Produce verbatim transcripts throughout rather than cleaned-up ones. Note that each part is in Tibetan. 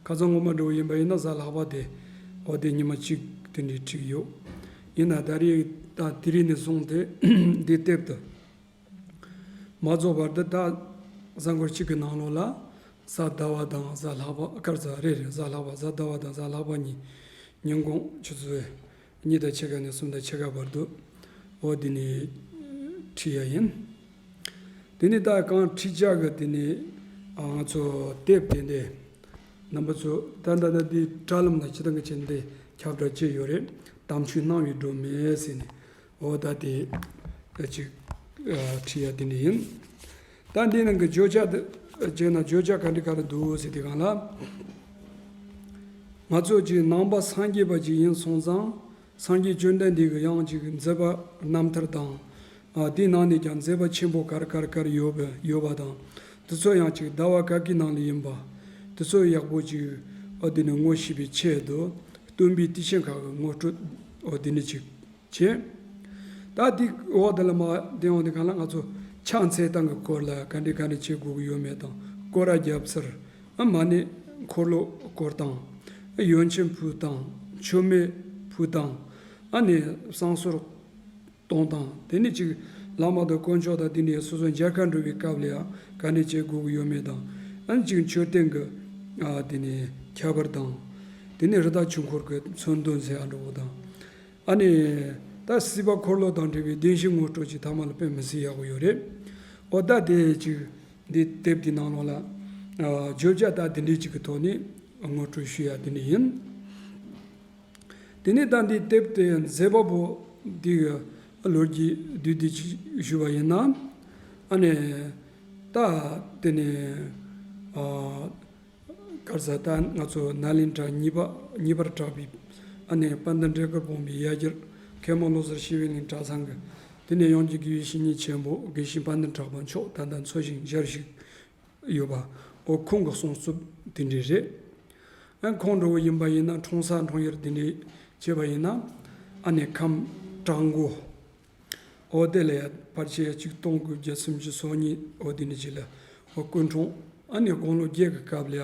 ཁ་སང་ངོ་མ་འགྲོ་བ་ཡིན་པ་ཡིན་ན་གཟའ་ལྷག་པ་དེ་འོ་དེ་ཉི་མ་གཅིག་དེ་འདྲའི་ཁྲིད་ཡོད། ཡིན་ན་ད་རེས་ད་དེ་རིང་ནས་བཟུང་སྟེ་འདི་དེབ་དེ་མ་རྫོགས་བར་དུ་ད་གཟའ་འཁོར་གཅིག་གི་ནང་ལོགས་ལ་གཟའ་ཟླ་བ་དང་གཟའ་ལྷག་པ་སྐར་གཟའ་རེ་རེ་གཟའ་ལྷག་པ་གཟའ་ཟླ་བ་དང་གཟའ་ལྷག་པ་གཉིས་ཉིན་གུང་ཆུ་ཚོད་གཉིས་དང་ཕྱེད་ཀ་ནས་གསུམ་དང་ཕྱེད་ཀ་བར་དུ་འོ་འདི་ནས་ཁྲིད་ཡ་ཡིན། དེ་ནས་ད་གང་ཁྲིད་བྱ་གི་དེ་ནས་ང་ཚོ་དེབ་དེ་འདྲས་རྣམ་པ་ཚོ་ད་ད་ད་འདི་དྲ་ལམ་ན་སྤྱི་བཏང་གི་ཆེད་འདི་ཁྱབ་བསྒྲགས་བྱས་ཡོད་རེད། དམ་ཆོས་གནང་བའི་སྒྲོན་མེ་ཟེར་ནས་འོ་ད་དེ་ཅིག་ཁྲིད་ཡ་དེ་འདྲས་ཡིན། ད་འདི་ནང་གི་བརྗོད་བྱ་དེ་བྱས་ན་བརྗོད་བྱ་ག་འདྲ་ག་རེ་འདུག་ཟེར་དེ་གང་ལ། ང་ཚོ་ཅིག་ནང་པ་སངས་རྒྱས་པ་ཅིག་ཡིན་སོང་ཙང་། སངས་རྒྱས་བཅོམ་ལྡན་འདས་ཀྱི་ཡང་ཅིག་མཛད་པ་རྣམ་ཐར་དང་། ཨ་དེའི་ནང་ནས་ཀྱང་མཛད་པ་ཆེན་པོ་ག་རེ་ག་རེ་ག་རེ་ཡོད་པ་ཡོད་པ་དང་། དེ་ཚོ་ཡང་ཅིག་ཟླ་བ་ག་གི་ནང་ལ་ཡིན་པ། དེ་ཚོ་ཡག་པོ་ཅིག་ཨ་དེ་ནས་ངོ་ཤེས་པའི་ཆེད་དུ་སྟོན་པའི་དུས་ཆེན་ཁག་གི་ངོ་སྤྲོད་ཨ་དེ་ནས་ཅིག་བྱས། ད་དེ་འོག་དེ་ལ་མ་དེ་འོག་དེ་གང་ལ་ང་ཚོ་ཕྱག་འཚལ་སྟངས་ཀྱི་སྐོར་ལ་ག་འདྲས་ག་འདྲས་བྱེད་དགོས་ཀྱི་ཡོད་མེད་དང་སྐོར་ར་རྒྱབ་ཚུལ། ཨ་མ་ཎི་འཁོར་ལོ་བསྐོར་སྟངས། ཨ་ཡོན་ཆབ་ཕུལ་སྟངས། མཆོད་མེ་ཕུལ་སྟངས། ཨ་ནི་བསང་གསོལ་གཏོང་སྟངས། དེ་ནས་ཅིག་བླ་མ་དང་དཀོན་མཆོག་དང་དེ་ནས་སོ་སོ་མཇལ་ཁ་འགྲོ་བའི་སྐབས་ལ་ཡང་ག་འདྲས་བྱེད་དགོས་ཀྱི་ཡོད་མེད་དང་། ཨ་ནི་ཅིག་མཆོད་རྟེན་གྱི་ཨ་དེ་ནས་ཁྱད་པར་དང་། དེ་ནས་རི་དྭགས་ཆོས་འཁོར་གྱི་མཚོན་དོན་ཟེར་ཡ་འདྲ་བོ་དང་། ཨ་ནི། ད་སྲིད་པ་འཁོར་ལོ་དང་འབྲེལ་བའི་བདེན་བཞིའི་ངོ་སྤྲོད་ཅིག་ཐ་མ་ལ་དཔེ་མི་སྲིད་ཡག་པོ་ཡོད་རེད། ཨོ་ད་དེ་ཅིག་འདི་དེབ་འདི་ནང་ལོགས་ལ། ཨ་བརྗོད་བྱ་ད་འདི་འདྲའི་ཅིག་གི་ཐོག་ནས་ངོ་སྤྲོད་ཞུ་ཡ་འདི་འདྲ་ཡིན། དེ་ནས་ད་འདི་དེབ་དེ་མཛད་པ་པོ་འདི་གི་ལོ་རྒྱུས་བསྡུས་བསྡུས་ཅིག་ཞུ་བ་ཡིན་ན། ཨ་ནི། ད་དེ་ནས་ཨ། གར་ས་ད་ང་ཚོ་ནཱ་ལེནྡྲ་གཉིས་པ་གཉིས་པར་གྲགས་པའི་ཨ་ནེ་དཔལ་ལྡན་འབྲས་དཀར་དཔོན་པོའི་ཡ་གྱལ་མཁན་པོ་བློ་གསར་ཞི་བའི་གླིང་གྲྭ་ཚང་གི། དེ་ནས་ཡང་གཅིག་དགེ་བའི་བཤེས་གཉེན་ཆེན་པོ་དགེ་བཤེས་དཔལ་ལྡན་གྲགས་པ་མཆོག་ད་ལྟ་འཚོ་ཞིང་གཞེས་ཤིང་ཡོད་པ། འོ་ཁོང་གི་གསུང་རྩོམ་དེ་འདྲས་རེད། ཨ་ཁོང་འདྲ་བོ་ཡིན་པ་ཡིན་ན་འཁྲུངས་ས་འཁྲུངས་ཡུལ་དེ་འདྲས་བྱས་པ་ཡིན་ན། ཨ་ནེ་ཁམས་བྲག་མགོ། འོ་དེ་ལ་ཡ་ཕལ་ཆེར་ཆིག་སྟོང་དགུ་བརྒྱ་སུམ་ཅུ་སོ་གཉིས་འོ་དེ་ནས་ཅིག་ལ་འོ་སྐུ་འཁྲུངས། ཨ་ནི་དགུང་ལོ་བརྒྱད་ཀྱི་སྐབས་ལ་ཡ།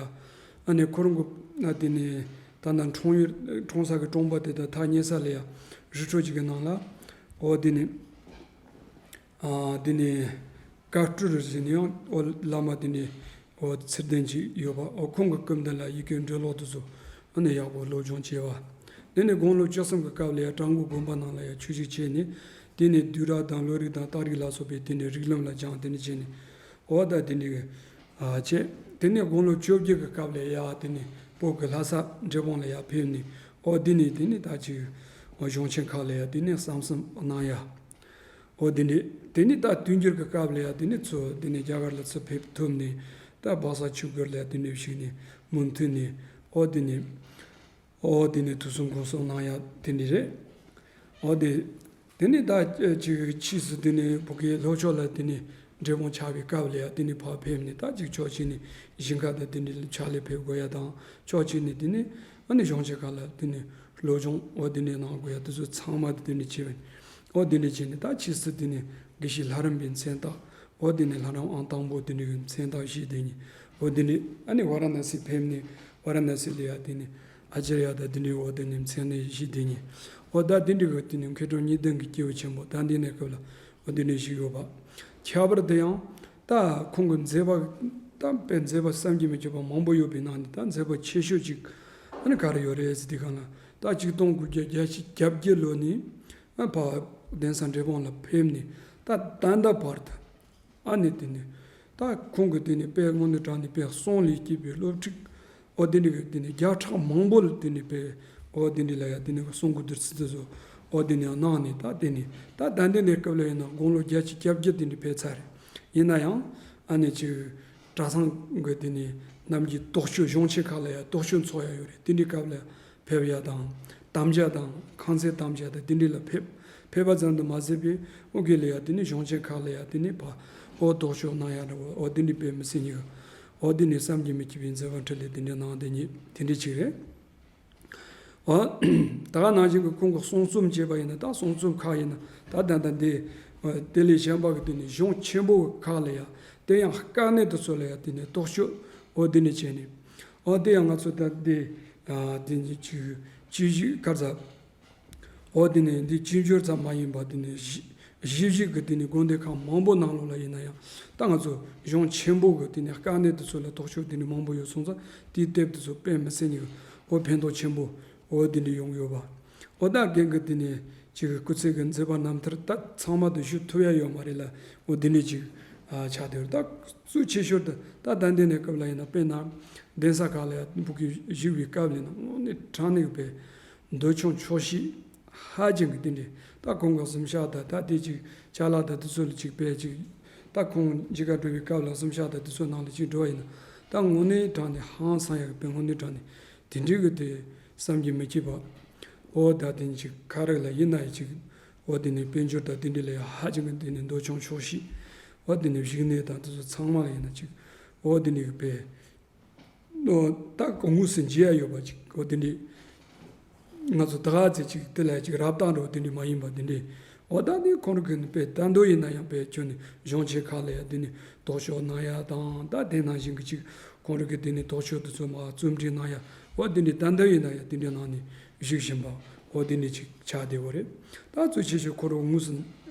ཨ་ནི་ཁོ་རང་གི་ཨ་དེ་ནས་ད་ལྟ་འཁྲུངས་ཡུལ་འཁྲུངས་ས་གི་གྲོང་པ་དེ་དང་ཐག་ཉེ་ས་ལ་ཡ་རི་ཁྲོད་ཅིག་གི་ནང་ལ་འོ་དེ་ནས་ཨ་དེ་ནས་བཀའ་སྤྲུལ་ཟེར་ནས་ཡང་འོ་བླ་མ་དེ་ནས། འོ་ཚུལ་ལྡན་ཅིག་ཡོད་པ། འོ་ཁོང་གི་སྐུ་མདུན་ལ་ཡི་གེ་འབྲི་ཀློག་དེ་ཚོ་ཨ་ནི་ཡག་པོ་སློབ་སྦྱོང་བྱས་པ། དེ་ནས་དགུང་ལོ་བཅུ་གསུམ་གྱི་སྐབས་ལ་ཡ་བྲག་མགོ་དགོན་པ་ནང་ལ་ཡ་ཆོས་ཞུགས་བྱས་ནས། དེ་ནས་བསྡུས་གྲྭ་དང་བློ་རིག་དང་རྟགས་རིགས་ལ་སོགས་པའི་དེ་ནས་རིགས་ལམ་ལ་སྦྱངས། དེ་ནས་བྱས་ནས་འོ་ད་དེ་འདྲའི་ཨ་བྱས། དེ་ནས་དགུང་ལོ་བཅོ་བརྒྱད་ཀྱི་སྐབས་ལ་ཡ་དེ་ནས་བོད་ཀྱི་ལྷ་ས་འབྲས་སྤུངས་ལ་ཡ་ཕེབས་ནས། འོ་དེ་ནས་དེ་ནས་ད་ཅིག་འོ་གཞུང་ཆེན་ཁག་ལ་ཡ་དེ་ནས་གསན་བསམ་གནང་ཡ། འོ་དེ་འདྲས། དེ་ནས་ད་དུས་འགྱུར་གྱི་སྐབས་ལ་ཡ་དེ་ནས་ཚུར་དེ་ནས་རྒྱ་གར་ལ་ཚུར་ཕེབས་ཐུབ་ནས། ད་སྦག་ས་ཆོས་སྒར་ལ་ཡ་དེ་ནས་བཞུགས་ནས་མུ་མཐུད་ནས། འོ་དེ་ནས། འོ་དེ་ནས་ཐུགས་གསོ་འཁོར་གསོ་གནང་ཡ་དེ་འདྲས་རེད། འོ་དེ། དེ་ནས་ད་ཅིག་ཕྱིས་སུ་དེ་ནས་བོད་ཀྱི་ལྷོ་ཕྱོགས་ལ་དེ་ནས་འབྲས་སྤུངས་ཆགས་པའི་སྐབས་ལ་ཡ་དེ་ནས་ཕར་ཕེབས་ནས། ད་ཅིག་ཕྱོགས་གཅིག་ནས་ཞིང་ཁ་དང་དེ་འདྲས་ཕྱག་ལས་ཕེབས་དགོས་ཡ་དང་། ཕྱོགས་གཅིག་ནས་དེ་ནས་ཨ་ནི་གཞུང་ཆེན་ཁག་ལ་དེ་ནས་སློབ་སྦྱོང་འོ་དེ་ནས་གནང་དགོས་ཡ་དེ་ཚོ་ཚང་མ་དེ་ནས་བྱས་པ་ཡིན། འོ་དེ་ནས་བྱས་ནས་ད་ཕྱིས་སུ་དེ་ནས་དགེ་བཤེས་ལྷ་རམས་པའི་མཚན་རྟགས། འོ་དེ་ནས་ལྷ་རམས་ཨང་དང་པོ་དེ་འདྲའི་གི་མཚན་རྟགས་བཞེས་དེ་ཉིད། འོ་དེ་ནས་ཨ་ནི་ཝཱ་ར་ཎ་སི་ཕེབས་ནས་ཝཱ་ར་ཎ་སི་ལ་ཡ་དེ་ནས་ཨ་ཙརྱ་དང་དེ་འདྲའི་འོ་དེ་ནས་མཚན་གནས་བཞེས་དེ་ཉིད། འོ་ད་དེ་འདྲའི་གི་དེ་ནས་མཁས་གྲུབ་གཉིས་ལྡན་གྱི་སྐྱེས་བུ་ཆེན་པོ་ད་འདི་ནས་སྐབས་ལ་འོ་དེ་འདྲའི་ཞིག་ཡོད་པ། ཁྱད་པར་དུ་ཡང་ད་ཁོང་གི་མཛད་པ་ད་དཔེ་མཛད་པ་བསམ་གྱིས་མི་ཁྱབ་པ་མང་པོ་ཡོད་པའི་ནང་ནས་ད་མཛད་པ་ཆེ་ཤོས་ཅིག་ཨ་ནི་ག་རེ་ཡོད་རེད་ཟེར་དུས་སྒང་ལ། ད་ཆིག་སྟོང་དགུ་བརྒྱ་བརྒྱད་ཅུ་གྱ་བརྒྱད་ལོ་ནས་ཨ་ཕར་གདན་ས་འབྲས་སྤུངས་ལ་ཕེབས་ནས་ད་ད་ལྟ་བར་དུ། ཨ་ནི་དེ་ནས་ད་ཁོང་གིས་དེ་ནས་དཔེ་དངོས་གནས་དྲང་གནས་དཔེ་གསུང་ལས་སྐྱེས་པའི་སློབ་ཁྲིད། འོ་དེ་འདྲ་གི་དེ་ནས་བརྒྱ་ཕྲག་མང་པོ་ལ་དེ་ནས་དཔེ། འོ་དེ་འདྲ་ལ་ཡ་དེ་ནས་གསུང་གི་བསྡུར་ཚུལ་དེ་ཚོ་འོ་དེ་ནས་གནང་ནས། ད་དེ་ནས་ད་ད་ལྟའི་གནས་སྐབས་ལ་ཡིན་ན་དགུང་ལོ་བརྒྱད་ཅུ་གྱ་བརྒྱད་དེ་འདྲ་ཕེབས་ཚར་རེད། ཡིན་ན་ཡང་ཨ་ནི་ཅིག་གྲྭ་ཚང་གི་དེ་ནས་རྣམས་ཀྱི་རྟོགས་བརྗོད་གཞུང་ཆེན་ཁག་ལ་ཡ་རྟོགས་བརྗོད་འཚོགས་ཡ་ཡོད་རེད། དེ་འདྲའི་སྐབས་ལ་ཕེབས་ཡ་དང་། དམ་བཅའ་དང་ཁང་ཚན་དམ་བཅའ་དང་དེ་འདྲ་ལ་ཕེབས། ཕེབས་པ་ཙམ་དུ་མ་ཟད་པའི་འོ་གི་ལ་ཡ་དེ་ནས་གཞུང་ཆེན་ཁག་ལ་ཡ་དེ་ནས་ཕར་འོ་རྟོགས་བརྗོད་གནང་ཡ་འདྲ་བོ་འོ་དེ་འདྲ་དཔེ་མི་སྲིད་ཉིག། འོ་དེ་ནས་བསམ་གྱིས་མི་ཁྱབ་པའི་མཛད་པ་འཕྲིན་ལས་དེ་འདྲ་གནང་དེ་ཉིད་དེ་འདྲ་ཅིག་རེད། འོ། ད་ག་ནང་བཞིན་གྱི་ཁོང་གི་གསུང་རྩོམ་བྱས་པ་ཡིན་ན། ད་གསུང་རྩོམ་ཁག་ཡིན་ན་ད་ད་ལྟ་འདི་དེ་ལས་གཞན་པ་གི་དེ་ནས་གཞུང་ཆེན་པོ་ཁག་ལ་ཡ་དེ་ཡང་དཀའ་གནད་དུ་ཚུད་ལ་ཡ་དེ་ནས་རྟོགས་བརྗོད་འོ་དེ་ནས་བྱས་ནས། འོ་དེ་ཡང་ང་ཚོ་ད་འདི་ཨ་དེ་ཅིག་ཅི་ཞིག་ག་རེ་ཟ། འོ་དེ་ནས་འདི་ཅི་འབྱོར་ཙམ་མ་ཡིན་པ་དེ་ནས་གཞི་གཞི་བཞི་གི་དེ་ནས་དགོན་སྡེ་ཁག་མང་པོ་ནང་ལོགས་ལ་ཡིན་ན་ཡང་ད་ང་ཚོ་གཞུང་ཆེན་པོ་གི་དེ་ནས་དཀའ་གནད་དེ་ཚོ་ལ་དོགས་གཅོད་དེ་ནས་མང་པོ་ཡོད་སོང་ཙང་དེའི་དེབ་དེ་ཚོ་དཔེ་མི་སྲིད་ནས་འོ་ཕན་ཐོགས་ཆེན་པོ་འོ་དེ་འདྲ་ཡོང་གི་ཡོད་པ། འོ་ད་རྒན་གྱི་དེ་ནས་ཅིག་སྐུ་ཚེ་གི་མཛད་པ་རྣམ་ཐར་ད་ཚང་མ་དུ་ཞུ་ཐུབ་ཡ་ཡོད་མ་རེད་ལ། འོ་དེ་འདྲ་ཅིག་ཨ་ཆགས་བསྡད་ཡོད་རེད། ད་གཙོ་ཆེ་ཤོས་དུ་ད་ད་འདི་ནས་སྐབས་ལ་ཡིན་ན་དཔེར་ན་གདན་ས་ཁག་ལ་ཡ་ཕྲུ་གུ་བཞུགས་པའི་སྐབས་ལ་ཡིན་ན་དངོས་གནས་དྲང་གནས་པའི་འདོད་ཆུང་ཆོག་ཤེས་ཧ་ཅང་གི་དེ་འདྲ། ད་ཁོང་གི་གཟིམ་ཤག་ད་ད་དེ་ཅིག་ཅ་ལག་ད་དེ་ཚོ་ལ་ཅིག་དཔེ་ཅིག་ད་ཁོང་མཇལ་ཁ་འགྲོ་བའི་སྐབས་ལ་གཟིམ་ཤག་ད་དེ་ཚོ་ནང་ལ་ཅིག་འགྲོ་བ་ཡིན་ན་ད་དངོས་གནས་དྲང་གནས་ཧང་སང་ཡག་པའི་དངོས་གནས་དྲང་གནས་དེ་འདྲའི་གི་དེ་བསམ་གྱིས་མི་ཁྱབ་པ། འོ་ད་དེ་ཅིག་ཁ་རག་ལ་ཡིན་ན་ཡང་ཅིག་འོ་དེ་ནས་དཔལ་འབྱོར་དང་དེ་འདྲ་ལ་ཡང་ཧ་ཅང་གི་དེ་ནས་འདོད་ཆུང་ཆོག་ཤེས། འོ་དེ་ནས་བཞུགས་གནས་དང་དེ་ཚོ་ཚང་མ་ལ་ཡིན་ན་ཅིག་འོ་དེ་ནས་གི་དཔེ་ད་དངོས་སུ་མཇལ་ཡ་ཡོད་པ་ཅིག་འོ་དེ་འདྲའི་ང་ཚོ་ད་ག་ཚོད་ཅིག་དེ་ལ་ཅིག་རབ་དང་འགྲོ་དེ་འདྲའི་མ་ཡིན་པ་དེ་འདྲའི། འོ་ད་ནི་ཁོང་རང་གི་ནི་དཔེ་ད་འདོད་ཡིན་ན་ཡང་དཔེ་ཁྱོད་ནི་གཞུང་ཆེ་ཁག་ལ་ཡང་དེ་ནི་དོགས་གཅོད་གནང་ཡ་དང་ད་དེ་ནང་བཞིན་གི་ཅིག་ཁོང་རང་གི་དེ་ནི་དོགས་གཅོད་དེ་ཚོ་མ་རྩོམ་སྒྲིག་གནང་ཡ། འོ་དེ་འདྲའི་ད་འདོད་ཡིན་ན་ཡང་དེ་འདྲའི་ནང་ནས་བཞུགས་བཞིན་པ་འོ་དེ་འདྲའི་ཅིག་ཆགས་བསྡད་ཡོད་རེད། ད་གཙོ་ཆེ་ཤོས་ཁོ་རང་དངོས་སུ་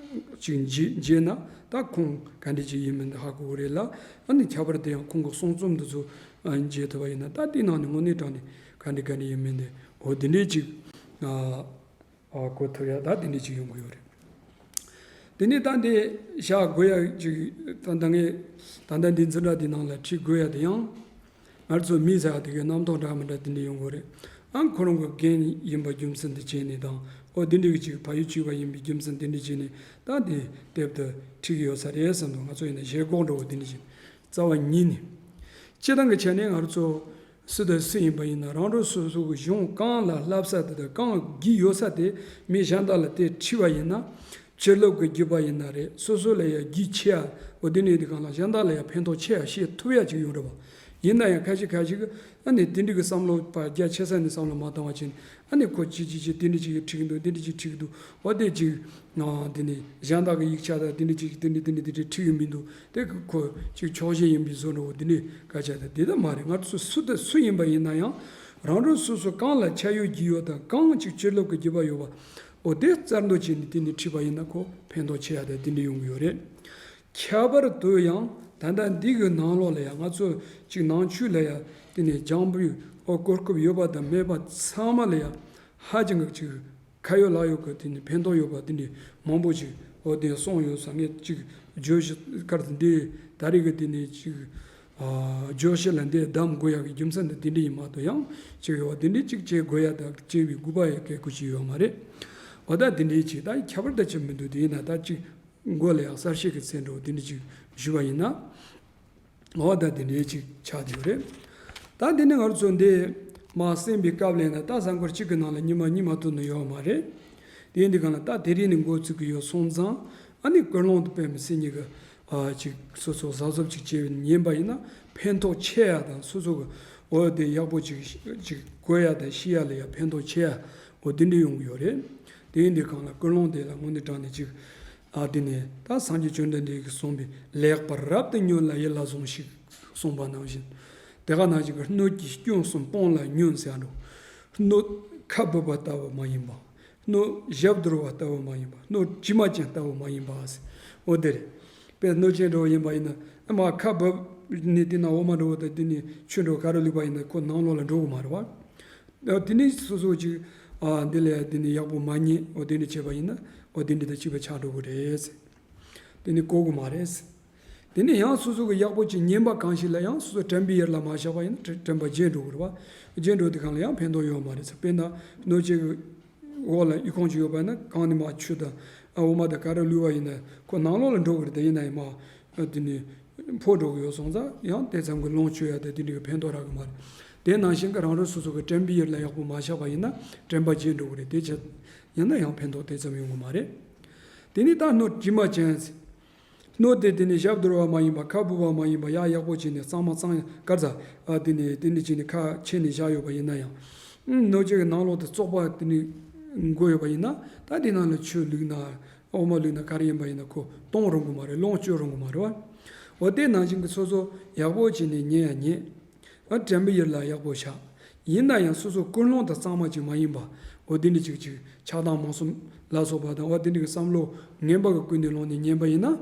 ཅིག་མཇལ་མཇལ་ན་ད་ཁོང་ག་འདྲ་ཅིག་ཡིན་མིན་ཧ་གོ་གི་རེད་ལ། ཨ་ནི་ཁྱད་པར་དུ་ཡང་ཁོང་གི་གསུང་རྩོམ་འདི་ཚོ་མཇལ་ཐུབ་པ་ཡིན་ན་ད་དེའི་ནང་ནས་དངོས་གནས་དྲང་གནས་ག་འདྲ་ག་འདྲ་ཡིན་མིན་དེ་འོ་དེ་འདྲའི་ཅིག་ཨ་གོ་ཐུབ་ཡ་ད་དེ་འདྲའི་ཅིག་ཡོང་གི་ཡོད་རེད། དེ་ནས་ད་འདི་བཞག་དགོས་ཡ་ཅིག་ད་ད་ངས་ད་ལྟ་འདི་འཛིན་གྲྭ་འདི་ནང་ལ་ཁྲིད་དགོས་ཡ་དེ་ཡང་། ང་ཚོ་མི་ཟེར་བ་དེ་གའི་རྣམ་རྟོག་འདྲ་མི་འདྲ་དེ་འདྲ་ཡོང་གི་རེད། ཨང་ཁོ་རང་གི་རྒན་ཡིན་པ་རྒྱུ་མཚན་དེ་བྱས་ནས་དང་འོ་དེ་འདྲ་གི་ཅིག་ཕ་ཡུལ་གཅིག་པ་ཡིན་པའི་རྒྱུ་མཚན་དེ་འདྲ་བྱས་ནས་ད་དེ་དེབ་དེ་ཁྲིད་ཀྱི་ཡོད་ས་རེད་བསམ་འདུག་ང་ཚོ་ཡིན་ན་ཞེ་དགོངས་འགྲོ་བ་དེ་འདྲ་བྱས་ནས་རྩ་བ་ཉིད་ནས་སྤྱི་བཏང་གི་ཆ་ནས་ང་ཚོ་སུ་དང་སུ་ཡིན་པ་ཡིན་ན་རང་རང་སོ་སོ་གི་གཞུང་གང་ལ་བསླབ་ས་དེ་དང་གང་བགྱིས་ཡོད་ས་དེ་མི་གཞན་དག་ལ་དེ་ཁྲིད་པ་ཡིན་ན། ཕྱིར་ལོག་གི་རྒྱུད་པ་ཡིན་ན་རེད། སོ་སོ་ལ་ཡང་རྒྱུད་ཆེ་ཡ། འོ་དེ་ནས་དེ་གང་ལ་གཞན་དག་ལ་ཡང་ཕན་ཐོགས་ཆེ་ཡ་ཤེས་ཐུབ་ཡ་ཅིག་ཡོང་རེད་བ། ཡིན་ན་ཡང་ཁ་ཤས་ཁ་ཤས་ཀྱིས་ཨ་ནི་དེ་འདྲ་གི་བསམ་བློ་བ་རྒྱ་ཆེ་ས་ནས་བསམ་བློ་མ་བཏང་བ་བྱས་ནས་ཨ་ནི་ཁོ་ཅི་ཅི་ཅི་དེ་འདྲ་ཅིག་ཁྲིད་ཀྱི་འདུག་དེ་འདྲ་ཅིག་ཁྲིད་ཀྱི་འདུག་འོ་དེ་ཅིག་ཨ་དེ་ནས་གཞན་དག་གི་ཡིག་ཆ་དང་དེ་འདྲ་ཅིག་དེ་འདྲ་དེ་འདྲ་དེ་འདྲ་ཁྲིད་ཀྱི་མི་འདུག་དེ་ཁོ་ཅིག་ཆོག་ཤེས་ཡིན་པའི་བཟོ་འདྲ་བོ་དེ་འདྲ་སྐད་ཆ་དང་དེ་ལྟ་མ་རེད། ང་ཚོ་སུ་དང་སུ་ཡིན་པ་ཡིན་ན་ཡང་རང་རང་སོ་སོ་གང་ལ་ཁྱད་ཡོད་རྒྱུ་ཡོད་དང་གང་ཅིག་ཕྱིར་ལོག་གི་རྒྱུད་པ་ཡོད་པ། འོ་དེ་རྩལ་འདོན་བྱས་ནས་དེ་ནས་ཁྲིད་པ་ཡིན་ན་ཁོ་ཕན་ཐོགས་ཆེ་ཡ་དང་དེ་འདྲ་ཡོང་གི་ཡོད་རེད། ཁྱད་པར་དུ་ཡང་ད་ལྟ་འདི་གི་ནང་ལོགས་ལ་ཡང་ང་ཚོ་ཅིག་ནང་ཆོས་ལ་ཡང་དེ་ནས་སྦྱང་བའི་འོ་གོ་སྐབས་ཡོད་པ་དང་མེད་པ་ཚང་མ་ལ་ཡང་ཧ་ཅང་གི་ཅིག་ཁ་ཡོད་ལག་ཡོད་ཀྱི་དེ་ནས་ཕན་ཐོགས་ཡོད་པ་དེ་འདྲ་མང་པོ་ཅིག་འོ་དེ་གསུངས་ཡོད་ས་ངས་ཅིག་བརྗོད་གཞི་སྐར་དེ་འདྲའི་ད་རེས་ཀྱི་དེ་ནས་ཅིག་ཨ་བརྗོད་གཞི་ལ་འདི་གདམ་དགོས་ཡག་གི་རྒྱུ་མཚན་དེ་དེ་འདྲ་ཡིན་མ་གཏོགས་ཡང་ཅིག་ཡོད་པ་དེ་འདྲ་ཅིག་བྱེད་དགོས་ཡ་དང་བྱེད་པའི་དགོས་པ་ཡང་གལ་དགོས་ཅིག་ཡོད་མ་རེད། འོ་ད་དེ་འདྲའི་ཅིག་ད་ཁྱད་པར་ད་ཅིག་མི་འདུག་དེ་ཡིན་ན་ད་ཅིག་མགོ་ལ་ཡང་གསལ་བཤད་ཀྱི་ཚན་འགྲོ་དེ་འདྲ་ཅིག་ཞུས་པ་ཡིན་ན། འོ་ད་དེ་འདྲའི་ཅིག་ཆགས་ཡོད་རེད། ད་དེ་ནི་ང་ཚོ་འདི་མ་གསན་པའི་སྐབས་ལ་ན་ད་གཟའ་འཁོར་གཅིག་གི་ནང་ལ་ཉི་མ་གཉིས་མ་གཏོགས་ནི་ཡོད་མ་རེད། དེ་འདི་གང་ལ་ད་དེ་རིང་ནི་འགོ་ཚུགས་ཀྱི་ཡོད་སོང་ཙང་ཨ་ནི་ཀུན་སློང་དུ་དཔེ་མི་སྲིད་ཉིད་ཀྱི་ཨ་ཅིག་སོ་སོ་གཟབ་གཟབ་ཅིག་བྱས་ཉན་པ་ཡིན་ན་ཕན་ཐོགས་ཆེ་ཡ་དང་སོ་སོ་གི་འོ་དེ་ཡག་པོ་ཅིག་ཅིག་གོ་ཡ་དང་ཤེས་ཡ་ལ་ཡ་ཕན་ཐོགས་ཆེ་ཡ་འོ་དེ་འདྲ་ཡོང་གི་ཡོད་རེད། དེ་འདི་གང་ལ་ཀུན་སློང་དེ་ལ་དངོས་གནས་དྲང་ནས་ཅིག་ཨ་དེ་ནས་ད་སངས་རྒྱས་བཅོམ་ལྡན་འདས་ཀྱིས་གསུངས་པའི་ལེགས་པར་རབ་ཏུ་ཉོན་ལ་ཡིད་ལ་ཟུངས་ཤིག་གསུངས་པ་ནང་བཞིན། དེ་ག་ནང་བཞིན་གྱི་སྣོད་ཀྱི་སྐྱོན་གསུམ་སྤོང་ལ་ཉོན་ཟེར་འགྲོ། སྣོད་ཁ་སྦུབ་པ་ལྟ་བུ་མ་ཡིན་པ། སྣོད་ཞབས་རྡོལ་བ་ལྟ་བུ་མ་ཡིན་པ། སྣོད་དྲི་མ་ཅན་ལྟ་བུ་མ་ཡིན་པ་ཟེར། འོ་དེ་རེད། དཔེ་སྣོད་ཅན་འདྲ་བོ་ཡིན་པ་ཡིན་ན་ཨ་མ་ཁ་སྦུབ་ནས་དེ་ན་འོ་མ་འདྲ་བོ་དང་དེ་ནས་ཆུ་འདྲ་བོ་ག་རེ་བླུགས་པ་ཡིན་ན་ཁོ་ནང་ལོགས་ལ་འགྲོ་གི་མ་རེད་བ། དེ་ནི་སོ་སོ་ཅིག་ཨ་འདི་ལས་དེ་ནི་ཡག་པོ་མ་ཉན། འོ་དེ་འདྲ་བྱས་པ་ཡིན་ན་འོ་དེ་འདྲ་དང་གཅིག་པ་ཆགས་འགྲོ་གི་རེད། དེ་ནི་གོ་གི་མ་རེད། དེ་ནི་ཡང་སོ་སོ་གི་ཡག་པོ་ཅིག་ཉན་པ་གང་ཞིག་ལ་ཡང་སོ་སོ་དྲན་པའི་ཡུལ་ལ་མ་བཞག་པ་ཡིན་ན་དྲན་པ་བརྗེད་འགྲོ་གི་རེད་བ། བརྗེད་འགྲོ་དུས་གང་ལ་ཡང་ཕན་ཐོགས་ཡོད་མ་རེད་ཟེར། དཔེར་ན་སྣོད་ཅིག་འོག་ལ་ཨི་ཁུང་ཅིག་ཡོད་པ་ཡིན་ན་གང་ནས་མ་ཆུ་དང་འོ་མ་དང་ག་རེ་བླུགས་པ་ཡིན་ན་ཁོ་ནང་ལོགས་ལ་འགྲོ་གི་རེད། དེ་ཡིན་ན་ཡང་མ་དེ་ནི་ཕོ་འགྲོ་གི་ཡོད་སོང་ཙང་ཡང་དེ་ཙམ་གྱི་ལོངས་སྤྱོད་ཡ་དེ་དེ་འདྲ་གི་ཕན་ཐོགས་རག་གི་མ་རེད། དེ་ནང་བཞིན་གྱི་རང་རང་སོ་སོ་གི་དྲན་པའི་ཡུལ་ལ་ཡག་པོ་མ་བཞག་པ་ཡིན་ན་དྲན་པ་བརྗེད་འགྲོ་གི་རེད། དེ་ཆ་ཡིན་ན་ཡང་ཕན་ཐོགས་དེ་ཙམ་ཡོང་གི་མ་རེད། དེ་ནི་ད་སྣོད་དྲི་མ་ཅན། སྣོད་དེ་དེ་ནི་ཞབས་རྡོལ་བ་མ་ཡིན་པ། ཁ་སྦུབ་པ་མ་ཡིན་པ། ཡག་ཡག་པོ་བྱས་ནས་གཙང་མ་གཙང་ཡ་གར་ཟ་ཨ་དེ་ནི་དེ་ནི་བྱས་ནས་ཁ་ཕྱེ་ནས་བཞག་ཡོད་པ་ཡིན་ན་ཡང་། སྣོད་ཅིག་གི་ནང་ལོགས་དེ་བཙོག་པ་དེ་ནི་འགོས་ཡོད་པ་ཡིན་ན་ད་དེ་ནང་ལ་ཆུ་བླུགས་ན། འོ་མ་བླུགས་ན་ག་རེ་ཡིན་པ་ཡིན་ན་ཁོ་གཏོང་རུང་གི་མ་རེད། ལོངས་སྤྱོད་རུང་གི་མ་རེད་བ། འོ་དེ་ནང་བཞིན་གྱི་སོ་སོ་ཡག་པོ་བྱས་ནས་ཉན་ཡ་ཉན། ཨ་དྲན་པའི་ཡུལ་ལ་ཡག་པོ་བཞག་ཡིན་ན་ཡང་སོ་སོ་ཀུན་སློང་དང་གཙང་མ་ཅིག་མ་ཡིན་པ། འོ་དེ་འདྲ་ཅིག་ཅིག་ཆགས་སྡང་རྨོངས་གསུམ་ལ་སོགས་པ་དང་། འོ་དེ་འདྲ་གི་བསམ་བློ་ངན་པ་གི་ཀུན་ནས་བསླངས་ནས་ཉན་པ་ཡིན་ན།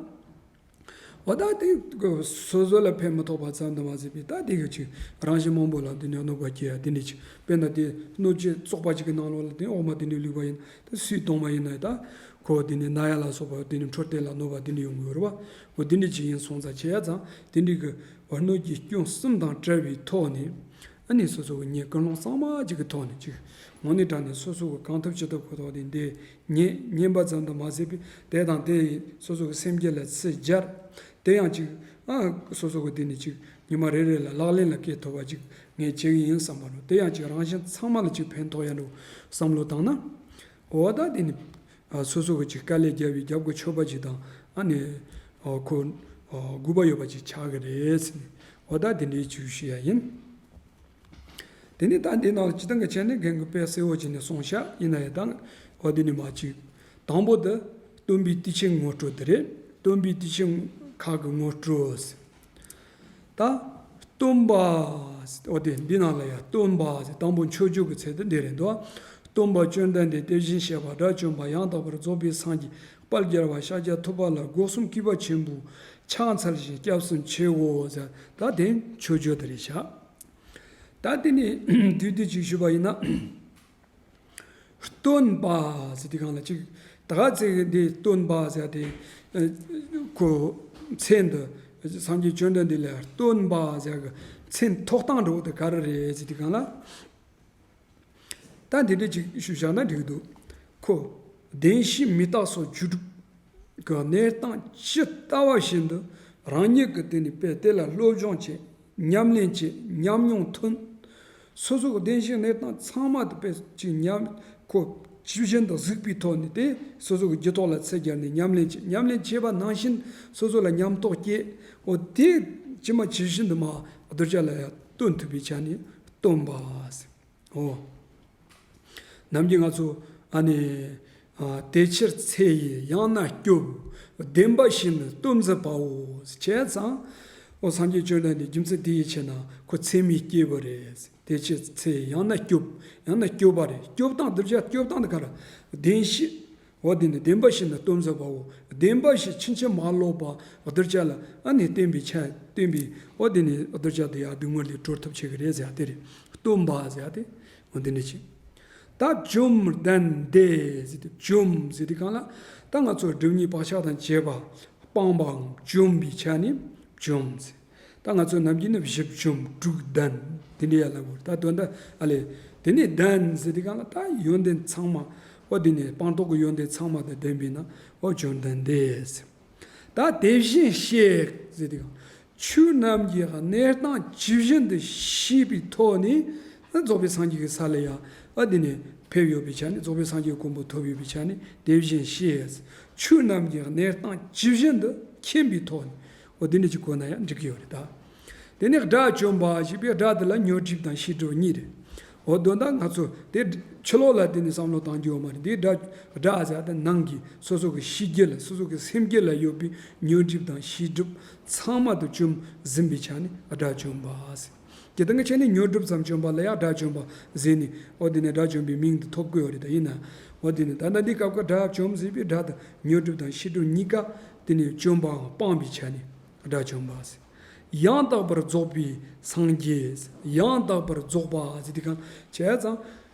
འོ་ད་དེ་སོ་སོ་ལ་ཕན་མི་ཐོགས་པ་ཙམ་དུ་མ་ཟད་པའི། ད་དེ་གི་ཅིག་རང་གཞན་མང་པོ་ལ་དེ་ནས་གནོད་པ་སྐྱེལ་ཡ་དེ་འདྲ་ཅིག་དཔེར་ན་དེ་གནོད་བྱེད་བཙོག་པ་ཅིག་གི་ནང་ལོགས་ལ་དེ་འོ་མ་དེ་འདྲ་བླུགས་པ་ཡིན་ན། ད་སུས་གཏོང་བ་ཡིན་ན་ད་ཁོ་དེ་ནས་ན་ཡ་ལ་སོགས་པ་དེ་ནས་འཕྲོད་བསྟེན་ལ་གནོད་པ་དེ་འདྲ་ཡོང་གི་ཡོད་རེད་བ། འོ་དེ་འདྲ་ཅིག་ཡིན་སོང་ཙང་བྱས་ཡ་ཙང་དེ་འདྲ་གི་འོ་གནོད་བྱེད་སྐྱོན་གསུམ་དང་བྲལ་བའི་ཐོག་ནས། ཨ་ནི་སོ་སོ་གི་ཉེ་ཀུན་སློང་གཙང་མ་ཅིག་གི་ཐོག་ནས་ཅིག་དངོས་གནས་དྲང་གནས་སོ་སོ་གི་གང་ཐུབ་ཅི་ཐུབ་ཁོ་ཐོག་དེ་འདི་ཉེ་ཉན་པ་ཙམ་དུ་མ་ཟད་པའི་དེ་དང་དེ་ཡིས་སོ་སོ་གི་སེམས་རྒྱུད་ལ་ཚིག་སྦྱར། དེ་ཡང་ཅིག་ཨ་སོ་སོ་གི་དེ་ནས་ཅིག་ཉི་མ་རེ་རེ་ལ་ལག་ལེན་ལ་བཀལ་ཐུབ་པ་ཅིག་ངས་བྱེད་ཀྱི་ཡིན་བསམ་པ་རུ། དེ་ཡང་ཅིག་རང་གཞན་ཚང་མ་ལ་ཅིག་ཕན་ཐོགས་ཡ་འགྲོ་བསམ་བློ་བཏང་ན། འོ་ད་དེ་ནི་ཨ་སོ་སོ་གི་ཅིག་དཀའ་ལས་བརྒྱབ་པའི་རྒྱབ་ཀྱི་མཆོད་པ་ཅིག་དང་། ཨ་ནི་ཨ་ཁོ་ཨ་དགོས་པ་ཡོད་པ་ཅིག་ཆགས་ཀྱི་རེད་ཟེར་ནས། འོ་ད་དེ་འདྲའི་ཅིག་ཞུ་ཡ་ཡིན། དེ་ནས་ད་འདི་ནང་སྤྱིར་བཏང་གི་བྱས་ནས་རྒན་གྱིས་དཔེ་གསལ་བོ་བྱས་ནས་གསུངས་ཤག་ཡིན་ན་ཡང་ད་འོ་དེ་ནི་མ་ཅིག་དང་པོ་དེ་སྟོན་པའི་དུས་ཆེན་ངོ་སྤྲོད་དེ་རེད། སྟོན་པའི་དུས་ཆེན་ཁག་གི་ངོ་སྤྲོད་ཟེར། ད་སྟོན་པ་ཟེར། འོ་དེ་འདི་ནང་ལ་ཡང་སྟོན་པ་ཟེར། དང་པོ་མཆོད་བརྗོད་ཀྱི་ཚིག་དེ་འདི་རེད་འདུག་སྟོན་པ་བཅོམ་ལྡན་འདས། དེ་བཞིན་གཤེགས་པ་དགྲ་བཅོམ་པ། ཡང་དག་པར་རྫོགས་པའི་སངས་རྒྱས། དཔལ་རྒྱལ་བ་ཤཱཀྱ་ཐུབ་པ་ལ་སྒོ་གསུམ་གུས་པ་ཆེན་པོས་ཕྱག་འཚལ་ཞིང་སྐྱབས་སུ་མཆིའོ་ཟེར། ད་དེ་མཆོད་བརྗོད་དེ་རེད་ཤག་ད་དེ་ནས་བསྡུས་བསྡུས་ཅིག་ཞུས་པ་ཡིན་ན། སྟོན་པ་ཟེར་དུས་སྒང་ལ་ཅིག་ད་ག་ཚད་འདི་སྟོན་པ་ཟེར་དེ་ཁོ་མཚན་འདི་སངས་རྒྱས་བཅོམ་ལྡན་འདས་ལ་སྟོན་པ་ཟེར་གི་མཚན་ཐོགས་སྟངས་འདྲ་བོ་དེ་ག་རེ་རེད་ཟེར་དུས་སྒང་ལ། ད་འདི་འདྲ་ཅིག་ཞུས་བཞག་ན་འགྲིག་འདུག་ཁོ་བདེན་བཞི་མི་རྟག་སོགས་རྒྱུད་སྒྲུབ་ཀྱི་གནས་སྟངས་ཇི་ལྟ་བ་བཞིན་དུ་རང་ཉིད་ཀྱི་སྟེང་ནས་དཔེ་དེ་ལ་སློབ་སྦྱོང་བྱེད། ཉམས་ལེན་བྱེད། ཉམས་མྱོང་ཐོན། སོ་སོ་གི་བདེན་བཞིའི་གནས་སྟངས་ཚང་མ་དེ་དཔེ་ཅིག་ཉམས་ཁོ་ཇི་བཞིན་དུ་གཟིགས་པའི་ཐོག་ནས་དེ་སོ་སོ་གི་རྒྱུད་ཐོག་ལ་ཚད་བརྒྱབ་ནས་ཉམས་ལེན་བྱེད། ཉམས་ལེན་བྱས་པ་ནང་བཞིན་སོ་སོ་ལ་ཉམས་རྟོགས་སྐྱེས། འོ་དེ་ཇི་མ་ཇི་བཞིན་དུ་མ་གདུལ་བྱ་ལ་ཡང་སྟོན་ཐུབ་པའི་ཆ་ནས་སྟོན་པ་ཟེར། འོ། ནམ་རྒྱུན་ང་ཚོ་ཨ་ནི་ཨ་དེ་ཕྱིར་འཚེ་ཡི་ཡང་ན་སྐྱོབ། བདེན་པ་བཞིན་དུ་སྟོན་མཛད་པའོ། བྱས་ཙང་། འོ་སངས་རྒྱས་བཅོམ་ལྡན་འདས་རྒྱུ་མཚན་དེ་ཡི་ཕྱིར་ན་ཁོ་འཚེ་མེད་སྐྱེས་བུ་རེད། དེ་ཕྱིར་འཚེ་ཡང་ན་སྐྱོབ། ཡང་ན་སྐྱོབ་པ་རེད། སྐྱོབ་སྟངས་གདུལ་བྱ་སྐྱོབ་སྟངས་དེ་ག་རེ། བདེན་བཞི། འོ་དེ་ནི་བདེན་པ་བཞིན་དུ་སྟོན་མཛད་པའོ། བདེན་པ་བཞི་ཕྱིན་ཅི་མ་ལོག་པ་གདུལ་བྱ་ལ་ཨ་ནི་བསྟན་པའི་ཆ་བསྟན་པའི། འོ་དེ་ནི་གདུལ་བྱ་དེ་ཡང་སྡུག་བསྔལ་ལས་གྲོལ་ཐབས་བྱེད་ཀྱི་རེད་ཟེར་ཡ་དེ་རེད། སྟོན་པ་ཟེར་ཡ་དེ། འོ་དེ་འདྲ་ཅིག་ད་བཅོམ་ལྡན་འདས་ཟེར་ཏེ་བཅོམ་ཟེར་དུས་སྒང་ལ། ད་ང་ཚོ་སྒྲུབ་གཉིས་བག་ཆགས་དང་བཅས་པ་སྤངས་པའམ་བཅོམ་པའི་ཆ་ནས་བཅོམ་ཟེར། ད་ང་ཚོ་ནམ་རྒྱུན་ནི་བཞི་བཅོམ་དྲུག་ལྡན་དེ་འདྲ་ཡ་ལ་གོ། ད་དོན་དག་ཨ་ལས་དེ་ནས་ལྡན་ཟེར་དུས་སྒང་ལ་ད་ཡོན་ཏན་ཚང་མ། འོ་དེ་ནས་སྤངས་རྟོགས་ཀྱི་ཡོན་ཏན་ཚང་མ་དང་ལྡན་པས་ན་འོ་བཅོམ་ལྡན་འདས་ཟེར། ད་དེ་བཞིན་གཤེགས་ཟེར་དུས་སྒང་། ཆོས་རྣམས་ཀྱི་གནས་སྟངས་ཇི་བཞིན་དུ་ཤེས་པའི་ཐོག་ནས་རྫོགས་པའི་སངས་རྒྱས་ཀྱི་ས་ལ་ཡང་ཨ་དེ་ནས་ཕེབས་ཡོད་པའི་ཆ་ནས། རྫོགས་པའི་སངས་རྒྱས་གོ་འཕང་ཐོབ་ཡོད་པའི་ཆ་ནས་དེ་བཞིན་གཤེགས། ཆོས་རྣམས་ཀྱི་གནས་སྟངས་ཇི་བཞིན་དུ་མཁྱེན་པའི་ཐོག་ནས། འོ་དེ་འདྲ་ཅིག་གོ་ན་ཡང་འགྲིག་གི་ཡོད་རེད་ད། དེ་ནས་དགྲ་བཅོམ་པ་ཞེས་པའི་དགྲ་དེ་ལ་ཉོན་སྒྲིབ་དང་ཤེས་སྒྲིབ་གཉིས་རེད། འོ་དོན་དག་ང་ཚོ་དེ་ཕྱི་ལོགས་ལ་དེ་ནས་བསམ་བློ་བཏང་རྒྱུ་ཡོད་མ་རེད། དེ་དགྲ་དགྲ་ཟེར་དེ་ནང་གི་སོ་སོ་གི་ཤེས་རྒྱུད་ལ། སོ་སོ་གི་སེམས་རྒྱུད་ལ་ཡོད་པའི་ཉོན་སྒྲིབ་དང་ཤེས་སྒྲིབ་ཚང་མ་དེ་བཅོམ་ཟིན་པའི་ཆ་ནས་དགྲ་བཅོམ་པ་ཟེར། དེ་ལྟ་བུའི་ཆ་ནས་ཉོན་སྒྲིབ་ཙམ་བཅོམ་པ་ལ་ཡང་དགྲ་བཅོམ་པ་ཟེར་ནས། འོ་དེ་ནས་དགྲ་བཅོམ་པའི་མིང་དེ་ཐོབ་ཀྱི་ཡོད་རེད། ད་ཡིན་ན་འོ་དེ་ནས་ད་ལྟ་འདི་སྐབས་ཀྱི་དགྲ་བཅོམ་ཟེར་བའི་དགྲ་དང་ཉོན་སྒྲིབ་དང་ཤེས་སྒྲིབ་གཉིས་ཀ་དེ་ནས་བཅོམ་པའམ་སྤངས་པའི་ཆ་ནས་དགྲ་བཅོམ་པ་ཟེར། ཡང་དག་པར་རྫོགས་པའི་སངས་རྒྱས། ཡང་དག་པར་རྫོགས་པ་ཟེར་དུས་སྒང་བྱས་ཙང་།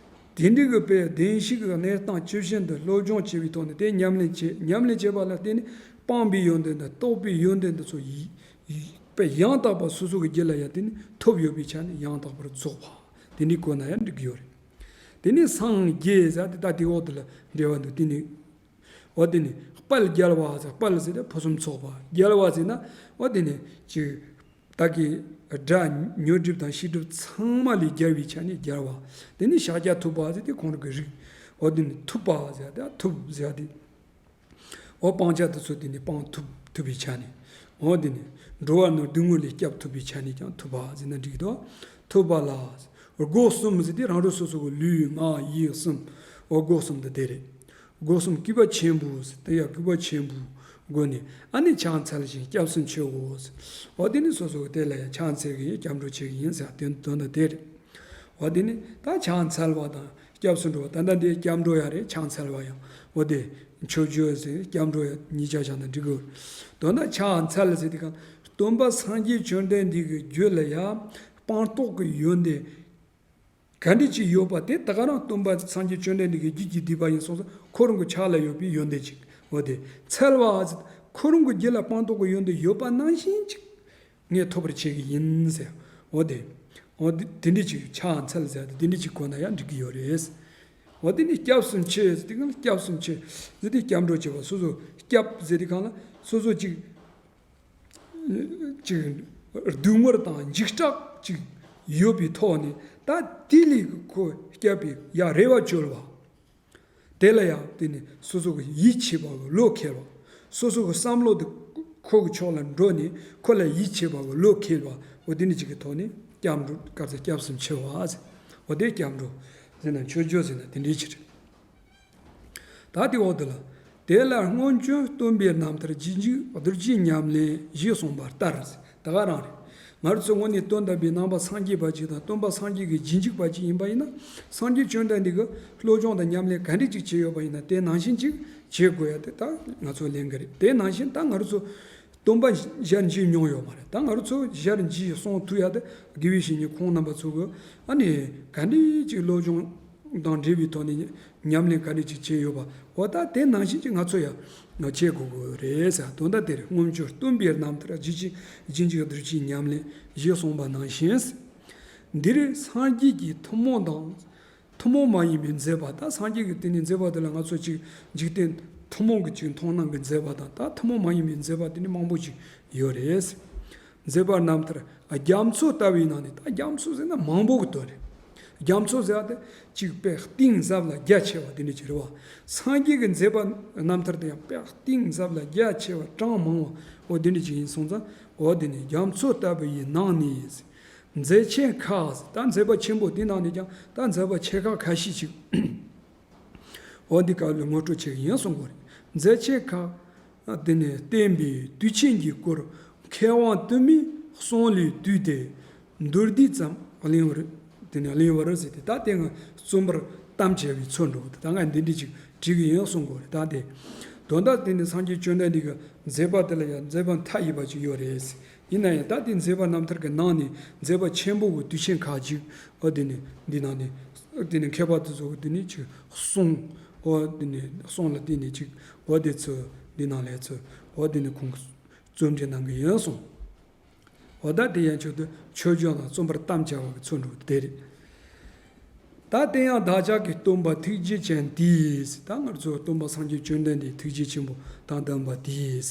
དེ་འདྲའི་གི་དཔེ་བདེན་བཞི་གི་གནས་སྟངས་ཇི་བཞིན་དུ་སློབ་སྦྱོང་བྱས་པའི་ཐོག་ནས་དེ་ཉམས་ལེན་བྱེད། ཉམས་ལེན་བྱེད་པ་ལ་བརྟེན་ནས་སྤངས་པའི་ཡོན་ཏན་དང་རྟོགས་པའི་ཡོན་ཏན་དེ་ཚོ་ཡི་ཡི་དཔེ་ཡང་དག་པ་སོ་སོ་གི་རྒྱུད་ལ་ཡང་དེ་ནི་ཐོབ་ཡོད་པའི་ཆ་ནས་ཡང་དག་པར་རྫོགས་པ་དེ་འདྲའི་གོ་ན་ཡང་འགྲིག་གི་ཡོད་རེད། དེ་ནས་སངས་རྒྱས་ཟེར་དེ་ད་དེ་འོག་དེ་ལ་འགྲེལ་བ་འདུག་དེ་ནི། འོ་དེ་ནི་དཔལ་རྒྱལ་བ་ཟེར། དཔལ་ཟེར་དེ་ཕུན་སུམ་ཚོགས་པ། རྒྱལ་བ་ཟེར་ན་འོ་དེ་ནི་ཅིག་བདག་གི་དགྲ་ཉོན་སྒྲིབ་དང་ཤེས་སྒྲིབ་ཚང་མ་ལས་རྒྱལ་བའི་ཆ་ནས་རྒྱལ་བ། དེ་ནི་ཤཱཀྱ་ཐུབ་པ་ཟེར་དེ་ཁོང་རང་གི་རིགས། འོ་དེ་ནི་ཐུབ་པ་ཟེར་དེ་ཐུབ་ཟེར་དེ། འོ་སྤང་བྱ་དེ་ཚོ་དེ་ནི་སྤང་ཐུབ་ཐུབ་པའི་ཆ་ནས། འོ་དེ་ནི་འགྲོ་བ་རྣམས་སྡུག་བསྔལ་ལས་སྐྱབས་ཐུབ་པའི་ཆ་ནས་ཀྱང་ཐུབ་པ་ཟེར་ན་འགྲིག་གི་འདུག་ཐུབ་པ་ལ། སྒོ་གསུམ་ཟེར་དེ་རང་རང་སོ་སོ་གི་ལུས་ངག་ཡིད་གསུམ། འོ་སྒོ་གསུམ་དེ་དེ་རེད། སྒོ་གསུམ་གུས་པ་ཆེན་པོ་ཟེར་དེ་ཡང་གུས་པ་ཆེན་པོ། སྒོ་ནས་ཨ་ནི་ཕྱག་འཚལ་ཞིང་སྐྱབས་སུ་མཆིའོ། འོ་དེ་ནི་སོ་སོ་གི་དེ་ལ་ཡང་ཕྱག་འཚལ་གི་ཡིན། སྐྱབས་འགྲོ་བྱེད་གི་ཡིན་ཟེར་དོན་དོན་དག་དེ་རེད། འོ་དེ་ནི་ད་ཕྱག་འཚལ་བ་དང་སྐྱབས་སུ་འགྲོ་བ། ད་ལྟ་འདི་སྐྱབས་འགྲོ་ཡང་རེད། ཕྱག་འཚལ་བ་ཡང་འོ་དེ་མཆོད་བརྗོད་ཟེར་སྐྱབས་འགྲོ་ཡང་གཉིས་ཆ་བཞག་ན་འགྲིག་གི། དོན་དག་ཕྱག་འཚལ་ཟེར་དེ་གང་སྟོན་པ་སངས་རྒྱས་བཅོམ་ལྡན་འདས་ཀྱི་རྒྱུད་ལ་ཡང་སྤངས་རྟོགས་ཀྱི་ཡོན་ཏན་ག་འདྲ་ཅིག་ཡོད་པ་དེ་ད་ག་རང་སྟོན་པ་སངས་རྒྱས་བཅོམ་ལྡན་འདས་ཀྱི་རྒྱུད་ཀྱི་སྡིག་པ་ཡིན་སོང་ཙང་ཁོ་རང་གི་ཕྱག་ལ་ཡོད་པའི་ཡོན་ཏན་ཅིག་འོ་དེ་འཚལ་བ་ཟེར་ཁོ་རང་གི་རྒྱུད་ལ་སྤངས་རྟོགས་ཀྱི་ཡོན་ཏན་ཡོད་པ་ནང་བཞིན་ཅིག་ངས་ཐོབ་པར་བྱེད་ཀྱི་ཡིན་ཟེར། འོ་དེ། འོ་དེ་དེ་འདྲ་ཅིག་ཕྱག་འཚལ་ཟེར་དེ་དེ་འདྲ་ཅིག་གོ་ན་ཡང་འགྲིག་གི་ཡོད་རེད། འོ་དེ་ནི་སྐྱབས་སུ་མཆི་ཟེར་དེ་གང་ལ་སྐྱབས་སུ་མཆི་ཟེར་དེ་སྐྱབས་འགྲོ་བྱེད་པ་སོ་སོ་སྐྱབས་ཟེར་དེ་གང་ལ་སོ་སོ་ཅིག་ཅིག་སྡུག་བསྔལ་དང་འཇིགས་སྐྲག་ཅིག་ཡོད་པའི་ཐོག་ནས་ད་དེ་ལས་ཁོ་སྐྱབས་པའི་ཡ་རེ་བ་བཅོལ་བ། དེ་ལ་ཡང་དེ་ནི་སོ་སོ་གི་ཡིད་ཆེས་པ་གི་བློ་འཁེལ་བ། སོ་སོ་གི་བསམ་བློ་དེ་ཁོ་གི་ཕྱོགས་ལ་འགྲོ་ནས་ཁོ་ལ་ཡིད་ཆེས་པ་གི་བློ་འཁེལ་བ། འོ་དེ་ནི་ཅིག་གི་ཐོག་ནས་སྐྱབས་འགྲོ་སྐབས་སུ་སྐྱབས་སུ་མཆི་བ་ཟེར། འོ་དེ་སྐྱབས་འགྲོ་ཟེར་ན་མཆོད་བརྗོད་ཟེར་ན་དེ་འདྲའི་ཕྱིར། ད་དེ་འོག་ཏུ་ལ། དེ་ལ་སྔོན་བྱོན་སྟོན་པའི་རྣམ་ཐར་རྗེས་འཇུག་གདུལ་བྱའི་ཉམས་ལེན་ཞེས་གསུངས་པ་ལྟར། ད་ག་རང་རེད། ང་རང་ཚོ་དངོས་གནས་དོན་དམ་པའི་ནང་པ་སངས་རྒྱས་པ་ཅིག་དང་སྟོན་པ་སངས་རྒྱས་ཀྱི་རྗེས་འཇུག་པ་ཅིག་ཡིན་པ་ཡིན་ན། སངས་རྒྱས་བཅོམ་ལྡན་འདས་ཀྱིས་སློབ་སྦྱོང་དང་ཉམས་ལེན་ག་འདྲ་ཅིག་བྱས་ཡོད་པ་ཡིན་ན་དེ་ནང་བཞིན་ཅིག་བྱེད་དགོས་ཡ་དེ་ད་ང་ཚོ་ལེན་གི་རེད། དེ་ནང་བཞིན་ད་ང་རང་ཚོ། སྟོན་པ་ཞལ་མཇལ་མྱོང་ཡོད་མ་རེད། ད་ང་རང་ཚོ་ཞལ་མཇལ་གསུང་ཐུབ་ཡ་དེ་དགེ་བའི་བཤེས་གཉེན་ཁོང་རྣམ་པ་ཚོ་གི་ཨ་ནི་ག་འདྲ་ཅིག་སློབ་སྦྱོང་དང་འབྲེལ་བའི་ཐོག་ནས་ཉམས་ལེན་ག་འདྲ་ཅིག་བྱས་ཡོད་པ། འོ་ད་དེ་ནང་བཞིན་ཅིག་ང་ཚོ་ཡང་བྱེད་དགོས་ཀྱི་རེད་ཟེར། དོན་དག་དེ་རེད། སྔོན་བྱོན་སྟོན་པའི་རྣམ་ཐར་རྗེས་ཀྱི་རྗེས་འཇུག་གདུལ་བྱའི་ཉམས་ལེན་ཞེས་གསུངས་པ་ནང་བཞིན། འདིར་སངས་རྒྱས་ཀྱི་ཐུན་མོང་དང་། ཐུན་མོང་མ་ཡིན་པའི་མཛད་པ། ད་སངས་རྒྱས་ཀྱི་དེ་ནི་མཛད་པ་དེ་ལ་ང་ཚོ་ཅིག་འཇིག་རྟེན་ཐུན་མོང་གི་ཅིག་མཐོང་སྣང་གི་མཛད་པ་དང་ད་ཐུན་མོང་མ་ཡིན་པའི་མཛད་པ་དེ་ནི་མང་པོ་ཅིག་ཡོད་རེད། མཛད་པ་རྣམ་ཐར་རྒྱ་མཚོ་ལྟ་བུའི་ནང་ནས། ད་རྒྱ་མཚོ་ཟེར་ན་མང་པོ་གི་དོན་རེད། རྒྱ་མཚོ་ཟེར་བ་དེ་ཅིག་དཔེ་གཏིང་ཟབ་ལ་རྒྱ་ཆེ་བ་དེ་འདྲ་ཅིག་རེད་བ། སངས་རྒྱས་ཀྱི་མཛད་པ་རྣམ་ཐར་དེ་ཡང་དཔེ་གཏིང་ཟབ་ལ་རྒྱ་ཆེ་བ་གྲངས་མང་བ་འོ་དེ་འདྲ་ཅིག་ཡིན་སོང་ཙང་འོ་དེ་ནི་རྒྱ་མཚོ་ལྟ་བུའི་ནང་ནས། མཛད་ཆེན་ཁག་ད་མཛད་པ་ཆེན་པོ་དེ་ནང་ནས་ཀྱང་ད་མཛད་པ་ཆེ་ཁག་ཁ་ཤས་ཤིག་འོ་འདི་སྐབས་ལ་ངོ་སྤྲོད་བྱེད་ཀྱི་ཡིན་གསུང་གི་རེད། མཛད་ཆེན་ཁག་དེ་ནས་བསྟན་པའི་དུས་ཆེན་གྱི་སྐོར་མཁས་དབང་དུ་མའི་གསུང་ལས་བཏུས་ཏེ་མདོར་བསྡུས་ཙམ་གླེང་བར་དེ་ནས་གླེང་བར་ཟེར་ཏེ། ད་དེ་ང་རྩོམ་པར་གཏམ་བྱས་པའི་ཚུལ་འགྲོ་གི་འདུག་ད་ང་འདི་འདྲ་ཅིག་བྲིས་ཀྱི་ཡིན་གསུང་གི་རེད། ད་དེ་དོན་དག་དེ་ནི་སངས་རྒྱས་བཅོམ་ལྡན་འདས་ཀྱི་མཛད་པ་དེ་ལ་ཡང་མཛད་པ་མཐའ་ཡས་པ་ཅིག་ཡོད་རེད། ཡིན་ན་ཡང་ད་དེ་མཛད་པ་རྣམ་ཐར་གྱི་ནང་ནས་མཛད་པ་ཆེན་པོ་གི་དུས་ཆེན་ཁག་ཅིག་འོ་དེ་ནི་འདི་ནང་ནས་དེ་ནི་མཁས་པ་དེ་ཚོ་གི་དེ་ནི་ཅིག་གསུང་། འོ་དེ་ནི་གསུང་ལ་བརྟེན་ནས་ཅིག་འོ་དེ་ཚོ་འདི་ནང་ལས་ཚོ་འོ་དེ་ནི་ཁོང་གིས་རྩོམ་འབྲི་གནང་གི་ཡིན་གསུང་། འོ་ད་དེ་ཡན་ཆོད་དུ་མཆོད་བརྗོད་དང་རྩོམ་པར་གཏམ་བྱ་བ་གི་ཚུལ་འགྲོ་དེ་རེད། ད་དེ་ཡང་བདག་ཅག་གི་སྟོན་པ་ཐུགས་རྗེ་ཅན་དེས། ད་ང་ཚོ་སྟོན་པ་སངས་རྒྱས་བཅོམ་ལྡན་འདས་ཐུགས་རྗེ་ཆེན་པོ་དང་ལྡན་པ་དེས།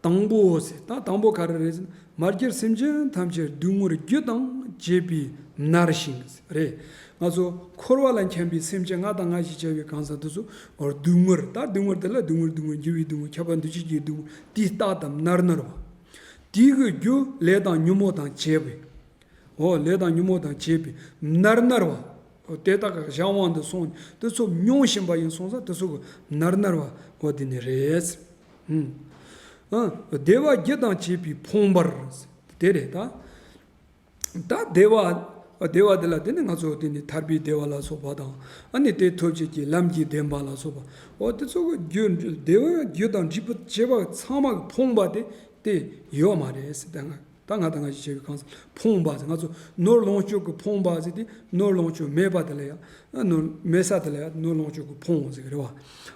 དང་པོ་ཟེར། ད་དང་པོ་ག་རེ་རེད་ཟེར་ན། མ་གྱུར་སེམས་ཅན་ཐམས་ཅད་སྡུག་བསྔལ་རྒྱུ་དང་བཅས་པས་མནར་ཞིང་རེད། ང་ཚོ་འཁོར་བ་ལ་འཁྱམས་པའི་སེམས་ཅན་ང་དང་ང་ཞེས་བྱ་བའི་གང་ཟག་དེ་ཚོ་སྡུག་བསྔལ། ད་སྡུག་བསྔལ་དེ་ལ་སྡུག་བསྔལ་སྡུག་བསྔལ་འགྱུར་བའི་སྡུག་བསྔལ་ཁྱབ་པ་འདུ་བྱེད་ཀྱི་སྡུག་བསྔལ་དེས་རྟག་ཏུ་མནར་མནར་བ། དེའི་རྒྱུ་ལས་དང་ཉོན་མོངས་དང་བཅས་པས། འོ་ལས་དང་ཉོན་མོངས་དང་བཅས་པས་མནར་མནར་བ། འོ་དེ་དག་གི་གཞན་དབང་དུ་སོང་དེ་ཚོ་མྱོང་བཞིན་པ་ཡིན་སོང་ཙང་དེ་ཚོ་གི་མནར་མནར་བ་འོ་དེ་ནི་རེད། ཨང་། བདེ་བ་རྒྱུ་དང་བཅས་པས་ཕོངས་པར། དེ་རེད་ད། ད་བདེ་བ། བདེ་བ་དེ་ལ་དེ་ནི་ང་ཚོ་དེ་ནི་ཐར་པའི་བདེ་བ་ལ་སོགས་པ་དང་ཨ་ནི་དེ་ཐོབ་བྱེད་ཀྱི་ལམ་གྱི་བདེན་པ་ལ་སོགས་པ་འོ་དེ་ཚོ་གི་རྒྱུ་བདེ་བ་རྒྱུ་དང་འབྲས་བུ་བྱེད་པ་ཚང་མ་གི་ཕོངས་པ་དེ་དེ་ཡོད་མ་རེད་ཟེར། ད་ང་ད་ང་དང་ང་ཞིག་བྱེད་པའི་གང་ཟག་ཕོངས་པ་ཟེར། ང་ཚོ་ནོར་ལོངས་སྤྱོད་ཀྱི་ཕོངས་པ་ཟེར་དེ་ནོར་ལོངས་སྤྱོད་མེད་པ་དེ་ལ་ཡང་ནོར་མེད་ས་དེ་ལ་ཡང་ནོར་ལོངས་སྤྱོད་ཀྱི་ཕོངས་ཟེར་གི་རེད་བ།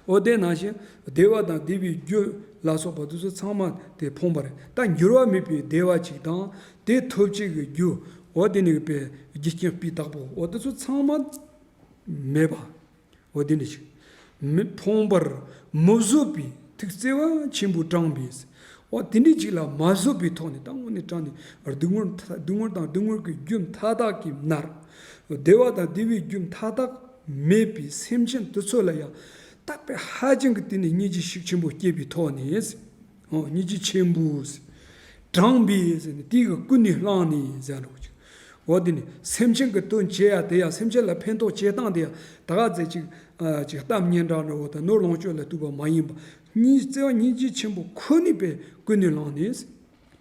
འོ་དེ་ནང་བཞིན་བདེ་བ་དང་བདེ་བའི་རྒྱུ་ལ་སོགས་པ་དེ་ཚོ་ཚང་མ་དེ་ཕོངས་པ་རེད། ད་འགྱུར་བ་མེད་པའི་བདེ་བ་ཅིག་དང་དེ་ཐོབ་བྱེད་ཀྱི་རྒྱུ་འོ་དེ་ནི་པའི་རྒྱུ་རྐྱེན་སྤུས་དག་པོ་འོ་དེ་ཚོ་ཚང་མ་མེད་པ། འོ་དེ་འདྲ་ཞིག་མི་ཕོངས་པར་མི་བཟོད་པའི་ཐུགས་བརྩེ་བ་ཆེན་པོས་དྲངས་པས། འོ་དེ་འདྲ་ཅིག་ལ་མ་བཟོད་པའི་ཐོག་ནས་ད་དངོས་གནས་དྲང་ནས་སྡུག་བསྔལ་མཐའ་སྡུག་བསྔལ་དང་སྡུག་བསྔལ་གྱི་རྒྱུ་མཐའ་དག་གིས་མནར། བདེ་བ་དང་བདེ་བའི་རྒྱུ་མཐའ་དག་མེད་པའི་སེམས་ཅན་དེ་ཚོ་ལ་ཡང་དག་པའི་ཧ་ཅང་གི་དེ་ནས་སྙིང་རྗེ་ཤུགས་ཆེན་པོ་སྐྱེས་པའི་ཐོག་ནས། འོ་སྙིང་རྗེ་ཆེན་པོས་དྲངས་པས་ཟེར་ནས་དེ་གི་ཀུན་ནས་བསླངས་ནས་ཟེར་རོ་ཅིག་འོ་དེ་ནི་སེམས་ཅན་གྱི་དོན་བྱེད་ཡ་དེ་ཡང་སེམས་ཅན་ལ་ཕན་ཐོགས་བྱེད་སྟངས་དེ་ཡང་ད་ག་ཚད་ཅིག་ཨ་ཅིག་གཏམ་སྙན་གྲགས་འདྲ་བོ་དང་ནོར་ལོངས་སྤྱོད་ལ་གཏུགས་པ་མ་ཡིན་པ། སྙིང་བརྩེ་བ་སྙིང་རྗེ་ཆེན་པོ་ཁོ་ནའི་པའི་ཀུན་ནས་བསླངས་ནས།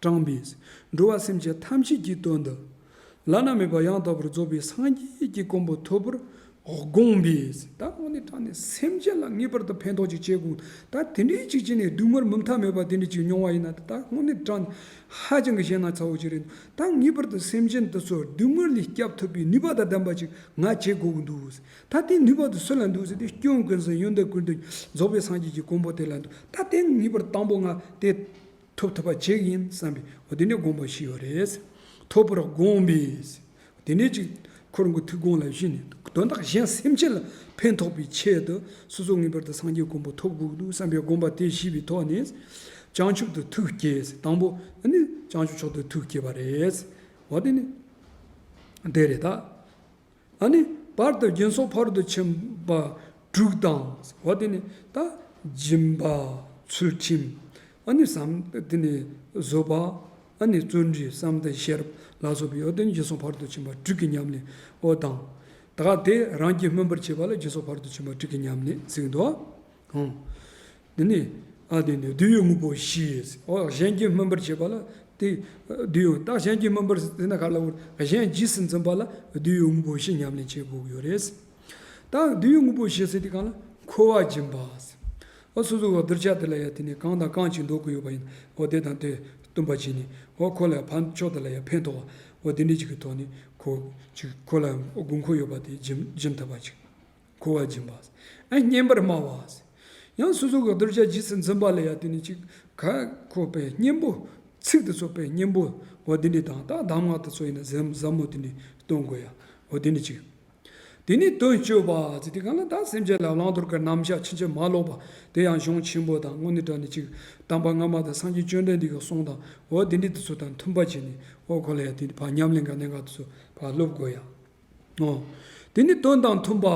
དྲངས་པས། འགྲོ་བ་སེམས་ཅན་ཐམས་ཅད་ཀྱི་དོན་དུ། བླ་ན་མེད་པ་ཡང་དག་པར་རྫོགས་པའི་སངས་རྒྱས་ཀྱི་གོ་འཕང་ཐོབ་པར་དགོངས་པས། ད་དངོས་གནས་དྲང་གནས་སེམས་ཅན་ལ་ངེས་པར་དུ་ཕན་ཐོགས་ཅིག་བྱེད་དགོས། ད་དེ་འདྲའི་ཅིག་བྱས་ནས་སྡུག་བསྔལ་མུ་མཐའ་མེད་པ་དེ་འདྲ་ཅིག་མྱོང་བ་ཡིན་ན། ད་དངོས་གནས་དྲང་གནས་ཧ་ཅང་གི་ཞེད་སྣང་ཚ་བོ་ཅིག་རེད། ད་ངེས་པར་དུ་སེམས་ཅན་དེ་ཚོ་སྡུག་བསྔལ་ལས་སྐྱབས་ཐུབ་པའི་ནུས་པ་དང་ལྡན་པ་ཅིག་ང་བྱེད་དགོས་ཀྱི་འདུག། ད་དེ་ནུས་པ་དེ་སུ་ལ་འདུག་ཟེར་དུས། སྐྱོན་ཀུན་ཟད་ཡོན་ཏན་ཀུན་ལྡན་རྫོགས་པའི་སངས་རྒྱས་ཀྱི་གོ་འཕང་དེ་ལ་འདུག། ད་དེ་ངེས་པར་དང་པོ་ང་དེ་ཐོབ་ཐུབ་པ་བྱེད་ཀྱི་ཡིན་བསམ་པའི་འོ་དེ་འདྲའི་དགོངས་པ་བཞེས་ཡོད་རེད། ཐོབ་པར་དགོངས་པས། དེ་ནས་ཅིག་ཁོ་རང་གི་ཐུགས་དགོངས་ལ་གཞི་ནས་དོན་དག་གཞན་སེམས་ཅན་ལ་ཕན་ཐོགས་པའི་ཆེད་དུ་སོ་སོ་ངེས་པར་དུ་སངས་རྒྱས་གོ་འཕང་ཐོབ་དགོས་འདུག་བསམ་པའི་དགོངས་པ་དེ་བཞེས་པའི་ཐོག་ནས། བྱང་ཆུབ་ཏུ་ཐུགས་བསྐྱེད། དང་པོ་ནི་བྱང་ཆུབ་མཆོག་ཏུ་ཐུགས་བསྐྱེད་པ་རེད། འོ་དེ་ནི་དེ་རེད་ད། ཨ་ནི་བར་དུ་སྦྱིན་སོགས་ཕ་རོལ་ཏུ་ཕྱིན་པ་དྲུག་དང་། འོ་དེ་ནི་ད་སྦྱིན་པ། ཚུལ་ཁྲིམས། ཨ་ནི་བསམ་དེ་ནི་བཟོད་པ། ཨ་ནི་བརྩོན་འགྲུས། བསམ་གཏན་ཤེས་རབ་ལ་སོགས་པའི་འོ་དེ་ནི་སྦྱིན་སོགས་ཕ་རོལ་ཏུ་ཕྱིན་པ་དྲུག་གི་ཉམས་ལེན་འོ་དང་། ད་ག་དེ་རང་གིས་སྨིན་པར་བྱེད་པ་ལ་སྦྱིན་སོགས་ཕ་རོལ་ཏུ་ཕྱིན་པ་དྲུག་གི་ཉམས་ལེན་ཟེར་གྱི་འདུག་ཨང་། དེ་ནས་ཨ་དེ་ནས་བསྡུས་ཡོད་དངོས་པོ་བཞི། འོ་གཞན་གྱིས་སྨིན་པར་བྱེད་པ་ལ་དེ་བསྡུས་ཡོད། ད་གཞན་གྱིས་སྨིན་པར་ཟེར་ན་ག་ལ་བར་གཞན་རྗེས་སུ་འཛིན་པ་ལ་བསྡུས་ཡོད་དངོས་པོ་བཞི་ཉམས་ལེན་བྱེད་དགོས་ཀྱི་ཡོད་རེད། ད་བསྡུས་ཡོད་དངོས་པོ་བཞི་ཟེར་དུས་གང་ལ་མཁོ་བ་སྦྱིན་པ། འོ་སོ་སོ་གི་གདུལ་བྱ་དེ་ལ་ཡང་དེ་ནས་གང་དང་གང་ཅིག་འདོད་ཀྱི་ཡོད་པ་ཡིན། འོ་དེ་དང་དེ་བསྟུན་པ་བྱས་ནས་འོ་ཁོ་ལ་ཕན་ཕྱོགས་དེ་ལ་ཡང་ཕན་ཐོགས་པ། འོ་དེ་འདྲ་ཅིག་གི་ཐོག་ནས་ཁོ་ཅིག་ཁོ་ལ་དགོས་མཁོ་ཡོད་པ་དེ་སྦྱིན་སྦྱིན་ཐུབ་པ་ཅིག། མཁོ་བ་སྦྱིན་པ། ཨ་སྙན་པར་སྨྲ་བ། ཡང་སོ་སོ་གི་གདུལ་བྱ་རྗེས་སུ་འཛིན་པ་ལ་ཡང་དེ་ནི་ཅིག་ག་ཁོ་པའི་སྙན་པོ། ཚིག་དེ་ཚོ་པའི་སྙན་པོ། འོ་དེ་འདྲ་དང་ད་གདམས་ངག་དེ་ཚོ་ཡིན་ན་ཟབ་ཟབ་མོ་དེ་འདྲ་སྟོན་དགོས་ཡ། འོ་དེ་འདྲ་ཅིག། དེ་ནི་དོན་སྤྱོད་པ་ཟེར་དུས་གང་ལ་ད་སེམས་ཅན་ལ་བླང་དོར་གྱི་རྣམ་གཞག་ཕྱིན་ཅི་མ་ལོག་པ་དེ་ཡང་གཞུང་ཆེན་པོ་དང་དངོས་གནས་དྲང་གནས་ཅིག་དམ་པ་སྔ་མ་དང་སངས་རྒྱས་བཅོམ་ལྡན་འདས་ཀྱི་གསུང་དང་འོ་དེ་འདྲ་དེ་ཚོ་དང་མཐུན་པ་བྱས་ནས་འོ་ཁོ་ལ་ཡང་དེ་ཕར་ཉམས་ལེན་ག་གནད་འགག་དེ་ཚོ་ཕར་སློབ་དགོས་ཡ། ཨོ། དེ་ནི་དོན་དང་མཐུན་པ།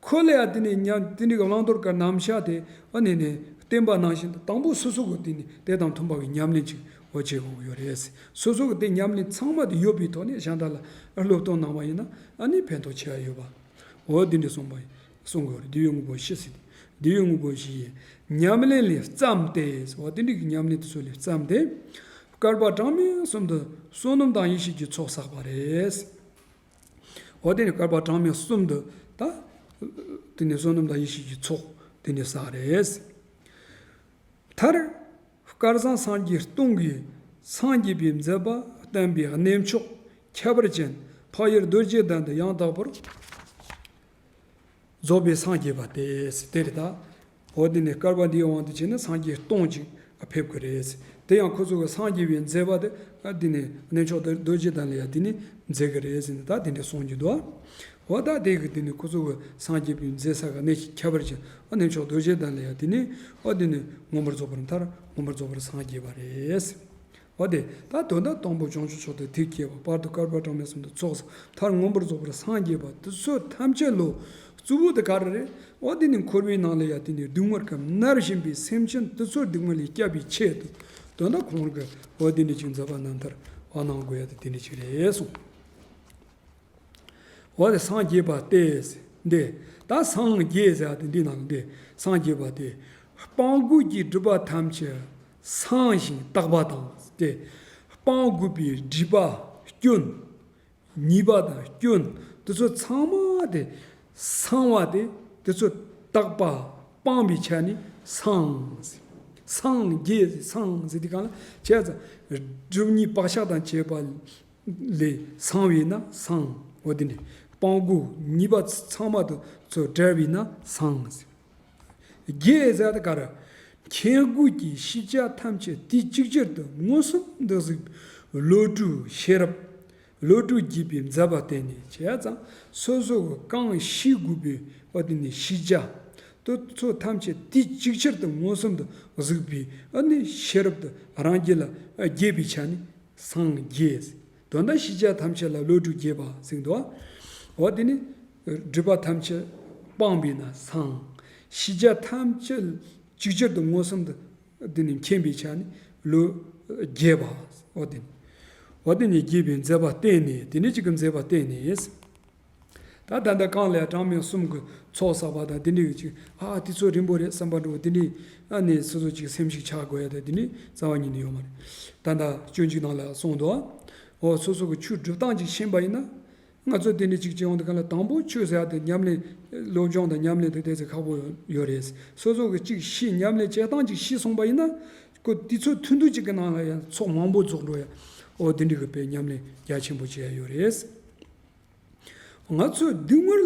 ཁོ་ལ་ཡང་དེ་ནི་ཉམས་དེ་ནི་བླང་དོར་གྱི་རྣམ་གཞག་དེ་ཨ་ནི་ནི་བསྟན་པ་ནང་བཞིན་དུ་དང་པོ་སོ་སོ་གི་དེ་ནི་དེ་དང་མཐུན་པ་གི་ཉམས་ལེན་ཅིག་འོ་བྱེད་དགོས་ཀྱི་ཡོད་རེད། སོ་སོ་གི་དེ་ཉམས་ལེན་ཚང་མ་དེ་ཡོད་པའི་ཐོག་ནས་གཞན་དག་ལ་སློབ་སྟོན་གནང་བ་ཡིན་ན་ཨ་ནི་ཕན་ཐོགས་ཆེ་བ་ཡོད་པ། འོ་དེ་འདྲ་གསུངས་པ་གསུང་དགོས་རེད། བསྡུས་ཡོད་དངོས་པོ་བཞི་ཟེར་ཏེ། བསྡུས་ཡོད་དངོས་པོ་བཞི་ཡི་ཉམས་ལེན་ལས་བརྩམས་ཏེ། འོ་དེ་འདྲའི་གི་ཉམས་ལེན་དེ་ཚོ་ལས་བརྩམས་ཏེ། བསྐལ་པ་གྲངས་མེད་གསུམ་དུ་བསོད་ནམས་དང་ཡེ་ཤེས་ཀྱི་ཚོགས་བསགས་པ་རེད། འོ་དེ་ནི་བསྐལ་པ་གྲངས་མེད་གསུམ་དུ་ད་དེ་ནི་བསོད་ནམས་དང་ཡེ་ཤེས་ཀྱི་ཚོགས་དེ་ནི་བསགས་རེད། མཐར་སྐལ་བཟང་སངས་རྒྱས་སྟོང་གི་སངས་རྒྱས་པའི་མཛད་པ་བསྟན་པའི་གནས་མཆོག་ཁྱད་པར་ཅན་འཕགས་ཡུལ་རྡོ་རྗེ་གདན་དུ་ཡང་དག་པར་རྫོགས་པའི་སངས་རྒྱས་པ་སྟེ། དེ་རེད་ད། འོ་དེ་ནི་བསྐལ་པ་འདིའི་དབང་དུ་བྱས་ནས་སངས་རྒྱས་སྟོང་ཅིག་ཕེབས་ཀྱི་རེད། དེ་ཡང་ཁོ་ཚོ་གི་སངས་རྒྱས་པའི་མཛད་པ་དེ་ཨ་དེ་ནི་གནས་མཆོག་རྡོ་རྗེ་གདན་ལ་ཡང་དེ་ནི་མཛད་ཀྱི་རེད་ཟེར་ནས་ད་དེ་འདྲ་གསུང་རྒྱུ་འདུག། འོ་ད་དེ་གི་དེ་ནི་ཁོ་ཚོ་གི་སངས་རྒྱས་པའི་མཛད་ས་གི་གནས་ཁྱད་པར་ཅན་ཨ་གནས་མཆོག་རྡོ་རྗེ་གདན་ལ་ཡང་དེ་ནི་འོ་དེ་ནི་མངོན་པར་རྫོགས་པར་མཐར་མངོན་པར་རྫོགས་པར་སངས་རྒྱས་པ་རེད། འོ་དེ་ད་དོན་དག་དང་པོ་བྱང་ཆུབ་མཆོག་ཏུ་ཐུགས་བསྐྱེད་པ། བར་དུ་བསྐལ་པ་གྲངས་མེད་གསུམ་དུ་ཚོགས་བསགས། མཐར་མངོན་པར་རྫོགས་པར་སངས་རྒྱས་པ། དེ་ཚོ་ཐམས་ཅད་ལོ་གཙོ་བོ་དེ་ག་རེ་རེད། འོ་དེ་ནི་འཁོར་བའི་ནང་ལ་ཡ་དེ་ནི་སྡུག་བསྔལ་གྱིས་མནར་བཞིན་པའི་སེམས་ཅན་དེ་ཚོ་སྡུག་བསྔལ་ལས་བསྐྱབ་པའི་ཆེད་དུ་དོན་དག་ཁོང་གི་འོ་དེ་ནི་ཅིག་མཛད་པ་རྣམ་ཐར་འོ་གནང་དགོས་ཡ་དེ་དེ་ནི་ཅིག་རེད་གསུངས། འོ་དེ་སངས་རྒྱས་པ་སྟེ། འདི་ད་སངས་རྒྱས་ཟེར་བ་དེ་འདི་ནང་འདི་སངས་རྒྱས་པ་སྟེ། སྤང་དགོས་ཀྱི་སྒྲིབ་པ་ཐམས་ཅད་སངས་ཤིང་དག་པ་དང་སྟེ། སྤང་དགོས་པའི་སྒྲིབ་པ་སྐྱོན། ཉེས་པ་དང་སྐྱོན་དེ་ཚོ་ཚང་མ་དེ་སངས་པ་དེ་དེ་ཚོ་དག་པ་སྤངས་པའི་ཆ་ནས་སངས། སངས་རྒྱས་སངས་ཟེར་དུས་གང་ལ་བྱས་ཙང་སྒྲིབ་གཉིས་བག་ཆགས་དང་བཅས་པ་ལས་སངས་པས་ན་སངས། འོ་དེ་འདྲ། སྤང་དགོས་ཉེས་པ་ཚང་མ་དེ་ཚོ་བྲལ་བས་ན་སངས། རྒྱས་ཟེར་ད་ག་རེ། མཁྱེན་དགོས་ཀྱི་ཤེས་བྱ་ཐམས་ཅད་དུས་གཅིག་གྱུར་དུ་མངོན་སུམ་དུ་གཟིགས་པའི་བློ་གྲོས་ཤེས་རབ། བློ་གྲོས་རྒྱས་པའི་མཛད་པ་བསྟན་ནས་བྱས་ཙང་སོ་སོ་གི་གང་ཤེས་དགོས་པའི་འོ་དེ་ནི་ཤེས་བྱ་དེ་ཚོ་ཐམས་ཅད་དུས་གཅིག་གྱུར་དུ་མངོན་སུམ་དུ་གཟིགས་པའི་ཨ་ནི་ཤེས་རབ་དེ་རང་རྒྱུད་ལ་རྒྱས་པའི་ཆ་ནས། སངས་རྒྱས། དོན་དག་ཤེས་བྱ་ཐམས་ཅད་ལ་བློ་གྲོས་རྒྱས་པ་ཟེར་འདུག། འོ་དེ་ནི་སྒྲིབ་པ་ཐམས་ཅད་སྤངས་པས་ན་སངས། ཤེས་བྱ་ཐམས་ཅད་ཅིག་ཅར་དུ་མངོན་སུམ་དུ་དེ་ནི་མཁྱེན་པའི་ཆ་ནས་བློ་རྒྱས་པ། འོ་དེ་ནི་འོ་དེ་ནི་རྒྱས་པའི་མཛད་པ་བསྟན་ནས་དེ་ནི་གཅིག་གི་མཛད་པ་བསྟན་ནས། ད་ ད་ད་ལྟ་གང་ལ་གྲངས་མེད་གསུམ་གྱི་ཚོགས་བསགས་པ་དང་དེ་འདྲའི་ཅིག་ཨ་དེ་ཚོ་རིང་པོ་རེད་བསམ་པ་འདྲ་བོ་དེ་འདྲའི་ཨ་ནི་སོ་སོ་ཅིག་སེམས་ཤུགས་ཆག་དགོས་ཡ་དེ་དེ་འདྲའི་རྩ་བ་ཉིད་ནས་ཡོད་མ་རེད། ད་ལྟ་སྤྱོད་འཇུག་ནང་ལ་གསུངས་འདུག་འོ་སོ་སོ་གི་ཆོས་སྒྲུབ་སྟངས་ཅིག་ཤེས་པ་ཡིན་ན། ང་ཚོ་དེ་འདྲའི་ཅིག་བྱེད་ཡོང་དུས་ག་ལ་དང་པོ་ཆོས་ཟེར་ཡ་དེ་ཉམས་ལེན། སློབ་སྦྱོང་དང་ཉམས་ལེན་དེ་དེ་ཚོ་ཁག་པོ་ཡོད་རེད། སོ་སོ་གི་ཅིག་ཤེས། ཉམས་ལེན་བྱེད་སྟངས་ཅིག་ཤེས་སོང་པ་ཡིན་ན། ཁོ་དུས་ཚོད་ཐུང་ཐུང་ཅིག་གི་ནང་ལ་ཡང་ཚོགས་མང་པོ་རྫོགས་འགྲོ་ཡ། འོ་དེ་འདྲའི་གི་དཔེ་ཉམས་ལེན་རྒྱ་ཆེན་པོ་བྱེད་ཡ་ཡོད་རེད། ང་ཚོས་སྡུག་བསྔལ་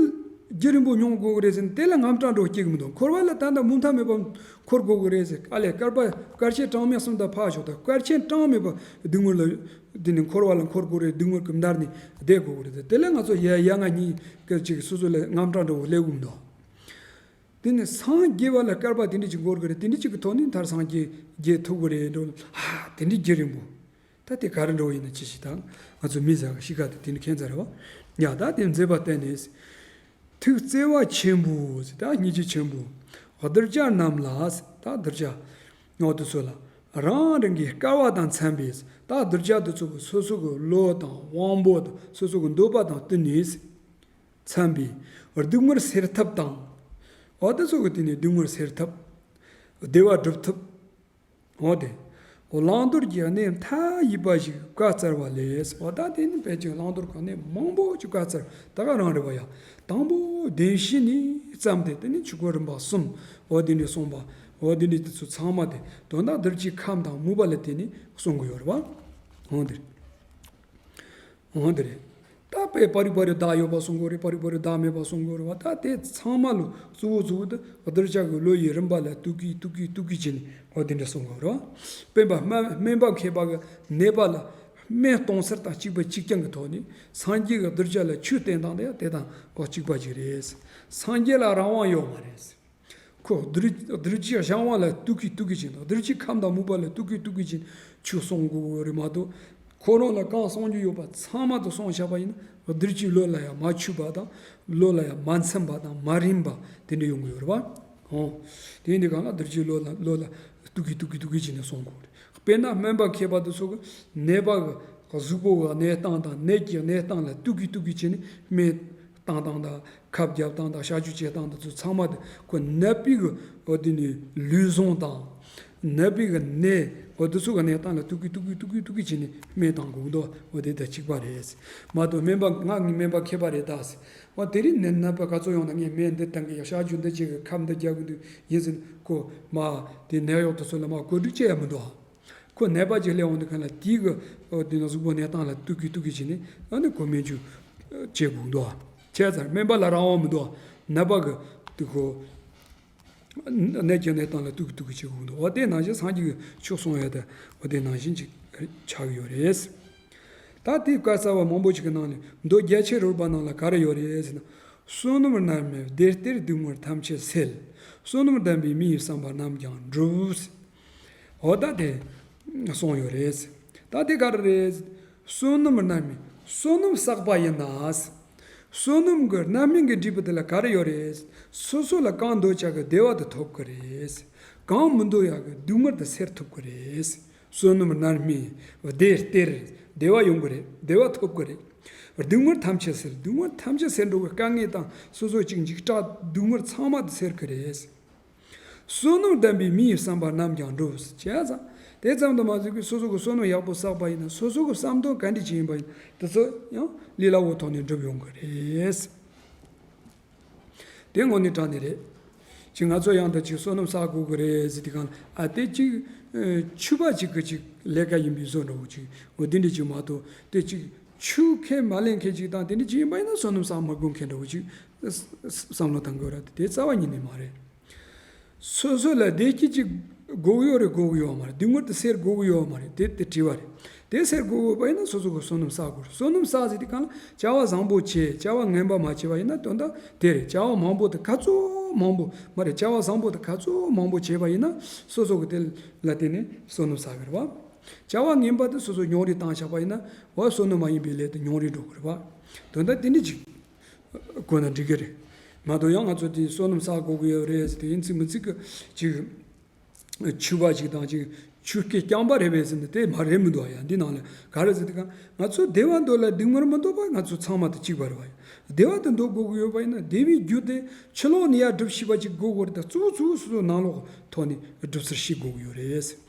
རྒྱུན་རིང་པོ་མྱོང་དགོས་ཀྱི་རེད་ཟེར་ན་དེ་ལ་དངངས་སྐྲག་འདྲ་བོ་སྐྱེ་གི་མི་འདུག་འཁོར་བ་ལ་ད་ལྟ་མུ་མཐའ་མེད་པར་འཁོར་དགོས་ཀྱི་རེད་ཟེར། ཨ་ལས་བསྐལ་པ་བསྐལ་ཆེན་གྲངས་མེད་གསུམ་དང་ཕར་ཞོག་ད་བསྐལ་ཆེན་གྲངས་མེད་པ་སྡུག་བསྔལ་ལ་འདི་ནི་འཁོར་བ་ལ་འཁོར་དགོས་རེད། སྡུག་བསྔལ་གྱིས་འདར་ནས་བསྡད་དགོས་ཀྱི་རེད་ཟེར། དེ་ལ་ང་ཚོ་ཡ་ཡ་ང་གཉིས་ཀྱི་ཅིག་སོ་སོ་ལ་དངངས་སྐྲག་འདྲ་བོ་སླེབས་གི་མི་འདུག་དེ་ནི་སངས་རྒྱས་པ་ལ་བསྐལ་པ་དེ་འདྲ་ཅིག་འགོར་གི་རེད། དེ་འདྲ་ཅིག་གི་ཐོག་ནས་མཐར་སངས་རྒྱས་རྒྱས་ཐུབ་ཀྱི་རེད་འགྲོ། ཧ་དེ་འདྲ་རྒྱུན་རིང་པོ། ད་དེ་ག་རེ་འགྲོ་ཡིན་ན་ཅི་ཞིག་དང་། ང་ཚོ་མི་ཟེར་ག་ཤི་ཁ་དེ་དེ་ནི་ཁྱད་མཚར་རེད་བ། ཡ་ད་དེ་མཛད་པ་བསྟན་ནས། ཐུགས་བརྩེ་བ་ཆེན་པོ་ཟེར། ད་སྙིང་རྗེ་ཆེན་པོ། གདུལ་བྱ་རྣམས་ལ་ཟེར། ད་གདུལ་བྱ་ངོ་དེ་ཚོ་ལ། རང་རང་གི་སྐལ་བ་དང་འཚམ་པའི་ཟེར། ད་གདུལ་བྱ་དེ་ཚོ་གི་སོ་སོ་གི་བློ་དང་དབང་པོ་དང་སོ་སོ་གི་འདོད་པ་དང་བསྟུན་ནས་ཟེར། འཚམ་པའི་སྡུག་བསྔལ་སེལ་ཐབས་དང་། འོ་དེ་ཚོ་གི་དེ་ནས་སྡུག་བསྔལ་སེལ་ཐབས། བདེ་བ་སྒྲུབ་ཐབས། འོ་དེ། འོ་བླང་དོར་གྱི་གནས་མཐའ་ཡས་པ་ཞིག་བཀའ་སྩལ་བ་ལས། འོ་ད་དེ་ནི་དཔེ་ཅིག་བླང་དོར་གྱི་གནས་མང་པོ་ཅིག་བཀའ་སྩལ། ད་ག་རང་རེད་བ་ཡ། དང་པོ་བདེན་བཞི་ནས་བརྩམས་ཏེ་དེ་ནི་ཆོས་སྐོར་རིམ་པ་གསུམ། འོ་དེ་ནས་གསུངས་པ། འོ་དེ་ནས་དེ་ཚོ་ཚང་མ་དེ་དོན་དག་གདུལ་བྱའི་ཁམས་དང་མོས་པ་ལ་བརྟེན་ནས་གསུང་གི་ཡོད་རེད་བ། འོ་དེ་རེད། འོ་དེ་རེད། ད་དཔེ་པ་རིག་པ་རིག་བདག་ཡོད་པ་གསུང་གི་ཡོད་རེད། པ་རིག་པ་རིག་བདག་མེད་པ་གསུང་གི་ཡོད་རེད་བ། ད་དེ་ཚང་མ་ལོ་གཙོ་བོ་གཙོ་བོ་དེ་གདུལ་བྱ་གི་བློ་ཡི་རིམ་པ་ལ་ཐུག་གི་ཐུག་གི་ཐུག་གི་བྱས་ནས་འོ་དེ་འདྲ་གསུང་གི་ཡོད་རེད་བ། སྨན་པ་སྨན་སྨན་པ་མཁས་པ་གི་ནད་པ་ལ་སྨན་གཏོང་ཚུལ་དང་གཅིག་པ་གཅིག་རྐྱང་གི་ཐོག་ནས་སངས་རྒྱས་ཀྱི་གདུལ་བྱ་ལ་ཆོས་བསྟན་སྟངས་དེ་ཡང་དེ་དང་འོ་གཅིག་པ་ཅིག་རེད། སངས་རྒྱས་ལ་རང་དབང་ཡོད་མ་རེད། ཁོ་གདུལ་གདུལ་བྱའི་གཞན་དབང་ལ་ཐུག་གི་ཐུག་གི་བྱས་ནས། གདུལ་བྱའི་ཁམས་དང་མོས་པ་ལ་ཐུག་གི་ཐུག་གི་བྱས་ནས་ཆོས་གསུང་དགོས་རེད་མ་གཏོགས། ཁོ་རང་ལ་གང་གསུང་རྒྱུ་ཡོད་པ་ཚང་མ་དེ་གསུངས་བཞག་པ་ཡིན་ན་གདུལ་བྱའི་བློ་ལ་ཡང་མ་ཆུད་པ་དང་། བློ་ལ་ཡང་མ་འཚམ་པ་དང་མ་རན་པ་དེ་འདྲ་ཡོང་གི་ཡོད་རེད་བ། ཨོ། དེ་ཡིན་དུས་གང་ལ་གདུལ་བྱའི་བློ་ལ་བློ་ལ་ཐུག་གི་ཐུག་གི་ཐུག་གི་བྱས་ནས་གསུང་དགོས་རེད། དཔེར་ན་སྨན་པ་མཁས་པ་དེ་ཚོ་གི་ནད་པ་གི་གཟུགས་པོ་གི་གནས་སྟངས་དང་ནད་ཀྱི་གནས་སྟངས་ལ་ཐུག་གི་ཐུག་གི་བྱས་ནས་སྨན་བཏང་སྟངས་དང་། ཁབ་བརྒྱབ་སྟངས་དང་། གཤག་བཅོས་བྱེད་སྟངས་དེ་ཚོ་ཚང་མ་དེ་ཁོ་ནད་པའི་གི་འོ་དེ་ནི་ལུས་ཟུངས་དང་། ནད་པའི་གི་ནད་འོ་དེ་ཚོ་གི་གནས་སྟངས་ལ་ཐུག་གི་ཐུག་གི་ཐུག་གི་ཐུག་གི་བྱས་ནས་སྨན་བཏང་དགོས་འདུག་འོ་དེ་དང་གཅིག་པ་རེད། མ་གཏོགས་སྨན་པ་ང་ངའི་སྨན་པ་མཁས་པ་རེད་ད་ཟེར། འོ་དེ་རིང་ནད་ནད་པ་ག་ཚོད་ཡོང་ན་ངས་སྨན་འདི་བཏང་གི་ཡ། གཤག་བཅོས་འདི་བྱེད་གི། ཁབ་འདི་རྒྱག་གི་འདུག་ཡིན་ཟེར་ཁོ་མ་དེ་ནད་གཡོག་དེ་ཚོ་ལ་མ་བཀོད་སྒྲིག་བྱེད་ཡ་མི་འདུག་ཁོ་ནད་པ་ཅིག་སླེབས་འོང་དུས་གང་ལ་དེའི་གི་འོ་དེ་ན་གཟུགས་པོ་གནས་སྟངས་ལ་ཐུག་གི་ཐུག་གི་བྱས་ནས་ཨ་ནི་ཁོ་སྨན་བཅོས་བྱེད་དགོས་འདུག་བྱས་ཙང་སྨན་པ་ལ་རང་དབང་མི་འདུག་ནད་པ་གི་དེ་ཁོ་ནད་ཀྱི་གནས་སྟངས་ལ་ཐུག་གི་ཐུག་གི་བྱེད་དགོས་འདུག་འོ་དེ་ནང་བཞིན་སངས་རྒྱས་ཀྱི་ཆོས་གསུང་ཡ་དེ་འོ་དེ་ནང་བཞིན་ཅིག་ཆགས་ཀྱི་ཡོད་རེད། ད་དེའི་བཀའ་སྩལ་བ་མང་པོ་ཅིག་གི་ནང་ནས་མདོ་རྒྱ་ཆེར་རོལ་པ་ནང་ལ་ག་རེ་ཡོད་རེད་ཟེར་ན། བསོད་ནམས་རྣམ་སྨིན་བདེ་སྟེར། སྡུག་བསྔལ་ཐམས་ཅད་སེལ། བསོད་ནམས་ལྡན་པས་མི་ཡི་བསམ་པ་རྣམས་ཀྱང་འགྲུབ། འོ་ད་དེ་གསུངས་ཡོད་རེད། ད་དེ་ག་རེ་རེད། བསོད་ནམས་རྣམ་སྨིན། བསོད་ནམས་བསགས་པ་ཡིན་ན། བསོད་ནམས་ཀྱི་རྣམ་སྨིན་གྱིས་འགྲིག་པ་དེ་ལ་ག་རེ་ཡོད་རེད། སོ་སོ་ལ་གང་འདོད་ཆགས་ཀྱི་བདེ་བ་དེ་ཐོབ་ཀྱི་རེད། གང་མི་འདོད་ཡག་གི་སྡུག་བསྔལ་དེ་སེལ་ཐུབ་ཀྱི་རེད། བསོད་ནམས་རྣམ་སྨིན་བདེ་སྟེར། བདེ་བ་ཡོང་གི་རེད། བདེ་བ་ཐོབ་ཀྱི་རེད། སྡུག་བསྔལ་ཐམས་ཅད་སེལ། སྡུག་བསྔལ་ཐམས་ཅད་སེལ་འགྲོ་བའི་དཀའ་ངལ་དང་སོ་སོ་ཅིག་འཇིགས་སྐྲག་སྡུག་བསྔལ་ཚང་མ་དེ་སེལ་གྱི་རེད། བསོད་ནམས་ལྡན་པས་མི་ཡི་བསམ་པ་རྣམས་ཀྱང་འགྲུབ། བྱས་ཙང་དེ་ཙམ་དུ་མ་ཟད་ཀྱི་སོ་སོ་གི་བསོད་ནམས་ཡག་པོ་བསགས་པ་ཡིན་ན་སོ་སོ་གི་བསམ་དོན་ག་འདྲ་ཅིག་ཡིན་པ་ཡིན་དེ་ཚོ་ཡང་ལས་སླ་བོ་ཐོག་ནས་འགྲུབ་ཡོང་གི་རེད། དེ་དངོས་གནས་དྲང་གནས་རེད། ཅིག་ང་ཚོ་ཡང་ད་ཅིག་བསོད་ནམས་བསགས་དགོས་ཀྱི་རེད་ཟེར་དུས་གང་ལ་ཨ་དེ་ཅིག་ཨ་ཆོས་པ་ཅིག་གི་ཅིག་ལས་ཀ་ཡིན་པའི་བཟོ་འདྲ་བོ་ཅིག་འོ་དེ་འདྲ་ཅིག་མ་གཏོགས་དེ་ཅིག་ཆོས་ཁས་མ་ལེན་མཁན་ཅིག་དང་དེ་འདྲ་ཅིག་ཡིན་པ་ཡིན་ན་བསོད་ནམས་བསགས་མ་དགོས་མཁན་འདྲ་བོ་ཅིག་བསམ་བློ་བཏང་དགོས་ར་དེ་རྩ་བ་ཉིད་ནས་མ་རེད། སོ་སོ་ལ་བདེ་སྐྱིད་ཅིག་དགོས་ཀྱི་ཡོད་རེད་དགོས་ཀྱི་ཡོད་མ་རེད། སྡུག་བསྔལ་དེ་སེལ་དགོས་ཀྱི་ཡོད་མ་རེད། དེ་དེ་དྲི་བ་རེད། དེ་སེལ་དགོས་པ་ཡིན་ན་སོ་སོ་གི་བསོད་ནམས་བསགས་དགོས་རེད། བསོད་ནམས་བསགས་ཟེར་དུས་གང་ལ་བྱ་བ་བཟང་པོ་བྱས་བྱ་བ་ངན་པ་མ་བྱས་པ་ཡིན་ན་དོན་དག་དེ་རེད། བྱ་བ་མང་པོ་དེ་ག་ཚོད་མང་པོ་མ་རེད། བྱ་བ་བཟང་པོ་དེ་ག་ཚོད་མང་པོ་བྱས་པ་ཡིན་ན་སོ་སོ་གི་དེ་ལ་བརྟེན་ནས་བསོད་ནམས་བསགས་ཀྱི་རེད་བ། བྱ་བ་ངན་པ་དེ་སོ་སོ་རྙོག་དྲ་བཏང་བཞག་པ་ཡིན་ན་འོ་བསོད་ནམས་མ་ཡིན་པའི་ལས་དེ་རྙོག་དྲ་འགྲོ་གི་རེད་བ། དོན་དག་དེ་འདྲ་ཅིག་དགོས་ན་འགྲིག་གི་རེད། མ་གཏོགས་ཡང་ང་ཚོ་དེ་བསོད་ནམས་བསགས་དགོས་ཀྱི་ཡོད་རེད་ཟེར་དེ་ཡིན་ཚིག་མི་ཚིག་གི་ཅིག་ཆོས་པ་ཅིག་དང་ཅིག་ཆོས་སྐད་རྐྱང་པ་རེད་པས་ཟེར་ན་དེ་མ་རེད་མི་འདུག་ཡ། འདི་ནང་ལ་ག་རེ་ཟེར་དུས་གང་ང་ཚོ་བདེ་བ་འདོད་ལ་སྡུག་བསྔལ་མི་འདོད་པ་ང་ཚོ་ཚང་མ་དང་གཅིག་པ་རེད་བ། བདེ་བ་དུ་འདོད་དགོས་ཀྱི་ཡོད་པ་ཡིན་ན། བདེ་བའི་རྒྱུ་དེ་ཕྱི་ལོགས་ནས་ཡར་སྒྲུབ་ཤེས་པ་ཅིག་དགོས་ཀྱི་རེད་དེ། གཙོ་བོ་གཙོ་བོ་སོ་སོའི་ནང་ལོགས་ཐོག་ནས་སྒྲུབ་ཚུལ་ཤེས་དགོས་ཀྱི་ཡོད་རེད།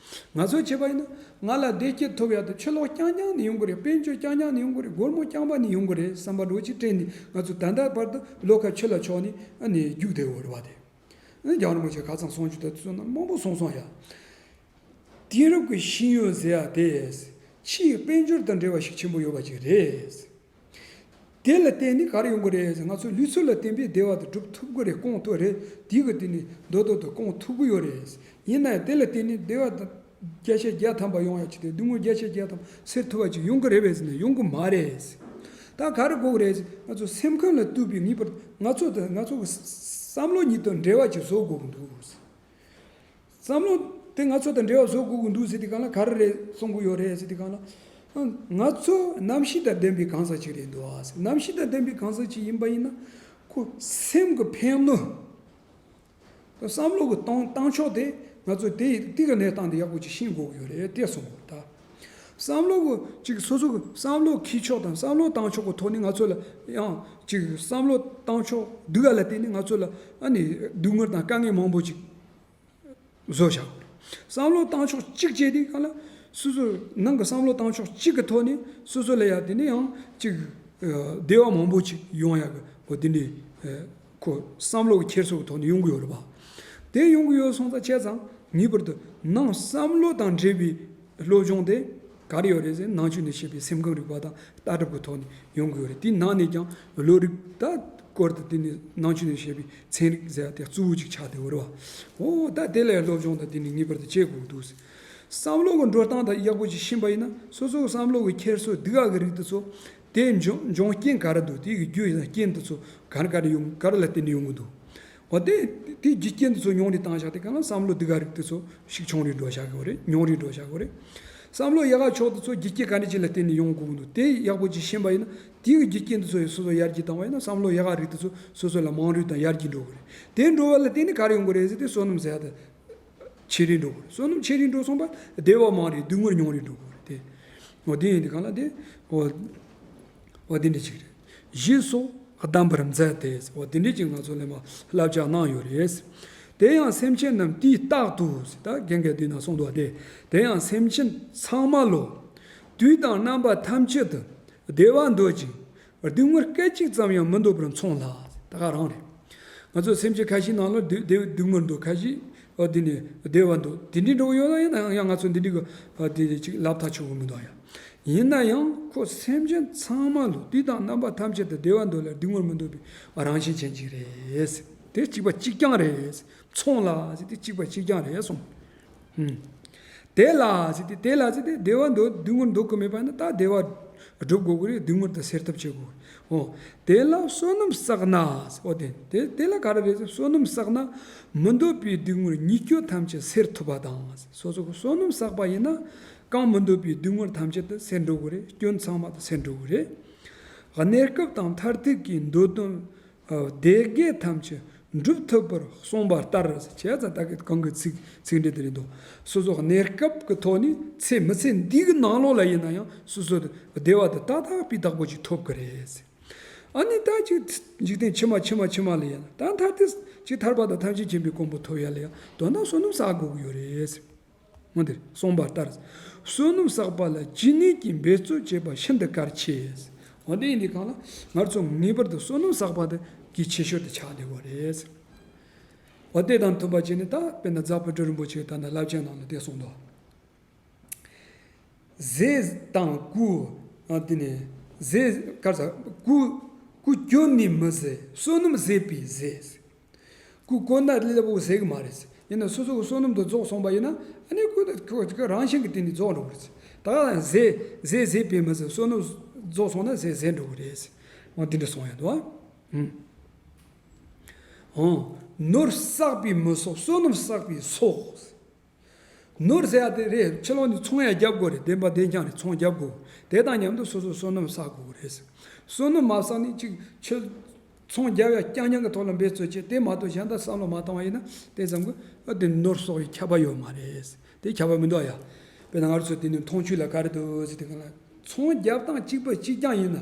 ང་ཚོ་བྱས་པ་ཡིན་ན། ང་ལ་བདེ་སྐྱིད་ཐོབ་ཡག་དེ་ཕྱི་ལོགས་རྐྱང་རྐྱང་ནས་ཡོང་གི་རེད། དཔལ་འབྱོར་རྐྱང་རྐྱང་ནས་ཡོང་གི་རེད། སྒོར་མོ་རྐྱང་པ་ནས་ཡོང་གི་རེད་བསམ་པ་འདྲ་བོ་ཅིག་དྲན་ནས། ང་ཚོ་ད་ལྟ་བར་དུ་བློ་ཁ་ཕྱི་ལ་ཕྱོགས་ནས་ཨ་ནི་རྒྱུག་བསྡད་ཡོད་རེད་པ། དེ་རྒྱལ་བ་རིན་པོ་ཆེ་ཁ་སང་གསུང་རྒྱུ་དེ་ཚོ་ནང་མང་པོ་གསུངས་སོང་ཡ། དེང་རབས་ཀྱི་ཤེས་ཡོན་ཟེར་ཡ་དེ་ཕྱིའི་དཔལ་འབྱོར་དང་འབྲེལ་བ་ཤུགས་ཆེན་པོ་ཡོད་པ་ཅིག་རེད། དེ་ལ་བརྟེན་ནས་ག་རེ་ཡོང་གི་རེད་ཟེར། ང་ཚོ་ལུས་སྲོག་ལ་བརྟེན་པའི་བདེ་བ་དེ་སྒྲུབ་ཐུབ་ཀྱི་རེད། སྐོང་ཐུབ་རེད། དེ་གི་དེ་ནི་མདོར་བསྡུས་དུ་སྐོང་ཐུབ་ཀྱི་ཡོད་རེད། ཡིན་ན་ཡང་དེ་ལ་བརྟེན་ནས་བདེ་བ་དང་བརྒྱ་ཆ་བརྒྱ་ཐམ་པ་ཡོང་ཡ་ཅིག་དེ། སྡུག་བསྔལ་བརྒྱ་ཆ་བརྒྱ་ཐམ་པ་སེལ་ཐུབ་པ་ཅིག་ཡོང་གི་རེད་པས་ཟེར་ན། ཡོང་གི་མ་རེད། ད་ག་རེ་དགོས་ཀྱི་རེད་ཟེར། ང་ཚོ་སེམས་ཁམས་ལ་ལྟོས་པའི། ངེས་པར་ང་ཚོ་དང་ང་ཚོ་གི་བསམ་བློ་གཉིས་དང་འབྲེལ་བ་ཅིག་བཟོ་དགོས་ཀྱི་འདུག། བསམ་བློ་དེ་ང་ཚོ་དང་འབྲེལ་བ་བཟོ་དགོས་ཀྱི་འདུག་ཟེར་དུས་སྒང་ལ་ག་རེ་རེད་གསུང་གི་ཡོད་རེད་ཟེར་དུས་སྒང་ལ། ང་ཚོ་རྣམ་ཤེས་དང་ལྡན་པའི་གང་ཟག་ཅིག་རེད་འདུག་ཨ། རྣམ་ཤེས་དང་ལྡན་པའི་གང་ཟག་ཅིག་ཡིན་པ་ཡིན་ན། ཁོ་སེམས་ཀྱི་ཕན་ནུས། བསམ་བློ་གི་གཏོང་གཏང་ཕྱོགས་དེ་ང་ཚོས་དེ་དེ་གི་གནས་སྟངས་དེ་ཡག་པོ་ཅིག་ཤེས་དགོས་ཀྱི་ཡོད་རེད། དེ་གསུང་དགོས་ད། བསམ་བློ་གི་ཅིག་སོ་སོ་གི་བསམ་བློ་འཁྱེར་ཕྱོགས་དང་བསམ་བློ་གཏང་ཕྱོགས་ཀྱི་ཐོག་ནས་ང་ཚོ་ལ་ཡང་ཅིག་བསམ་བློ་གཏང་ཕྱོགས་སྡུག་ག་ལ་བརྟེན་ནས་ང་ཚོ་ལ་ཨ་ནི་སྡུག་བསྔལ་དང་དཀའ་ངལ་མང་པོ་ཅིག་བཟོ་བཞག་གི་རེད། བསམ་བློ་གཏང་ཕྱོགས་གཅིག་བྱས་དུས་སྒང་ལ། སོ་སོ་ནང་གི་བསམ་བློ་གཏང་ཕྱོགས་གཅིག་གི་ཐོག་ནས་སོ་སོ་ལ་ཡང་དེ་ནས་ཡང་ཅིག་བདེ་བ་མང་པོ་ཅིག་ཡོང་ཡག་གི། འོ་དེ་འདྲའི་ཁོ་བསམ་བློ་གི་འཁྱེར་སོ་གི་ཐོག་ནས་ཡོང་གི་ཡོད་རེད་པ། དེ་ཡོང་གི་ཡོད་སོང་ཙང་བྱས་ཙང་། ངེས་པར་དུ་ནང་བསམ་བློ་དང་འབྲེལ་བའི་སློབ་སྦྱོང་དེ་ག་རེ་ཡོད་རེད་ཟེར། ནང་ཆོས་ནས་བཤད་པའི་སེམས་ཁམས་རིག་པ་དང་ལྟ་གྲུབ་ཀྱི་ཐོག་ནས་ཡོང་གི་ཡོད་རེད། དེའི་ནང་ནས་ཀྱང་བློ་རིག་ད་སྐོར་དུ་དེ་ནས་ནང་ཆོས་ནས་བཤད་པའི་ཚན་རིག་ཟེར་ཡ་དེ་གཙོ་བོ་ཅིག་ཆགས་བསྡད་ཡོད་རེད་པ། འོ་ད་དེ་ལ་སློབ་སྦྱོང་དང་དེ་ནས་ངེས་པར་དུ་བྱེད་དགོས་འདུག། བསམ་བློ་གི་འགྲོ་སྟངས་དང་ཡག་པོ་ཅིག་ཤེས་པ་ཡིན་ན། སོ་སོའི་བསམ་བློ་གི་འཁྱེར་སོ་སྡུག་ག་གི་རིགས་དེ་ཚོ། དེ་འབྱུང་འབྱུང་རྐྱེན་ག་རེ་འདུག། དེ་གི་རྒྱུ་ཡིན་ན་རྐྱེན་དེ་ཚོ་ག་རེ་ག་རེ་ཡོང་། ག་རེ་ལ་བརྟེན་ནས་ཡོང་གི་འདུག། འོ་དེ་དེ་རྒྱུ་རྐྱེན་དེ་ཚོ་ཉུང་རུ་བཏང་བཞག་དུས་སྒང་ལ་བསམ་བློ་སྡུག་ག་རིགས་དེ་ཚོ་ཤུགས་ཆུང་རུ་འགྲོ་བཞག་གི་ཡོད་རེད། ཉུང་རུ་འགྲོ་བཞག་གི་ཡོད་རེད། བསམ་བློ་ཡག་ག་ཕྱོགས་དེ་ཚོ་རྒྱུ་རྐྱེན་ག་འདྲ་ཅིག་ལ་བརྟེན་ནས་ཡོང་དགོས་ཀྱི་འདུག། དེ་ཡག་པོ་ཅིག་ཤེས་པ་ཡིན་ན། དེའི་རྒྱུ་རྐྱེན་དེ་ཚོ་ཡི་སོ་སོ་ཡར་རྒྱས་བཏང་བ་ཡིན་ན། བསམ་བློ་ཡག་ག་རིགས་དེ་ཚོ་སོ་སོ་ལ་མང་རུ་དང་ཡར་རྒྱས་འགྲོ་གི་རེད། དེ་འགྲོ་བ་ལ་བརྟེན་ནས་ག་རེ་ཡོང་གི་རེད་ཟེར་དུས། བསོད་ནམས་ཟེར་ཡ་དེ་ཆེ་རུ་འགྲོ་གི་རེད། བསོད་ནམས་ཆེ་རུ་འགྲོ་སོང་པ། བདེ་བ་མང་རུ། སྡུག་བསྔལ་ཉུང་རུ་འགྲོ་གི་རེད་དེ། འོ་དེ་ཡིན་དུས་སྒང་ལ་དེ། འོ། འོ་དེ་འདྲ་ཅིག་རེད། གཞི་སོགས་གདམས་པར་མཛད་དེ། འོ་དེ་འདྲ་ཅིག་ང་ཚོ་ལ་མ་བསླབ་བྱ་གནང་ཡོད་རེད། དེ་ཡང་སེམས་ཅན་རྣམས་དུས་རྟག་ཏུ་ཟེར། ད་རྒན་གྱིས་དེ་ན་གསུངས་འདུག་སྟེ། དེ་ཡང་སེམས་ཅན་ཚང་མ་ལོ། དུས་དང་རྣམ་པ་ཐམས་ཅད་དུ་བདེ་བ་འདོད་ཅིང་། སྡུག་བསྔལ་སྐད་ཅིག་ཙམ་ཡང་མི་འདོད་པར་འཚོང་ལ། ད་ག་རང་རེད། ང་ཚོ་སེམས་ཅན་ཁ་ཤས་ནང་ལ་སྡུག་སྡུག་སྡུག་བསྔལ་འདོད། ཁ་ཤས་འོ་དེ་ནས་བདེ་བ་འདོད། དེ་འདྲའི་འགྲོ་གི་ཡོད་ན། ཡིན་ན་ཡང་ཡང་ང་ཚོ་འདི་འདྲའི་གི་ཨ་དེ་ཅིག་ལབ་ཐག་ཆོད་གི་མི་འདུག་ཡ། ཡིན་ན་ཡང་ཁོ་སེམས་ཅན་ཚང་མ་ལོ། དུས་དང་རྣམ་པ་ཐམས་ཅད་དུ་བདེ་བ་འདོད་ལ་སྡུག་བསྔལ་མི་འདོད་པའི་རང་བཞིན་ཅན་ཅིག་རེད། དེ་གཅིག་པ་གཅིག་རྐྱང་རེད། མཚུངས་ལ་ཟེར་དུས་གཅིག་པ་གཅིག་རྐྱང་རེད་གསུངས། ཨུམ། དེ་ལ་ཟེར་དུས། དེ་ལ་ཟེར་དུས་བདེ་བ་འདོད། སྡུག་བསྔལ་འདོད་ཀྱི་མེད་པ་ན། ད་བདེ་བ་སྒྲུབ་དགོས་ཀྱི་རེད། སྡུག་བསྔལ་དེ་སེལ་ཐབས་བྱེད་དགོས། འོ། དེ་ལ་བསོད་ནམས་བསགས་ན། འོ་དེ་དེ་དེ་ལ་ག་རེ་རེད་ཟེར། བསོད་ནམས་བསགས་ན་མི་འདོད་པའི་སྡུག་བསྔལ་ཉེས་སྐྱོན་ཐམས་ཅད་སེལ་ཐུབ་པ་དང་། སོ་སོ་གི་བསོད་ནམས་བསགས་པ་ཡིན་ན། གང་མི་འདོད་པའི་སྡུག་བསྔལ་ཐམས་ཅད་དེ་སེལ་འགྲོ་གི་རེད། སྐྱོན་ཚང་མ་དེ་སེལ་འགྲོ་གི་རེད། གནས་སྐབས་དང་མཐར་ཐུག་གི་འདོད་དོན་བདེ་དགེ་ཐམས་ཅད་འགྲུབ་ཐུབ་པར་གསུངས་པ་ལྟར། བྱས་ཙང་ད་གི་གོང་གི་ཚིག་ཚིག་འགྲེལ་དེ་རེད་འདུག། སོ་སོ་གནས་སྐབས་ཀྱི་ཐོག་ནས་ཚེ་མི་ཚེ་འདི་གི་ནང་ལོགས་ལ་ཡིན་ན་ཡང་སོ་སོ་བདེ་བ་དེ་ཏག་ཏག་སྤུས་དག་པོ་ཅིག་ཐོབ་ཀྱི་རེད། ཨ་ནི་ད་ཅིག་འཇིག་རྟེན་ཕྱི་མ་ཕྱི་མ་ཕྱི་མ་ལ་ཡིན་ན། ད་མཐར་ཐུག་ཅིག་ཐར་པ་དང་ཐམས་ཅད་མཁྱེན་པའི་གོ་འཕང་ཐོབ་ཡ་ལ་ཡང་དོན་དག་བསོད་ནམས་བསག་དགོས་ཀྱི་ཡོད་རེད། འོ་དེ་གསུངས་པ་ལྟར། བསོད་ནམས་བསགས་པ་ལ་ཇི་སྙེད་ཀྱི་འབད་རྩོལ་བྱས་པ་ཤིན་ཏུ་གལ་ཆེ། འོ་དེ་ཡིན་དུས་སྒང་ལ་ང་ཚོ་ངེས་པར་དུ་བསོད་ནམས་བསགས་པ་དེ་གལ་ཆེ་ཤོས་དེ་ཆགས་བསྡད་ཡོད་རེད། འོ་དེ་དང་མཐུན་པ་བྱས་ནས། ད་དཔེར་ན་རྫ་དཔལ་སྤྲུལ་རིན་པོ་ཆེ་ད་ནི་བསླབ་བྱའི་ནང་ལ་དེ་གསུངས་འདུག། ཟས་དང་སྐུ། ཨ་དེ་ནས་ཟས་གར་ས་སྐུ། སྐུ་གྱོན་ནས་མི་བཟོད། བསོད་ནམས་བཟོད་པས་ཟོས། སྐུ་གོན་ན་ལེ་ལེ་པོ་ཟོས་གི་མ་རེད། ཡིན་ན་སོ་སོ་གི་བསོད་ནམས་དེ་རྫོགས་སོང་པ་ཡིན་ན། ཨ་ནི་སྐུ་དེ་ཁོ་ཁོ་རང་བཞིན་གྱིས་དེ་ནི་རྫོགས་འགྲོ་གི་རེད། ད་ག་ཟས་ཟས་ཟོས་པས་མི་ཟོད། བསོད་ནམས་རྫོགས་སོང་ན་ཟས་ཟོས་འགྲོ་གི་རེད། འོ་དེ་འདྲ་གསུངས་ཡོད་འདུག། ཨ། ཨང་། ནོར་བསགས་པས་མི་གསོག། བསོད་ནམས་བསགས་པས་གསོག། ནོར་ཟེར་ཡ་དེ་རེད། ཕྱི་ལོགས་ནས་ཚོང་ཡ་རྒྱབ་དགོས་རེད། བདེན་པ་བདེན་རྐྱང་རེད། ཚོང་རྒྱབ་དགོས། དེ་དང་མཉམ་དུ་སོ་སོ་བསོད་ནམས་བསགས་དགོས་རེད། བསོད་ནམས་མ་བསགས་ནས་ཅིག་ཕྱི་ཚོང་རྒྱབ་ཡ་རྐྱང་རྐྱང་གི་ཐོག་ལ་འབད་རྩོལ་བྱས། དེ་མ་གཏོགས་གཞན་དག་བསམ་བློ་མ་བཏང་བ་ཡིན་ན། དེ་ཙམ་གྱིས་ཨ་དེ་ནོར་གསོག་ཡའི་ཁྱབ་པ་ཡོད་མ་རེད། དེ་ཁྱབ་པ་མི་འདུག་ཡ། དཔེར་ན་ང་རང་ཚོ་དེ་ནས་འཐུང་ཆུ་ལ་ག་རེ་འདུག་ཟེར་དུས་སྒང་ལ། ཚོང་རྒྱབ་སྟངས་གཅིག་པ་གཅིག་རྐྱང་ཡིན་ན།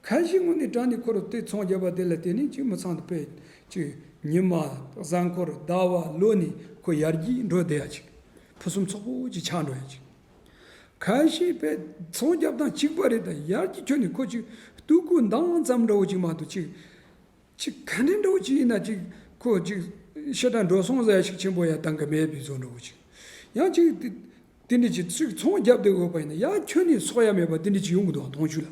ཁ་ཤས་དངོས་གནས་དྲང་གནས་ཁོ་རང་དེ་ཚོང་རྒྱབ་པ་དེ་ལ་བརྟེན་ནས་ཅིག་མི་ཚང་དུ་དཔེ་ཅིག་ཉི་མ་གཟའ་འཁོར་ཟླ་བ་ལོ་ནས་ཁོ་ཡར་རྒྱས་འགྲོ་བསྡད་ཡ་ཅིག་ཕུན་སུམ་ཚོགས་པོ་ཅིག་ཆགས་འགྲོ་ཡ་ཅིག་ཁ་ཤས་དཔེ་ཚོང་རྒྱབ་སྟངས་གཅིག་པ་རེད། ད་ཡར་རྒྱས་ཁྱོན་ནས་ཁོ་ཅིག་སྟུག་པོ་འདང་ཙམ་འདྲ་བོ་ཅིག་མ་གཏོགས་ཅིག་ཅིག་ག་འདྲ་འདྲ་བོ་ཅིག་ཡིན་ན་ཅིག་ཁོ་ཅིག་ཤི་དྲག་འགྲོ་སོང་ཟེར་ཡ་ཞིག་ཆེན་པོ་ཡ་གཏང་གི་མེད་པའི་བཟོ་འདྲ་བོ་ཅིག་ཡང་ཅིག་དེ་དེ་འདྲ་ཅིག་ཅིག་ཚོང་རྒྱབ་བསྡད་དགོས་པ་ཡིན་ན་ཡང་ཁྱོན་ནས་གསོག་ཡ་མེད་པ་དེ་འདྲ་ཅིག་ཡོང་གི་འདུག་ཨ། མཐོང་ཆོས་ལ་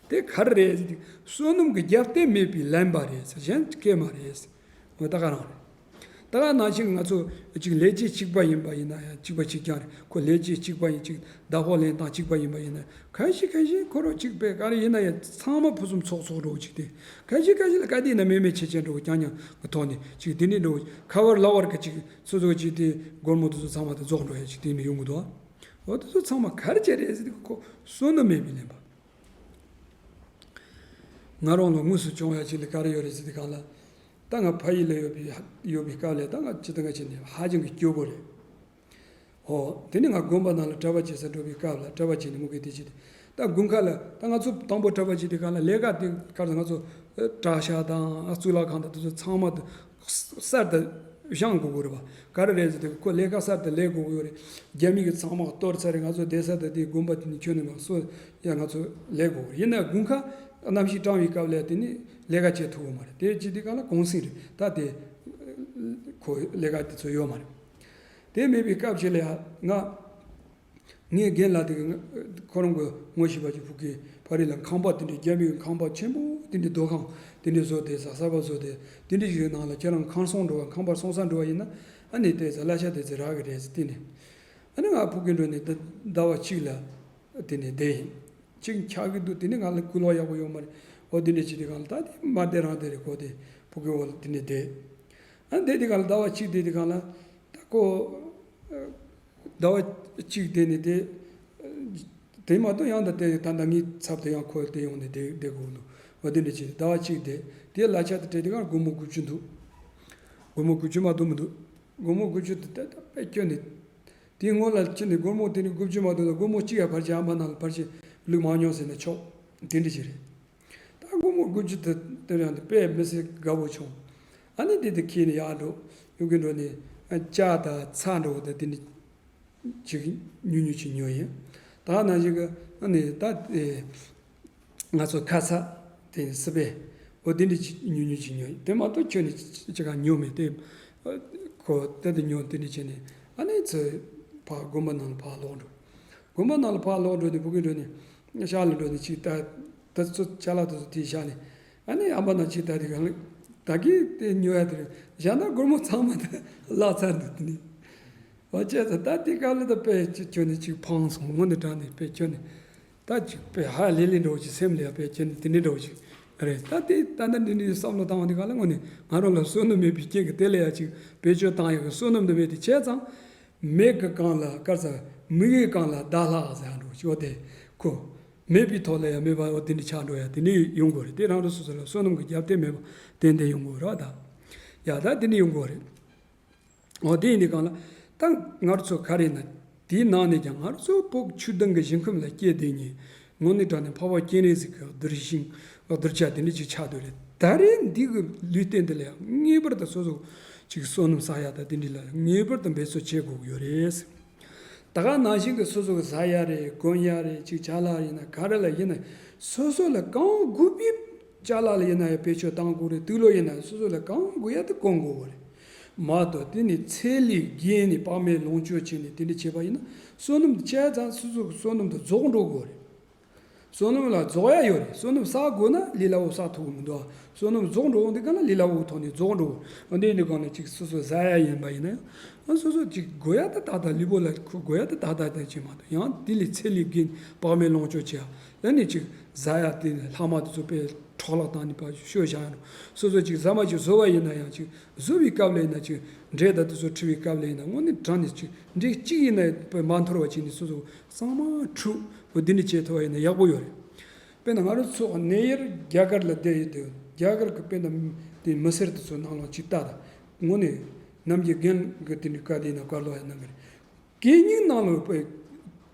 དེ་ག་རེ་རེད་ཟེར་དུས་བསོད་ནམས་ཀྱི་རྒྱབ་རྟེན་མེད་པའི་ལན་པ་རེད་ཟེར། གཞན་སྐད་མ་རེད་ཟེར། འོ་ད་ག་རང་རེད། ད་ག་ནང་བཞིན་ང་ཚོ་ཅིག་ལས་བྱེད་གཅིག་པ་ཡིན་པ་ཡིན་ན་ཡང་གཅིག་པ་གཅིག་རྐྱང་རེད། ཁོ་ལས་བྱེད་གཅིག་པ་ཡིན་ཅིག་བདག་པོ་ལེན་སྟངས་གཅིག་པ་ཡིན་པ་ཡིན་ན་ཁ་ཤས་ཁ་ཤས་ཁོ་རང་གཅིག་པས་ག་རེ་ཡིན་ན་ཡང་ཚང་མ་ཕུན་སུམ་ཚོགས་ཚོགས་འགྲོ་གཅིག་དེ་ཁ་ཤས་ཁ་ཤས་ལ་ག་དེ་ཡིན་ན་མེད་མེད་ཆེ་ཆེ་འགྲོ་རྐྱང་རྐྱང་གི་ཐོག་ནས་ཅིག་དེ་འདྲ་འགྲོ་ཁ་བར་ལག་བར་གི་ཅིག་སོ་སོ་ཅིག་དེ་སྒོར་མོ་དེ་ཚོ་ཚང་མ་དེ་རྫོགས་འགྲོ་ཡ་ཅིག་དེ་ནས་ཡོང་གི་འདུག་འོ་དེ་ཚོ་ཚང་མ་ག་རེ་བྱས་རེད་ཟེར་དུས་ཁོ་བསོད་ནམས་མེད་པའི་ལན་པ། ང་རང་ལ་དངོས་སུ་བྱུང་ཡ་ཅིག་ལ་ག་རེ་ཡོད་རེད་ཟེར་དུས་གང་ལ། ད་ང་ཕ་ཡུལ་ལ་ཡོད་པའི་ཡོད་པའི་སྐབས་ལ་ད་ང་ཅི་ད་ང་ཅི་ནས་ཧ་ཅང་གི་སྐྱོ་པོ་རེད། ཨོ་དེ་ནས་ང་དགོན་པ་ནང་ལ་གྲྭ་པ་བྱེད་ས་འགྲོ་བའི་སྐབས་ལ་གྲྭ་པ་བྱས་ནས་མུ་གེ་དེ་བྱས་ཏེ་ད་དགུན་ཁ་ལ་ད་ང་ཚོ་དང་པོ་གྲྭ་པ་བྱས་དུས་གང་ལ་ལས་ཀ་དེ་གར་ང་ཚོ་གྲྭ་ཤག་དང་གཙུག་ལག་ཁང་དང་དེ་ཚོ་ཚང་མ་དེ་གསར་དུ་བཞེངས་དགོས་ཀྱི་རེད་པ། ག་རེ་རེད་ཟེར་དུས་ཁོ་ལས་ཀ་གསར་དུ་ལས་དགོས་ཀྱི་ཡོད་རེད། རྒྱ་མི་གི་ཚང་མ་གཏོར་ཚར་རེད། ང་ཚོ་བསྡད་ས་དེ་དེ་དགོན་པ་དེ་ནས་ཁྱོན་ནས་མ་གསོ་ཡ་ང་ཚོ་ལས་དགོས་ཀྱི་རེད། ཡིན་ན་དགུན་ཁ་གནམ་གཤིས་གྲང་བའི་སྐབས་ལ་དེ་ནས་ལས་ཀ་བྱེད་ཐུབ་ཀྱི་མ་རེད། དེ་བྱེད་དུས་གང་ལ་གུང་སེང་རེད། ད་དེ་ཁོ་ལས་ཀ་དེ་ཚོ་ཡོད་མ་རེད། དེ་མེད་པའི་སྐབས་ཤིག་ལ་ཡ་ང་ངའི་རྒན་ལགས་དེ་གི་ཁོ་རང་གི་ངོ་ཤེས་པ་ཅིག་ཕ་གིའི་ཕ་རི་ལ་ཁང་པ་དེ་འདྲའི་རྒྱ་མིའི་ཁང་པ་ཆེན་པོ་དེ་འདྲའི་སྡོད་ཁང་དེ་འདྲའི་བཟོ་དེ་ས་གསར་པ་བཟོ་དེ་དེ་འདྲའི་ཞིག་ནང་ལ་ཁྱེད་རང་ཁང་སོང་འགྲོ་བ་ཁང་པ་སོང་ས་འགྲོ་བ་ཡིན་ན་ཨ་ནི་དེ་ས་གླ་ཆ་དེ་ཚོ་རག་གི་རེད་ཟེར་དེ་ནས་ཨ་ནི་ང་ཕ་གི་འགྲོ་ནས་ཟླ་བ་གཅིག་ལ་དེ་ནས་བསྡད་ཡིན། གཅིག་འཁྱག་གི་འདུག་དེ་ནས་ང་ལ་སྐུལ་བ་ཡག་པོ་ཡོད་མ་རེད། འོ་དེ་འདྲ་བྱེད་དེ་གང་ལ་ད་དེ་མ་བསྡད་རང་བསྡད་རེད། ཁོ་དེ་ཕ་གི་འོག་ལ་དེ་ནས་བསྡད་ཨ་བསྡད་དེ་གང་ལ་ཟླ་བ་གཅིག་བསྡད་དེ་གང་ལ་ད་ཁོ། ཟླ་བ་གཅིག་བསྡད་ནས་དེ། དེ་མ་གཏོགས་ཡང་ད་ལྟ་ད་ལྟ་ངའི་ཚབ་ཏུ་ཡང་ཁོ་དེ་ཡོང་ནས་བསྡད་བསྡད་དགོས་འདུག་འོ་དེ་འདྲ་བྱས་ཟླ་བ་གཅིག་བསྡད་དེ་གླ་ཆ་དེ་སྤྲད་དེ་གར་སྒོར་མོ་དགུ་བཅུ་འདུག་སྒོར་མོ་དགུ་བཅུ་མ་གཏོགས་མི་འདུག་སྒོར་མོ་དགུ་བཅུ་དེ་ད་ད་དཔེ་སྐྱོ་ནས་དེའི་སྔོན་ལ་ཁྱེར་ནས་སྒོར་མོ་དེ་ནི་དགུ་བཅུ་མ་གཏོགས་ད་སྒོར་མོ་གཅིག་ཡང་ཕར་ཆེ་ཨམ་པ་ནང་ལ་ཕར་ཆེ་བླུགས་མ་མྱོང་ཟེར་ན་ཆོག་དེ་འདྲ་ཞིག་རེད། ད་སྒོར་མོ་དགུ་བཅུ་དེ་དེ་རང་དེ་དཔེ་མི་སྲིད་དགའ་བོ་བྱུང་། ཨ་ནི་དེ་དེ་ཁྱེར་ནས་ཡར་འགྲོ་ཡོང་གི་འགྲོ་ནས་ཨ་ལྕགས་དང་ཚྭ་འདྲ་བོ་དང་དེ་འདྲ་ཅིག་ཉུང་ཉུང་ཅིག་ཉོས་ཡིན། ད་ནང་བཞིན་གི་ཨ་ནི་ད་དེ་ང་ཚོ་ཁ་ཚ་དེ་སི་པན་འོ་དེ་འདྲ་ཅིག་ཉུང་ཉུང་ཅིག་ཉོས་ཡིན། དེ་མ་གཏོགས་ཁྱོན་ནས་ཅི་གང་ཉོས་མེད་དེ། ཁོ་དེ་དེ་ཉོས་དེ་འདྲ་བྱས་ནས་ཨ་ནི་ཚོ་ཕར་དགོན་པ་ནང་ལ་ཕར་ལོག་འགྲོ། དགོན་པ་ནང་ལ་ཕར་ལོག་འགྲོ་ནས་ཕ་གི་འགྲོ་ནས་ཤག་ལ་འགྲོ་ནས་ཅིག་ད་ད་ཚོ་ཅ་ལག་དེ་ཚོ་དེ་བཞག་ནས་ཨ་ནི་ཨམ་པ་ནང་ཅིག་ད་དེ་གང་ད་གི་དེ་ཉོ་ཡ་དེ་རེད་བཞག་ན་སྒོར་མོ་ཚང་མ་ད་བརླག་ཚར་འདུག་དེ་ནི་བ་བྱས་ཙང་ད་དེ་ག་ལ་ད་དཔེ་ཅིག་ཁྱོན་ནས་ཅིག་ཕངས་སོང་། དངོས་གནས་དྲང་ནས་དཔེ་ཁྱོན་ནས་ད་ཅིག་དཔེ་ཧ་ལས་ལས་འགྲོ་ཅིག་སེམས་ལ་ཡ་དཔེ་ཁྱོན་ནས་དེ་འདྲའི་འགྲོ་ཅིག་རེད། ད་དེ་ད་ལྟ་འདི་འདྲའི་བསམ་བློ་བཏང་བ་དེ་ག་ལ་དངོས་གནས་ང་རང་ལ་བསོད་ནམས་མེད་པའི་རྐྱེན་གྱིས་དེ་ལ་ཡ་ཅིག་བེད་སྤྱོད་བཏང་ཡག་གི་བསོད་ནམས་དེ་མེད་དེ་བྱས་ཙང་། མེད་ཀྱི་གང་ལ་དཀར་ཚ། མི་ཡི་གང་ལ་ཟླ་ལྷག་ཟེར་འགྲོ་ཅོ་དེ་ཁོ། མེད་པའི་ཐོག་ལ་ཡང་མེད་པ་འོ་དེ་འདྲ་ཆགས་འགྲོ་ཡ་དེ་འདྲ་ཡོང་དགོས་རེད། དེ་རང་རང་སོ་སོ་ལ་བསོད་ནམས་ཀྱི་རྒྱབ་རྟེན་མེད་པ་ཏན་ཏན་ཡོང་དགོས་རེད་བ་ད། ཡ་ད་དེ་འདྲ་ཡོང་དགོས་རེད། འོ་དེ་ཡིན་དུས་གང་ལ་ད་ང་རང་ཚོ་ག་རེ་ཡིན་ན་དེའི་ནང་ནས་ཀྱང་ང་རང་ཚོ་བོད་ཆོས་ལྡན་གྱི་ཞིང་ཁམས་ལ་སྐྱེས་བསྡད་མཁན་དངོས་གནས་དྲང་གནས་འཕགས་པ་སྤྱན་རས་གཟིགས་ཀྱི་གདུལ་ཞིང་གདུལ་བྱ་དེ་འདྲ་ཅིག་ཆགས་བསྡད་རེད། ད་རེས་འདི་གི་ལུས་རྟེན་འདི་ལ་ཡང་ངེས་པར་དུ་སོ་སོ་ཅིག་བསོད་ནམས་བསགས་ཡ་ད་དེ་འདྲ་ལ་ངེས་པར་དུ་འབད་རྩོལ་བྱེད་དགོས་ཀྱི་ཡོད་རེད། ད་ག་ནང་བཞིན་གྱི་སོ་སོ་གི་ཟ་ཡ་རེད། གོན་ཡ་རེད། ཅིག་ཅ་ལག་ཡིན་ན་ག་རེ་ལ་ཡིན་ན་སོ་སོ་ལ་གང་དགོས་པའི་ཅ་ལག་ལ་ཡིན་ན་ཡང་བེད་སྤྱོད་བཏང་དགོས་རེད། དུག་ལོག་ཡིན་ན་སོ་སོ་ལ་གང་དགོས་ཡ་དེ་གོན་དགོས་པ་རེད། མ་གཏོགས་དེ་ནི་ཚད་ལས་བརྒལ་ནས་དཔག་མེད་ལོངས་སྤྱོད་བྱས་ནས་དེ་འདྲ་བྱས་པ་ཡིན་ན་བསོད་ནམས་དེ་བྱས་ཙང་སོ་སོ་གི་བསོད་ནམས་དེ་རྫོགས་འགྲོ་དགོས་རེད། བསོད་ནམས་ལ་རྫོགས་ཡ་ཡོད་རེད། བསོད་ནམས་བསགས་དགོས་ན་ལས་སླ་བོ་བསགས་ཐུབ་ཀྱི་མི་འདུག་བསོད་ནམས་རྫོགས་འགྲོ་འོང་དུས་ག་ལ་ལས་སླ་བོའི་ཐོག་ནས་རྫོགས་འགྲོ། འོ་འདི་འདི་གང་ལ་ཅིག་སོ་སོ་ཟ་ཡ་ཡིན་པ་ཡིན་ན་ཡང་སོ་སོ་ཅིག་དགོས་ཡ་ད་ཏག་ཏག་ལུས་པོ་ལ་ཁོ་དགོས་ཡ་ད་ཏག་ཏག་ད་ཅིག་མ་གཏོགས་ཡང་དེ་ལས་ཚད་ལས་བརྒལ་དཔག་མེད་ལོངས་སྤྱོད་བྱེད་ཡ་ལ་ནི་ཅིག་ཟ་ཡ་དེ་ལྷག་མ་དེ་ཚོ་དཔེ་འཕྲོ་བརླག་བཏང་ནས་ཕར་བཤོས་བཞག་ཡ་ནོ། སོ་སོ་ཅིག་ཟ་མ་ཅིག་བཟོ་བ་ཡིན་ན་ཡང་ཅིག་བཟོ་བའི་སྐབས་ལ་ཡིན་ན་ཅིག་འབྲས་དང་དེ་ཚོ་འཁྲུ་བའི་སྐབས་ལ་ཡིན་ན་དངོས་གནས་དྲང་ནས་ཅིག་འབྲས་གཅིག་ཡིན་ན་དཔེ་མ་འཐོར་བ་བྱས་ནས་སོ་སོ་ཚང་མ་འཁྲུ་འོ་འདི་འདྲ་བྱེད་ཐུབ་པ་ཡིན་ན་ཡག་པོ་ཡོད་རེད། དཔེར་ན་ང་རང་ཚོ་གནས་ཡུལ་རྒྱ་གར་ལ་བསྡད་ཡོད་དུས་རྒྱ་གར་གྱི་དཔེར་ན་དེ་མི་སེར་དེ་ཚོ་ནང་ལ་ཅིག་ལྟ་དང་དངོས་གནས་ནམ་རྒྱུན་རྒན་གྱི་དེ་འདྲའི་བཀའ་དེ་ན་བཀའ་སློབ་ཡང་གནང་གི་རེད། གད་སྙིགས་ནང་ལ་དཔེ་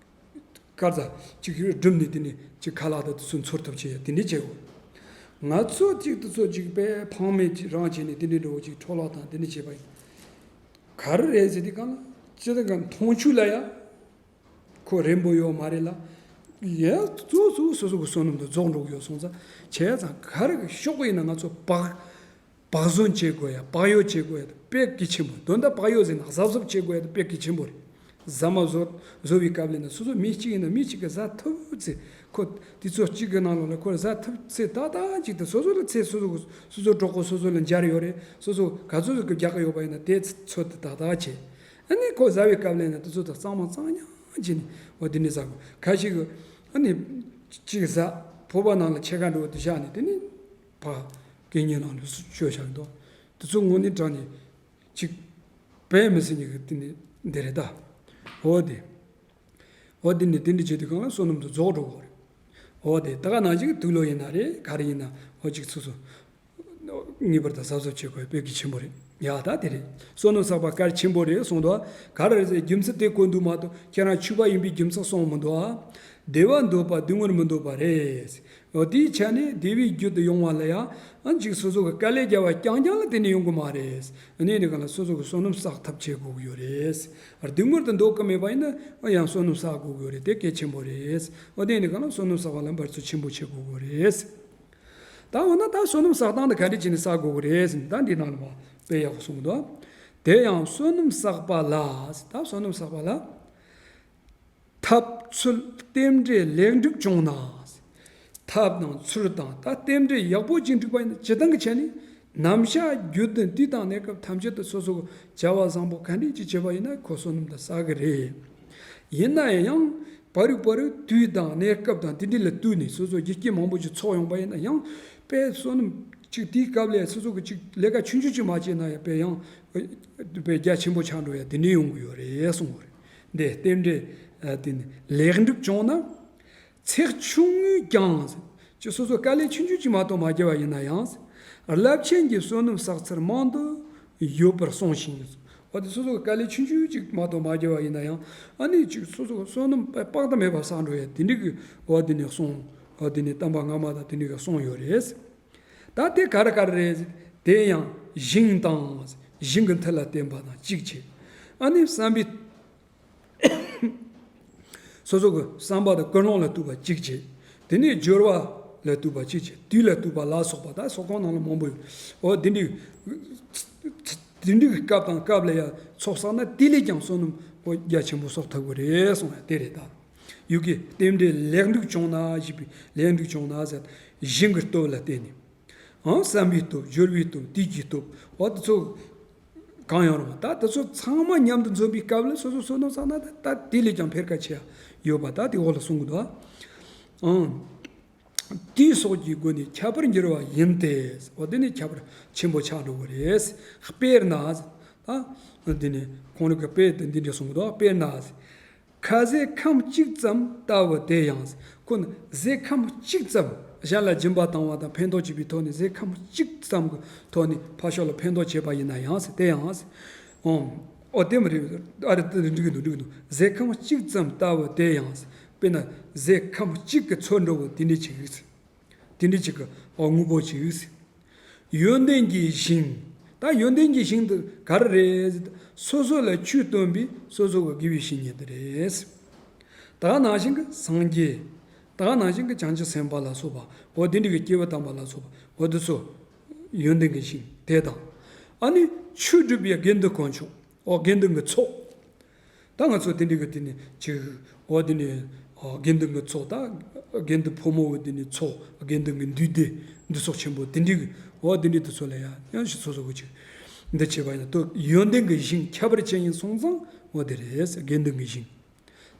དཀར་རྫ་ཅིག་སྒྲུབ་ནས་དེ་ནས་ཅིག་ཁ་ལག་དང་དེ་ཚོ་འཚོལ་ཐབས་བྱེད་ཡ་དེ་འདྲ་བྱེད་དགོས། ང་ཚོ་གཅིག་ཏུ་ཚོ་གཅིག་པས་ཕངས་མེད་ཀྱི་རང་བྱས་ནས་དེ་འདྲའི་འགྲོ་བ་ཅིག་འཕྲོ་བརླག་དང་དེ་འདྲ་བྱས་པ་ཡིན། ག་རེ་རེད་ཟེར་དུས་གང་ལ་ཅི་ལྟར་གང་མཐོང་ཆོས་ལ་ཡང་ཁོ་རན་པོ་ཡོད་མ་རེད་ལ། ཡང་གཙོ་གཙོ་སོ་སོ་གི་བསོད་ནམས་དུ་རྫོགས་འགྲོ་གི་ཡོད་སོང་ཙང་བྱས་ཙང་ག་རེ་གི་ཤོག་གི་ཡིན་ན་ང་ཚོ་བག་བག་ཟོན་བྱེད་དགོས་ཡ། བག་ཡོད་བྱེད་དགོས་ཡ་དཔེ་གལ་ཆེན་པོ། དོན་དག་བག་ཡོད་ཟེར་ན་གཟབ་གཟབ་བྱེད་དགོས་ཡ་དཔེ་གལ་ཆེན་པོ་རེད། ཟ་མ་བཟོ་བཟོ་བའི་སྐབས་ལ་ན་སོ་སོ་མི་གཅིག་ཡིན་ན་མི་གཅིག་གིས་ཟ་ཐུབ་ཚེ་ཁོ་དེ་ཚོ་གཅིག་གི་ནང་ལོགས་ལ་ཁོར་ཟ་ཐུབ་ཚེ་ཏག་ཏག་ཅིག་དང་སོ་སོ་ལ་ཚེ་སོ་སོ་སོ་སོ་གྲོགས་པོ་སོ་སོ་ལ་འབྱར་ཡོད་རེད། སོ་སོ་ག་ཚོད་ཟིག་གི་རྒྱག་གི་ཡོད་པ་ཡིན་ན་དེ་ཚོད་དུ་ཏག་ཏག་བྱེད། ཨ་ནི་ཁོ་ཟ་བའི་སྐབས་ལ་ན་དེ་ཚོ་དང་གཙང་མ་གཙང་ཉག་བྱས་ནས་འོ་དེ་ནས་ཟ་དགོས། ཁ་ཤས་ཀྱིས་ཨ་ནི་གཅིག་ཟ་ཕོར་པ་ནང་ལ་ཕྱེད་ཀ་འགྲོ་དུ་བཞག་ནས་དེ་ནས་ཕ་གི་ཉིན་ནང་ལ་སུ་བཅོས་བཞག་འདུག་དེ་ཚོ་དངོས་གནས་དྲང་ནས་ཅིག་བས་མི་སྲིད་ཉིད་ཀྱི་དེ་ནི་འདི་རེད་ད། འོ་དེ། འོ་དེ་ནི་དེ་འདྲ་བྱེད་དུས་གང་ལ་བསོད་ནམས་དུ་རྫོགས་འགྲོ་གི་རེད། འོ་དེ་ད་ག་ནང་བཞིན་དུག་ལོག་ཡིན་ན་རེད་ག་རེ་ཡིན་ན་འོ་ཅིག་ཚུགས་སོ། ངེས་པར་དུ་གཟབ་གཟབ་བྱེད་དགོས་དཔེ་གལ་ཆེན་པོ་རེད། ཡ་ད་དེ་རེད། བསོད་ནམས་བསགས་པ་གལ་ཆེན་པོ་རེད་གསུངས་འདུག་ག་རེ་རེད་ཟེར་རྒྱུ་མཚན་དེ་གོ་འདུག་མ་གཏོགས་ཁྱེད་རང་ཆོས་པ་ཡིན་པའི་རྒྱུ་མཚན་གསུངས་མི་འདུག་བདེ་བ་འདོད་པ་སྡུག་བསྔལ་མི་འདོད་པ་རེད། འོ་དེའི་ཆ་ནས་བདེ་བའི་རྒྱུ་དུ་ཡོང་བ་ལ་ཡང་ཨ་ཅིག་སོ་སོ་གི་དཀའ་ལས་བརྒྱབ་པ་རྐྱང་རྐྱང་ལ་དེ་ནས་ཡོང་གི་མ་རེད། གནས་འདི་གང་ལ་སོ་སོ་གི་བསོད་ནམས་བསགས་ཐབས་བྱེད་དགོས་ཀྱི་ཡོད་རེད། སྡུག་བསྔལ་དུ་འདོད་ཀྱི་མེད་པ་ཡིན་ན་ཨ་ཡང་བསོད་ནམས་བསགས་དགོས་ཀྱི་ཡོད་རེད། དེ་གལ་ཆེན་པོ་རེད། འོ་དེ་ནི་གང་ལ་བསོད་ནམས་བསགས་པ་ལ་འབད་རྩོལ་ཆེན་པོ་བྱེད་དགོས་ཀྱི་ཡོད་རེད། ད་འོ་ན་ད་བསོད་ནམས་བསགས་སྟངས་དེ་ག་འདྲ་བྱས་ནས་བསགས་དགོས་ཀྱི་རེད་ཟེར་ན་ད་འདི་ནང་ལ་མ་དཔེ་ཡག་པོ་གསུངས་འདུག་དེ་ཡང་བསོད་ནམས་བསགས་པ་ལ། ད་བསོད་ནམས་བསགས་པ་ལ། ཐབས་ཚུལ་རྟེན་འབྲེལ་ལེགས་འགྲིག་བྱུང་ན། ཐབས་དང་ཚུལ་དང་ད་རྟེན་འབྲེལ་ཡག་པོ་ཅིག་འགྲིག་པ་ཡིན་ན་སྤྱིར་བཏང་གི་ཆ་ནས་ནམ་ཞག་རྒྱུ་ལྡན་དུས་དང་གནས་སྐབས་ཐམས་ཅད་དུ་སོ་སོ་གི་བྱ་བ་བཟང་པོ་ག་འདྲ་ཅིག་བྱེད་པ་ཡིན་ན་ཁོ་བསོད་ནམས་དང་བསགས་གི་རེད། ཡིན་ན་ཡང་པ་རུ་པ་རུ་དུས་དང་གནས་སྐབས་དང་དེ་འདྲ་ལ་ལྟོས་ནས་སོ་སོ་རྒྱུ་རྐྱེན་མང་པོ་ཅིག་ཚོགས་ཡོང་པ་ཡིན་ན་ཡང་དཔེ་བསོད་ནམས་ཅིག་དེའི་སྐབས་ལ་སོ་སོ་གི་ཅིག་ལས་ཀ་ཆུང་ཆུང་ཅིག་མ་བྱས་ན་ཡང་དཔེ་ཡང་དཔེ་རྒྱ་ཆེན་པོ་ཆགས་འགྲོ་ཡ་དེ་འདྲ་ཡོང་གི་ཡོད་རེད་གསུངས་པ་རེད། འདི་རྟེན་འབྲེལ་ཨ་དེ་ནི་ལེགས་འགྲུབ་བྱུང་ན། ཚེགས་ཆུང་ངུས་ཀྱང་། ཅི་སོ་སོ་དཀའ་ལས་ཆུང་ཆུང་ཅིག་མ་གཏོགས་མ་བརྒྱབ་པ་ཡིན་ན་ཡང་། རླབས་ཆེན་གྱི་བསོད་ནམས་བསགས་ཚུལ་མང་དུ་ཡོད་པར་གསུངས་ཤིང་། འོ་དེ་སོ་སོ་དཀའ་ལས་ཆུང་ཆུང་ཅིག་མ་གཏོགས་མ་བརྒྱབ་པ་ཡིན་ན་ཡང་ཨ་ནི་ཅིག་སོ་སོ་བསོད་ནམས་དཔག་ཏུ་མེད་པ་བསགས་འགྲོ་ཡ་དེ་འདྲ་གི་འོ་དེ་ནས་གསུངས། འོ་དེ་ནས་བསྟན་པ་སྔ་མ་དང་དེ་འདྲ་གི་གསུངས་ཡོད་རེད། ད་དེ་ག་རེ་ག་རེ་རེད། དེ་ཡང་ཞིང་དང་ཞིང་གི་མཐུ་ལ་བརྟེན་པ་དང་གཅིག་བྱས། ཨ་ནི་བསམ་པའི་སོ་སོ་གི་བསམ་པ་དང་ཀུན་སློང་ལ་ཐུག་པ་གཅིག་བྱས། དེ་ནས་སྦྱོར་བ་ལ་ཐུག་པ་གཅིག་བྱས། དུས་ལ་ཐུག་པ་ལ་སོགས་པ་ད་སོགས་ཁོང་ནང་ལ་མང་པོ་ཡོད། འོ་དེ་འདྲའི་དེ་འདྲའི་སྐབས་དང་སྐབས་ལ་ཡང་ཚོགས་བསགས་ན་དེ་ལས་ཀྱང་བསོད་ནམས་འོ་རྒྱ་ཆེན་པོ་གསོག་ཐུབ་ཀྱི་རེད་གསུངས་ཡ་དེ་རེད་ད། ཡུལ་གྱི་རྟེན་འབྲེལ་ལེགས་འགྲིག་བྱུང་ན་ཞེས་པའི་ལེགས་འགྲིག་བྱུང་ན་ཟེར་ཞིང་གི་སྟོབས་ལ་བརྟེན་ནས། ཨང་བསམ་པའི་སྟོབས་སྦྱོར་བའི་སྟོབས་དུས་ཀྱི་སྟོབས་འོ་དེ་ཚོ་གང་ཡང་རུང་ད་དེ་ཚོ་ཚང་མ་མཉམ་དུ་འཛོམས་པའི་སྐབས་ལ་སོ་སོ་བསོད་ནམས་བསགས་ན་ད་ད་དེ་ལས་ཀྱང་འཕེལ་ཁ་ཆེ་ཡོད་པ་ད་དེ་འོག་ལ་གསུང་གི་འདུག་ཨང་། དེའི་སོགས་ཀྱི་སྒོ་ནས་ཁྱད་པར་འགྱུར་བ་ཡིན་ཏེ། འོ་དེ་ནི་ཁྱད་པར་ཆེན་པོ་ཆགས་འགྲོ་གི་རེད། དཔེར་ན། ད་འདི་ནི་ཁོང་རང་གི་དཔེ་དེ་འདི་འདྲ་གསུང་གི་འདུག་དཔེར་ན། ཁ་ཟས་ཁམ་གཅིག་ཙམ་ལྟ་བུ་དེ་ཡང་། ཁོ་ན་ཟས་ཁམ་གཅིག་ཙམ་གཞན་ལ་སྦྱིན་པ་བཏང་བ་དང་ཕན་ཐོགས་བྱེད་པའི་ཐོག་ནས་ཟས་ཁམ་གཅིག་ཙམ་གྱི་ཐོག་ནས་ཕར་ཕྱོགས་ལ་ཕན་ཐོགས་བྱེད་པ་ཡིན་ན་ཡང་ཟེར་དེ་ཡང་ཟེར། ཨོམ། ཨོ་དེ་མི་རིགས་ཨ་རེ་དེ་འགྲིག་གི་འདུག་འགྲིག་གི་འདུག་ཟས་ཁམ་གཅིག་ཙམ་ལྟ་བུ་དེ་ཡང་ཟེར། དཔེར་ན་ཟས་ཁམ་གཅིག་གི་ཚོད་འགྲོ་བོ་དེ་འདྲ་ཅིག་ཟེར། དེ་འདྲ་ཅིག་གི་ཨོ་དངོས་པོ་ཅིག་ཟེར། ཡོན་ཏན་གྱི་ཞིང་། ད་ཡོན་ཏན་གྱི་ཞིང་དུ་ག་རེ་རེད་ཟེར་ན་སོ་སོ་ལ་ཆོས་སྟོན་པའི་སོ་སོ་གི་དགེ་བའི་བཤེས་གཉེན་དེ་རེད། ད་ག་ནང་བཞིན་གྱི་སངས་རྒྱས། ད་ག་ནང་བཞིན་གྱི་བྱང་ཆུབ་སེམས་དཔའ་ལ་སོགས་པ་འོ་དེ་འདྲ་གི་སྐྱེས་བུ་དམ་པ་ལ་སོགས་པ་འོ་དེ་ཚོ་ཡོན་ཏན་གྱི་ཞིང་དེ་དང་། ཨ་ནི་ཆོས་སྒྲུབ་པའི་དགེ་འདུན་དཀོན་མཆོག་འོ་དགེ་འདུན་གྱི་ཚོགས། ད་ང་ཚོ་དེ་འདྲ་གི་དེ་ནི་ཅིག་འོ་དེ་ནི་ཨ་དགེ་འདུན་གྱི་ཚོགས་ད་དགེ་འདུན་ཕོ་མོ་གི་དེ་ནི་ཚོགས་དགེ་འདུན་གྱི་འདུས་སྡེ་འདུས་ཚོགས་ཆེན་པོ་དེ་འདྲ་གི་འོ་དེ་འདྲ་དེ་ཚོ་ལ་ཡང་ཡང་ཞིག་སོ་སོ་གི་ཅིག་འདི་བྱས་པ་ཡིན་ན་ད་ཡོན་ཏན་གྱི་ཞིང་ཁྱད་པར་ཅན་ཡིན་སོང་ཙང་འོ་དེ་རེད་དགེ་འདུན་གྱི་ཞིང་།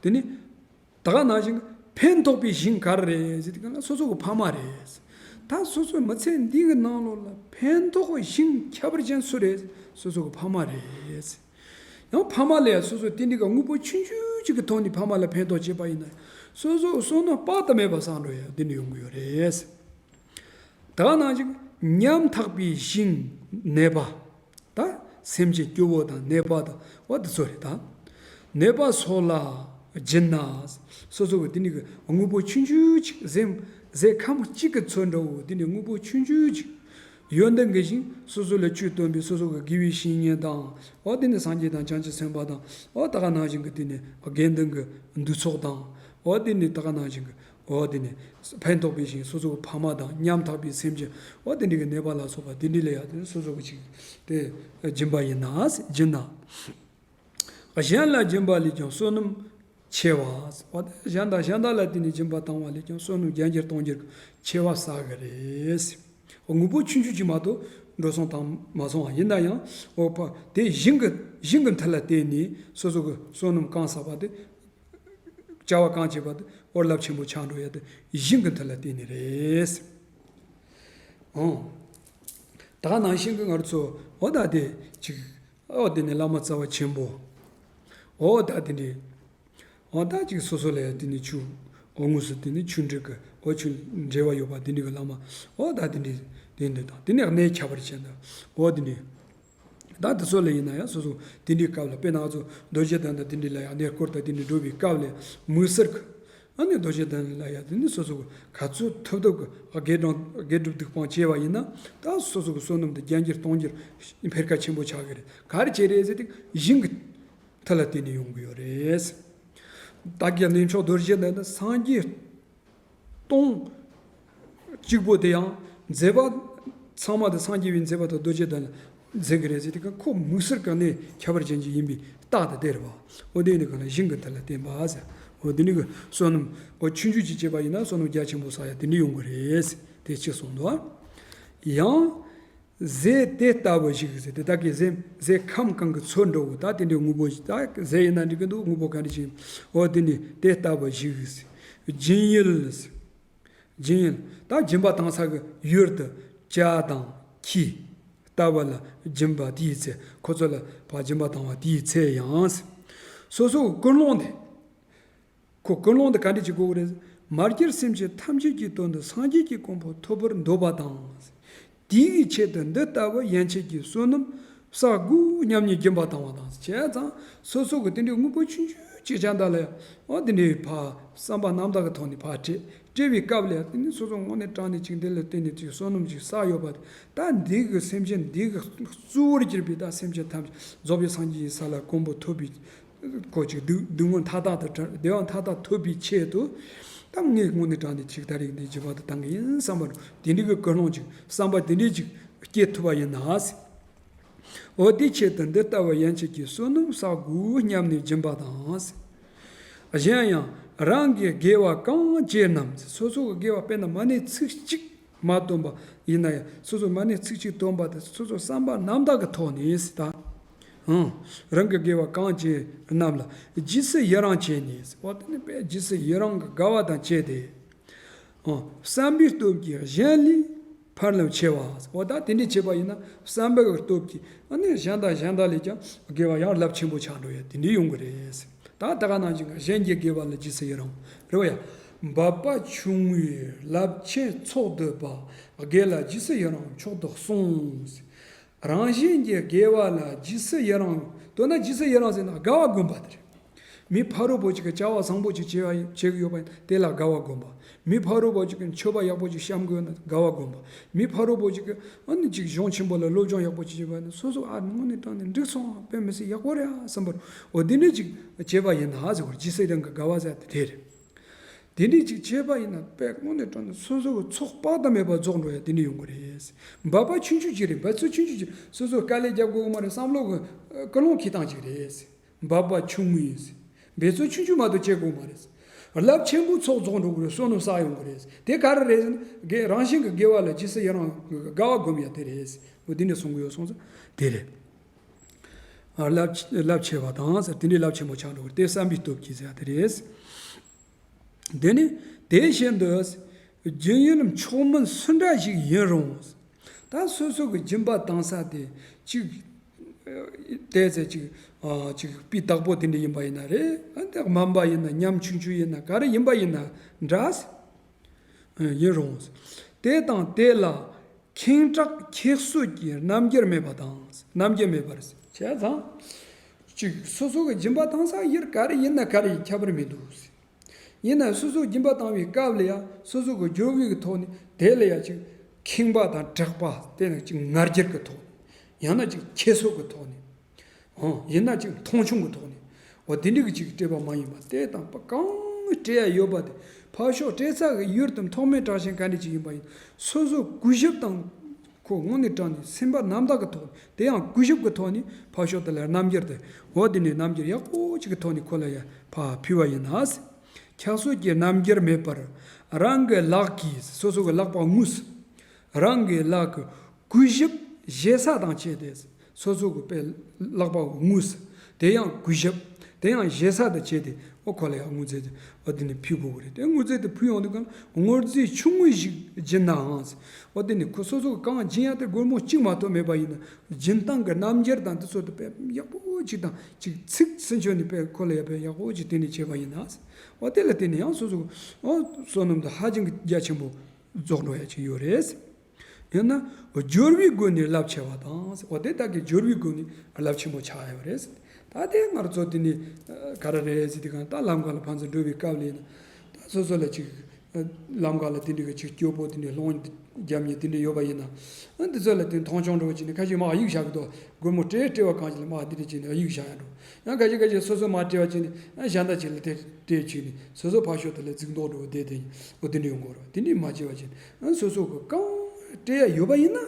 དེ་ནི་ད་ག་ནང་བཞིན་ཕན་ཐོགས་པའི་ཞིང་ག་རེ་རེད་ཟེར་དུས་གང་ལ་སོ་སོ་གི་ཕ་མ་རེད། ད་སོ་སོའི་མི་ཚེ་འདི་གི་ནང་ལོགས་ལ་ཕན་ཐོགས་པའི་ཞིང་ཁྱད་པར་ཅན་སུ་རེད། སོ་སོ་གི་ཕ་མ་རེད། ཡང་ཕ་མ་ལ་ཡང་སོ་སོ་དེ་འདྲ་གི་དངོས་པོ་ཆུང་ཆུང་ཅིག་གི་ཐོག་ནས་ཕ་མ་ལ་ཕན་ཐོགས་བྱེད་པ་ཡིན་ན་སོ་སོ་བསོད་ནམས་དཔག་ཏུ་མེད་པ་བསགས་འགྲོ་ཡ་དེ་འདྲ་ཡོང་གི་ཡོད་རེད། ད་ག་ནང་བཞིན་ཉམ་ཐག་པའི་ཞིང་ནད་པ། ད་སེམས་ཅན་སྐྱོ་བོ་དང་ནད་པ་དང་འོ་དེ་ཚོ་རེད་ད། ནད་པ་སོགས་ལ་ བགྱིས་ན། སོ་སོ་གི་དེ་འདྲའི་གི་དངོས་པོ་ཆུང་ཆུང་ཅིག་གཟན་གཟན་ཁམ་གཅིག་གི་ཚོད་འདྲ་བོ་དེ་འདྲའི་དངོས་པོ་ཆུང་ཆུང་ཅིག་ཡོན་ཏན་གྱི་ཞིང་སོ་སོ་ལ་ཆོས་སྟོན་པའི་སོ་སོ་གི་དགེ་བའི་བཤེས་གཉེན་དང་། འོ་དེ་ནས་སངས་རྒྱས་དང་བྱང་ཆུབ་སེམས་དཔའ་དང་། འོ་ད་ག་ནང་བཞིན་གྱི་དེ་ནས་དགེ་འདུན་གྱི་འདུས་ཚོགས་དང་། འོ་དེ་ནས་ད་ག་ནང་བཞིན་གྱི་འོ་དེ་ནས་ཕན་ཐོགས་པའི་ཞིང་སོ་སོ་གི་ཕ་མ་དང་ཉམ་ཐག་པའི་སེམས་ཅན། འོ་དེ་འདྲའི་གི་ནད་པ་ལ་སོགས་པ་དེ་འདྲའི་ལ་ཡང་དེ་སོ་སོ་གི་ཅིག་དེ་སྦྱིན་པ་ཡིན་ན་སྦྱིན་ན། གཞན་ལ་སྦྱིན་པ་ལས་ཀྱང་བསོད་ནམས་ཆེ་བ། འོ་དེ་གཞན་དང་གཞན་དག་ལ་དེ་ནས་སྦྱིན་པ་བཏང་བ་ལས་ཀྱང་བསོད་ནམས་བརྒྱ་འགྱུར་སྟོང་འགྱུར་ཆེ་བ་བསགས་གི་རེད། དངོས་པོ་ཆུང་ཆུང་ཅིག་མ་གཏོགས་འགྲོ་སོང་བཏང་མ་སོང་བ་ཡིན་ན་ཡང་། འོ་ཕ་དེ་ཞིང་གི་ཞིང་གི་མཐུ་ལ་བརྟེན་ནས་སོ་སོ་གི་བསོད་ནམས་གང་བསགས་པ་དེ། བྱ་བ་གང་བྱེད་པ་དེ་འོ་རླབས་ཆེན་པོ་ཆགས་འགྲོ་ཡ་དེ་ཞིང་གི་མཐུ་ལ་བརྟེན་ནས་རེད། ཨང་། ད་ག་ནང་བཞིན་གྱི་ང་རང་ཚོ་འོ་ད་དེ་ཅིག་འོ་དེ་ནས་བླ་མ་རྩ་བ་ཆེན་པོ། འོ་ད་དེ་འདྲའི། འོ་ད་ཅིག་སོ་སོ་ལ་ཡ་དེ་ནས་ཆུ། འོ་དངོས་སུ་དེ་ནས་ཆུ་འདྲེ་གི་འོ་ཆུ་འབྲེལ་བ་ཡོད་པ་དེ་འདྲའི་གི་བླ་མ། འོ་ད་དེ་འདྲའི་དེ་འདྲ་དང་དེ་ནས་གནས་ཁྱད་པར་ཅན་དང་འོ་དེ་འདྲའི། ད་དེ་ཚོ་ལ་ཡིན་ན་ཡང་སོ་སོ་དེ་འདྲའི་སྐབས་ལ་དཔེར་ན་ང་ཚོ་རྡོ་རྗེ་གདན་དང་དེ་འདྲའི་ལ་ཡང་གནས་སྐོར་དང་དེ་འདྲའི་འགྲོ་བའི་སྐབས་ལ་མུན་སེལ་གི། ཨ་ནི་རྡོ་རྗེ་གདན་ལ་ཡང་དེ་ནི་སོ་སོ་གི་ག་ཚོད་ཐུབ་ཐུབ་གི་དགེ་སྒྲུབ་དགེ་སྒྲུབ་སྡིག་སྤོང་བྱས་པ་ཡིན་ན་ད་སོ་སོ་གི་བསོད་ནམས་དེ་བརྒྱ་འགྱུར་སྟོང་འགྱུར་འཕེལ་ཁ་ཆེན་པོ་ཆགས་ཀྱི་རེད། ག་རེ་བྱས་རེད་ཟེར་དུས་ཞིང་གི་མཐུ་ལ་བརྟེན་ནས་ཡོང་གི་ཡོད་རེད། བདག་གི་གནས་མཆོག་རྡོ་རྗེ་གདན་ནི་སངས་རྒྱས་སྟོང་གཅིག་པོ་དེ་ཡང་མཛད་པ་ཚང་མ་དེ་སངས་རྒྱས་པའི་མཛད་པ་དང་རྡོ་རྗེ་གདན་ལ་མཛད་ཀྱི་རེད་ཟེར་དེ་ག་ཁོ་མུན་སེལ་ག་ནས་ཁྱད་པར་ཅན་ཅིག་ཡིན་པའི་རྟགས་དེ་དེ་རེད་བ། འོ་དེ་ནི་གང་ལ་ཞིང་གི་མཐུ་ལ་བརྟེན་པ་ཟེར། འོ་དེ་ནི་གི་བསོད་ནམས་འོ་ཆུང་ཆུང་ཅིག་བྱས་པ་ཡིན་ན་བསོད་ནམས་རྒྱ་ཆེན་པོ་བསགས་ཡ་དེ་འདྲ་ཡོང་གི་རེད་ཟེར་དེ་གཅིག་གསུངས་འདུག་ཨ། ཡང་། གཟན་དེ་ལྟ་བུ་ཞིག་ཟེར་དེ་དག་གི་གཟན་གཟན་ཁམ་གང་གི་ཚོད་འགྲོ་བོ་ད་དེ་འདྲའི་དངོས་པོ་ཞིག་ད་གཟན་ཡིན་ན་འགྲིག་གི་འདུག་དངོས་པོ་ག་འདྲ་ཞིག་འོ་དེ་ནི་དེ་ལྟ་བུ་ཞིག་ཟེར། སྦྱིན་ཡུལ་ཟེར། སྦྱིན་ཡུལ་ད་སྦྱིན་པ་བཏང་ས་གི་ཡུལ་དུ་བྱ་དང་ཁྱི་ལྟ་བུ་ལ་སྦྱིན་པ་དེའི་ཚེ་ཁོ་ཚོ་ལ་ཕར་སྦྱིན་པ་བཏང་བ་དེའི་ཚེ་ཡང་ཟེར། སོ་སོ་གི་ཀུན་སློང་དེ། ཁོ་ཀུན་སློང་དེ་ག་འདྲ་ཅིག་དགོས་ཀྱི་རེད། མ་གྱུར་སེམས་ཅན་ཐམས་ཅད་ཀྱི་དོན་དུ་སངས་རྒྱས་ཀྱི་གོ་འཕང་ཐོབ་པར་འདོད་པ་དང་། དེའི་ཆེད་དུ་འདི་ལྟ་བུ་ཡན་ཆད་ཀྱི་བསོད་ནམས་བསགས་དགོས་སྙམ་ནས་སྦྱིན་པ་བཏང་བ་དང་། བྱས་ཙང་སོ་སོ་གི་དེ་འདྲའི་དངོས་པོ་ཆུང་ཆུང་ཅིག་ཅང་ད་ལ་ཡང་འོ་དེ་འདྲའི་ཕར་བསམ་པ་རྣམ་དག་གི་ཐོག་ནས་ཕར་སྤྲད་སྤྲད་པའི་སྐབས་ལ་ཡང་དེ་ནི་སོ་སོ་དངོས་གནས་དྲང་ནས་ཅིག་འདི་ལ་བརྟེན་ནས་ཅིག་བསོད་ནམས་ཅིག་བསགས་ཡོད་པ་དེ་ད་འདི་གི་སེམས་ཅན་འདི་གི་གཙོ་བོར་གྱུར་པའི་ད་སེམས་ཅན་ཐམས་ཅད་རྫོགས་པའི་སངས་རྒྱས་ཀྱི་ས་ལ་གོ་འཕང་ཐོབ་པའི། ཁོ་ཅིག་སྡུག་སྡུག་བསྔལ་མཐའ་དག་ཏུ་བྲལ་བདེ་བ་མཐའ་དག་ཐོབ་པའི་ཆེད་དུ། ད་ངས་དངོས་གནས་དྲང་གནས་ཅིག་ད་རེས་འདི་བྱེད་པ་དེ་བཏང་གི་ཡིན་བསམ་པ་རུ་དེ་འདྲའི་གི་ཀུན་སློང་ཅིག་བསམ་པ་དེ་འདྲའི་ཅིག་སྐྱེ་ཐུབ་པ་ཡིན་ན་ཟེར། འོ་དེའི་ཆེད་དུ་འདི་ལྟ་བུ་ཡན་ཆད་ཀྱི་བསོད་ནམས་བསགས་དགོས་སྙམ་ནས་སྦྱིན་པ་དང་ཟེར། གཞན་ཡང་རང་གི་དགེ་བ་གང་བྱས་རྣམས་ཟེར། སོ་སོ་གི་དགེ་བ་དཔེར་ན་མ་ཎི་ཚིག་གཅིག་མ་བཏོན་པ་ཡིན་ན་ཡང་སོ་སོ་མ་ཎི་ཚིག་གཅིག་བཏོན་པ་དེ་སོ་སོ་བསམ་པ་རྣམ་དག་གི་ཐོག་ནས་ད། ཨང་། རང་གི་དགེ་བ་གང་བྱས་རྣམས་ལ་རྗེས་སུ་ཡི་རང་བྱས་ནས། འོ་དེ་ནི་དཔེ་རྗེས་སུ་ཡི་རང་གི་དགའ་བ་དང་བཅས་ཏེ། ཨང་། བསམ་པའི་སྟོབས་ཀྱིས་གཞན་ལས་འཕེལ་རླབས་ཆེ་བ། འོ་ད་དེ་འདྲས་བྱས་པ་ཡིན་ན་བསམ་པའི་སྟོབས་ཀྱིས་ཨ་ནི་གཞན་དང་གཞན་དག་ལས་ཀྱང་དགེ་བ་ཡང་རླབས་ཆེན་པོ་ཆགས་འགྲོ་ཡ་དེ་འདྲས་ཡོང་གི་རེད། ད་ད་ག་ནང་བཞིན་གཞན་གྱི་དགེ་བ་ལ་རྗེས་སུ་ཡི་རང་། རེད་བ་ཡ། འབད་པ་ཆུང་ངུས་རླབས་ཆེན་ཚོགས་བསྡུས་པ། དགེ་ལ་རྗེས་སུ་ཡི་རང་མཆོག་ཏུ་གསུངས། རང་གཞན་གྱི་དགེ་བ་ལ་རྗེས་སུ་ཡི་རང་། མདོར་ན་རྗེས་སུ་ཡི་རང་ཟེར་ན་དགའ་བ་བསྒོམ་པ་དེ་རེད། མི་ཕ་རོལ་པོ་ཅིག་གིས་བྱ་བ་བཟང་པོ་ཅིག་བྱེད་པ་བྱེད་ཀྱི་ཡོད་པ་ཡིན་དེ་ལ་དགའ་བ་བསྒོམ་པ། མི་ཕ་རོལ་པོ་ཅིག་གིས་མཆོད་པ་ཡག་པོ་ཅིག་བཤམས་ཀྱི་ཡོད་ན་དགའ་བ་བསྒོམ་པ། མི་ཕ་རོལ་པོ་ཅིག་གིས་ཨ་ནི་ཅིག་གཞུང་ཆེན་པོ་ལ་སློབ་སྦྱོང་ཡག་པོ་ཅིག་བྱེད་པ་ཡིན་ན་སོ་སོ་ཨ་དངོས་གནས་དྲང་གནས་འགྲིག་སོང་། དཔེ་མི་སྲིད་ཡག་པོ་རེད་ཨ་བསམ་པར་འོ་དེ་འདྲ་ཅིག་བྱེད་པ་ཡིན་ན་ཟེར་བར་རྗེས་སུ་ཡི་རང་གི་དགའ་བ་ཟེར་དེ་དེ་རེད། དེ་འདྲས་ཅིག་བྱས་པ་ཡིན་ན་དཔེ་དངོས་གནས་དྲང་གནས་སོ་སོ་གི་ཚོགས་དཔག་ཏུ་མེད་པ་རྫོགས་འགྲོ་ཡ་དེ་འདྲས་ཡོང་གི་རེད། འབད་པ་ཆུང་ཆུང་ཅིག་རེད། འབད་རྩོལ་ཆུང་ཆུང་ཅིག་སོ་སོ་དཀའ་ལས་རྒྱབ་དགོས་མ་རེད། བསམ་བློ་གི་ཀུན་སློང་འཁྱེར་སྟངས་ཅིག་རེད། འབད་པ་ཆུང་ངུས། འབད་རྩོལ་ཆུང་ཆུང་མ་གཏོགས་བྱེད་དགོས་མ་རེད། རླབས་ཆེན་པོའི་ཚོགས་རྫོགས་འགྲོ་གི་རེད། བསོད་ནམས་བསགས་ཡོང་གི་རེད། དེ་ག་རེ་རེད་ཟེར་ན་དགེ་རང་གཞན་གྱི་དགེ་བ་ལ་རྗེས་སུ་ཡི་རང་དགའ་བ་བསྒོམ་ཡ་དེ་རེད། འོ་དེ་འདྲས་གསུང་གི་ཡོད་སོང་ཙང་དེ་རེད། རླབས་རླབས་ཆེ་བ་དང་ཟེར་དེ་འདྲས་རླབས་ཆེན་པོ་ཆགས་འགྲོ་གི་རེད། དེ་བསམ་པའི་སྟོབས་ཀྱིས་ཟེར་ཡ་དེ་རེད། དེ་ནི་དེ་བཞིན་དུ་སྦྱིན་ཡུལ་མཆོག་མིན་སུ་འདྲ་ཞིག་ཡིན་རུང་། ད་སོ་སོ་གི་སྦྱིན་པ་བཏང་ས་དེ་གཅིག་དེ་ཚེ་གཅིག་གཅིག་སྤུས་དག་པོ་དེ་འདྲ་ཡིན་པ་ཡིན་ན་རེད། དེ་དམན་པ་ཡིན་ན་ཉམ་ཆུང་ཆུང་ཡིན་ན་ག་རེ་ཡིན་པ་ཡིན་ན་འདྲ་ཡིན་རུང་། དེ་དང་དེ་ལ་ཁེངས་དྲེགས་ཁྱད་གསོད་ཀྱི་རྣམ་འགྱུར་མེད་པ་དང་། རྣམ་འགྱུར་མེད་པར་བྱས་ཙང་། ཅིག་སོ་སོ་གི་སྦྱིན་པ་བཏང་ས་ཡུལ་ག་རེ་ཡིན་ན་ག་རེ་ཡིན་ཁྱད་པར་མི་འདུག། ཡིན་ན་སོ་སོ་སྦྱིན་པ་བཏང་བའི་སྐབས་ལ་ཡང་སོ་སོ་གི་སྦྱོར་བའི་གི་ཐོག་ནས་དེ་ལ་ཡང་ཅིག་ཁེངས་པ་དང་སྐྲག་པ་དེ་ནི་ཅིག་ང་རྒྱལ་གི་ཐོག་ནས། ཡང་ན་ཅིག་ཁྱད་གསོད་གི་ཐོག་ནས། ཨང་། ཡིན་ན་ཅིག་མཐོང་ཆུང་གི་ཐོག་ནས། འོ་དེ་འདྲ་གི་ཅིག་སྤྲད་པ་མ་ཡིན་པ་དེ་དང་པ་གང་སྤྲད་ཡ་ཡོད་པ་དེ་ཕར་ཕྱོགས་སྤྲད་ས་གི་ཡུལ་དུ་མཐོང་མེད་དྲག་ཞན་ག་འདྲ་ཅིག་ཡིན་པ་ཡིན། སོ་སོ་གུས་ཞབས་དང་ཁོ་དངོས་གནས་དྲང་ནས་སེམས་པ་རྣམ་དག་གི་ཐོག་ནས། དེ་ཡང་གུས་ཞབས་ཀྱི་ཐོག་ནས་ཕར་ཕྱོགས་དེ་ལ་རྣམ་འགྱུར་དེ། འོ་དེ་ནས་རྣམ་འགྱུར་ཡག་པོ་ཅིག་གི་ཐོག་ནས་ཁོ་ལ་ཡ་ཕར་ཕུལ་བ་ཡིན་ན། ཁྱད་གསོད་ཀྱི་རྣམ་འགྱུར་མེད་པར་རང་གི་ལག་གིས། སོ་སོ་གི་ལག་པ་དངོས་སུ། རང་གི་ལག་གི་གུས་ཞབས་ཞེ་ས་དང་བཅས་ཏེ། སོ་སོ་གི་པའི་ལག་པ་དངོས་སུ། དེ་ཡང་གུས་ཞབས། དེ་ཡང་ཞེ་ས་དང་བཅས་ཏེ། འོ་ཁོ་ལ་ཡང་དངོས་རྫས་དེ་འོ་དེ་ནས་ཕུལ་དགོས་ཀྱི་རེད། དེ་དངོས་རྫས་དེ་ཕུལ་ཡོང་དུས་གང་དངོས་རྫས་ཆུང་ངུ་ཞིག་བྱིན་ནའང་། འོ་དེ་ནས་ཁོ་སོ་སོ་གི་གང་བྱིན་ཡ་དེ་སྒོར་མོ་གཅིག་མ་གཏོགས་མེད་པ་ཡིན་ན། བྱིན་སྟངས་ཀྱི་རྣམ་འགྱུར་དང་དེ་ཚོ་དེ་དཔེ་ཡག་པོ་ཅིག་དང་ཅིག་ཚིག་སུན་ཆོད་ནས་དཔེ་ཁོ་ལ་ཡ་དཔེ་ཡག་པོ་ཅིག་དེ་ནས་བྱས་པ་ཡིན་ན། འོ་དེ་ལ་བརྟེན་ནས་ཡང་སོ་སོ་འོ་བསོད་ནམས་དེ་ཧ་ཅང་གི་རྒྱ་ཆེན་པོ་རྫོགས་འགྲོ་ཡ་ཅིག་ཡོད་རེད། ཡང་ན་སྦྱོར་བའི་སྒོ་ནས་རླབས་ཆེ་བ་དང་། འོ་དེ་དག་གི་སྦྱོར་བའི་སྒོ་ནས་རླབས་ཆེན་པོ་ཆགས་ཡོད་རེད། ད་དེ་ང་རང་ཚོ་དེ་ནས་ག་རེ་རེད་ཟེར་དུས་གང་ད་ལམ་ཁ་ལ་ཕན་ཚུན་འགྲོ་བའི་སྐབས་ལ་ཡིན་ན། ད་སོ་སོ་ལ་ཅིག་ལམ་ཁ་ལ་དེ་འདྲ་གི་ཅིག་སྐྱོ་པོ་དེ་འདྲ་སློང་རྒྱབ་མཁན་དེ་འདྲ་ཡོད་པ་ཡིན་ན། འདི་ཚོ་ལ་དེ་མཐོང་ཆུང་འགྲོ་བ་བྱས་ནས་ཁ་ཤས་མར་གཡུག་བཞག་གི་འདུག། སྒོར་མོ་སྤྲད་སྤྲད་པ་གང་ཞིག་ལ་མར་དེ་འདྲ་བྱས་ནས་གཡུག་བཞག་ཡ་འགྲོ། ཡང་ཁ་ཤས་ཁ་ཤས་སོ་སོ་མར་སྤྲད་པ་བྱས་ནས་གཞན་དག་ཅིག་ལ་དེ་སྤྲད་བྱས་ནས་སོ་སོ་ཕར་ཕྱོགས་དེ་ལ་རྫིག་མདོག་འགྲོ་བ་དེ་དེ་འོ་དེ་འདྲ་ཡོང་གི་རེད། དེ་འདྲ་མ་བྱས་པ་བྱས་ནས་སོ་སོ་གི་གང་སྤྲད་ཡ་ཡོད་པ་ཡིན་ན།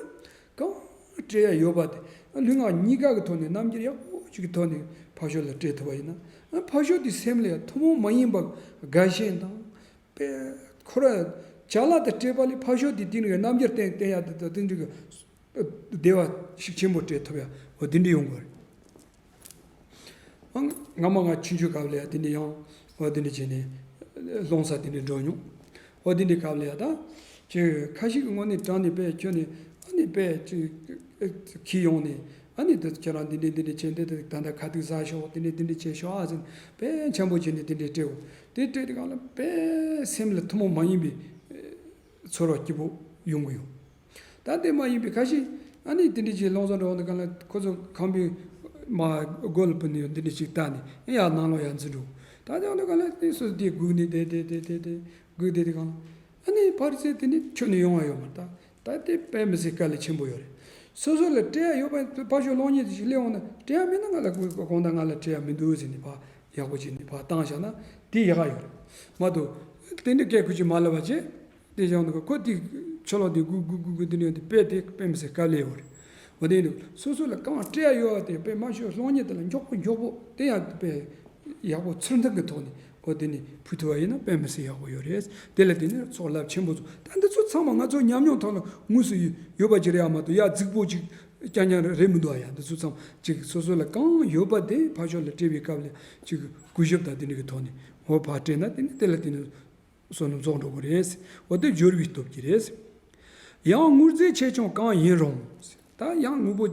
གང་སྤྲད་ཡ་ཡོད་པ་དེ་ལུས་ངག་གཉིས་ཀ་གི་ཐོག་ནས་རྣམ་འགྱུར་ཡག་པོ་ཅིག་གི་ཐོག་ནས་ཕར་ཕྱོགས་ལ་སྤྲད་ཐུབ་པ་ཡིན་ན། ཕར་ཕྱོགས་དེའི་སེམས་ལ་ཡང་ཐུན་མོང་མ་ཡིན་པ་དགའ་ཞེན་དང་། དཔེ་ཁོ་ར་ཅ་ལག་དེ་སྤྲད་པ་ལས་ཕར་ཕྱོགས་དེ་དེ་ནས་རྣམ་འགྱུར་བསྟན་བསྟན་ཡ་དེ་དང་དེ་འདྲ་གི་བདེ་བ་ཤུགས་ཆེན་པོ་སྤྲད་ཐུབ་ཡ་འོ་དེ་འདྲ་ཡོང་དགོས་རེད། ཨང་། སྔ་མ་ང་ཆུང་ཆུང་སྐབས་ལ་ཡ་དེ་འདྲ་ཡང་འོ་དེ་འདྲ་བྱས་ནས་སློང་ས་དེ་འདྲ་འགྲོ་མྱོང་། འོ་དེ་འདྲའི་སྐབས་ལ་ཡ་ད་ཅིག་ཁ་ཤས་ཀྱི་དངོས་གནས་དྲང་ནས་དཔེ་ཁྱོན་ནས་ཨ་ནི་དཔེ་ཅིག་ཁྱེར་ཡོང་ནས་ཨ་ནི་དེ་ཁྱེད་རང་འདི་འདྲ་འདི་འདྲ་བྱས་འདི་དེ་ད་ལྟ་ཁ་ཐུག་ཟ་ཤོག་འདི་འདྲ་འདི་འདྲ་བྱས་ཤོག་ཨ་ཟེར་དཔེ་འཆམ་པོ་བྱས་ནས་དེ་འདྲ་སྤྲད་འོ། དེ་སྤྲད་དུས་སྒང་ལ་དཔེ་སེམས་ལ་ཐུན་མོང་མ་ཡིན་པའི་ཚོར་བ་སྐྱིད་པོ་ཡོང་གི་ཡོད། ད་དེ་མ་ཡིན་པའི་ཁ་ཤས་ཨ་ནི་དེ་འདྲ་ཅིག་སློང་ས་འགྲོ་འོང་དུས་སྒང་ལ་ཁོ་ཚོ་ཁང་པའི་མ་སྒོ་ལ་བུད་ནས་འདི་འདྲ་ཅིག་བལྟས་ནས་ཡར་ནང་ལོགས་ཡར་འཛུལ་འགྲོ། ད་དེ་འོང་དུས་སྒང་ལ་དེ་སོ་སོ་དེ་སྒུག་ནས་དེ་དེ་དེ་དེ་དེ་སྒུག་བསྡད་དུས་སྒང་ལ་ཨ་ནི་ཕར་ཚུར་དེ་ནི་ཁྱོན་ནས་ཡོང་བ་ཡོད་མ་རེད། ད་ད་དེ་དཔེ་མི་སྲིད་དཀའ་ལས་ཆེན་པོ་ཡོད་རེད། སོ་སོ་ལ་སྤྲད་ཡ་ཡོད་པ་ཕར་ཕྱོགས་སློང་མཁན་དེ་ཞིག་སླེབས་འོང་ན་སྤྲད་ཡ་མེད་ན་ང་ལ་དགོངས་དག་ང་ལ་སྤྲད་ཡ་མི་འདུག་ཟེར་ནས་ཕར་ཡག་པོ་བྱས་ནས་ཕར་བཏང་བཞག་ན་དེ་ཡག་ག་ཡོད་རེད་མ་གཏོགས། དེ་འདྲ་སྐད་ཁུ་ཅིག་མ་ལབ་པ་བྱས། དེ་བཞག་འདུག་ག་ཁོ་དེ་ཆུ་ལོག་དེ་སྒུག་སྒུག་སྒུག་སྒུག་དེ་འདྲ་ཡོད་དེ་དཔེ་དེ་དཔེ་མི་སྲིད་དཀའ་ལས་ཡོད་རེད། འོ་དེ་འདུག་སོ་སོ་ལ་གང་སྤྲད་ཡ་ཡོད་པ་དེ་དཔེ་མ་ཤོད་སློང་མཁན་དེ་ལ་མགྱོགས་པོ་མགྱོགས་པོ་དེ་ཡང་དཔེ་ཡག་པོ་ཚུར་འདང་གི་ཐོག་ནས་འོ་དེ་ནས་ཕུལ་ཐུབ་པ་ཡིན་ན་དཔེ་མི་སྲིད་ཡག་པོ་ཡོད་རེད། དེ་ལ་དེ་ནས་ཚོགས་རླབས་ཆེན་པོ་ཚོ་ད་འདི་ཚོ་ཚང་མ་ང་ཚོ་ཉམས་མྱོང་ཐོག་ལ་དངོས་སུ་ཡོད་ཡོད་པ་ཅིག་རེད་ཡ་མ་གཏོགས་ཡ་རྫིག་པོ་ཅིག་རྐྱང་རྐྱང་རེད་མི་འདུག་ཨ། ཡ་འདི་ཚོ་ཚང་མ་ཅིག་སོ་སོ་ལ་གང་ཡོད་པ་དེ་ཕར་ཕྱོགས་ལ་སྤྲད་པའི་སྐབས་ལ་ཅིག་གུས་ཞབས་དང་དེ་འདྲ་གི་ཐོག་ནས་འོ་ཕར་སྤྲད་ན་དེ་ནས་དེ་ལ་དེ་ནས། བསོད་ནམས་རྫོགས་འགྲོ་གི་རེད། འོ་དེ་སྦྱོར་བའི་སྟོབས་ཀྱིས་རེད། ཡང་དངོས་རྫས་ཆེ་ཆུང་གང་ཡིན་རུང་། ད་ཡང་དངོས་པོ་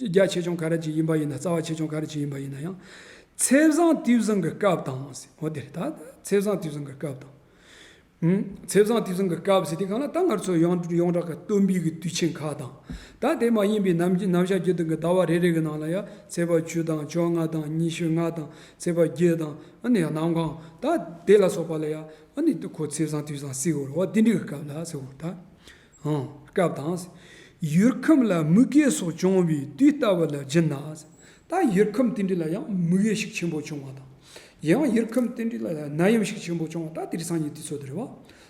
རྒྱ་ཆེ་ཆུང་ག་རེ་ཅིག་ཡིན་པ་ཡིན་ན་རྩ་བ་ཆེ་ཆུང་ག་རེ་ཅིག་ཡིན་པ་ཡིན་ན་ཡང་། ཚེས་བཟང་དུས་བཟང་གི་སྐབས་དང་། འོ་དེ་རེད་ད་ཚེས་བཟང་དུས་བཟང་གི་སྐབས་དང་། ཨུམ། ཚེས་བཟང་དུས་བཟང་གི་སྐབས་ཟེར་དུས་སྒང་ལ་ད་ང་ཚོ་ཡོངས་ཡོངས་གྲགས་ཀྱི་སྟོན་པའི་གི་དུས་ཆེན་ཁག་དང་། ད་དེ་མ་ཡིན་པའི་ནམ་ནམ་ཞག་བརྒྱད་དང་གི་ཟླ་བ་རེ་རེ་གི་ནང་ལ་ཡང་ཚེས་པ་བཅུ་དང་བཅོ་ལྔ་དང་ཉི་ཤུ་ལྔ་དང་ཚེས་པ་བརྒྱད་དང་ཨ་ནི་ཡང་གནམ་གང་ད་དེ་ལ་སོགས་པ་ལ་ཡང་། ཨ་ནི་དུ་ཁོ་ཚེས་བཟང་དུས་བཟང་ཟེར་བ་རེད་བ། དེ་འདྲའི་སྐབས་ལ་ཟེར་བ་རེད་ད། ཧང་། སྐབས་དང་། ཡུལ་ཁམས་ལ་མུ་གེ་སོགས་བྱུང་བའི་དུས་ལྟ་བུ་ལ་སྦྱིན་ན། ད་ཡུལ་ཁམས་དེ་འདྲ་ལ་ཡང་མུ་གེ་ཤུགས་ཆེན་པོ་བྱུང་བ་དང་། ཡང་ཡུལ་ཁམས་དེ་འདྲ་ལ་ཡང་ནད་ཡམས་ཤུགས་ཆེན་པོ་བྱུང་བ་ད་དེང་སང་ཉིན་དུས་ཚོད་དེ་རེད་བ།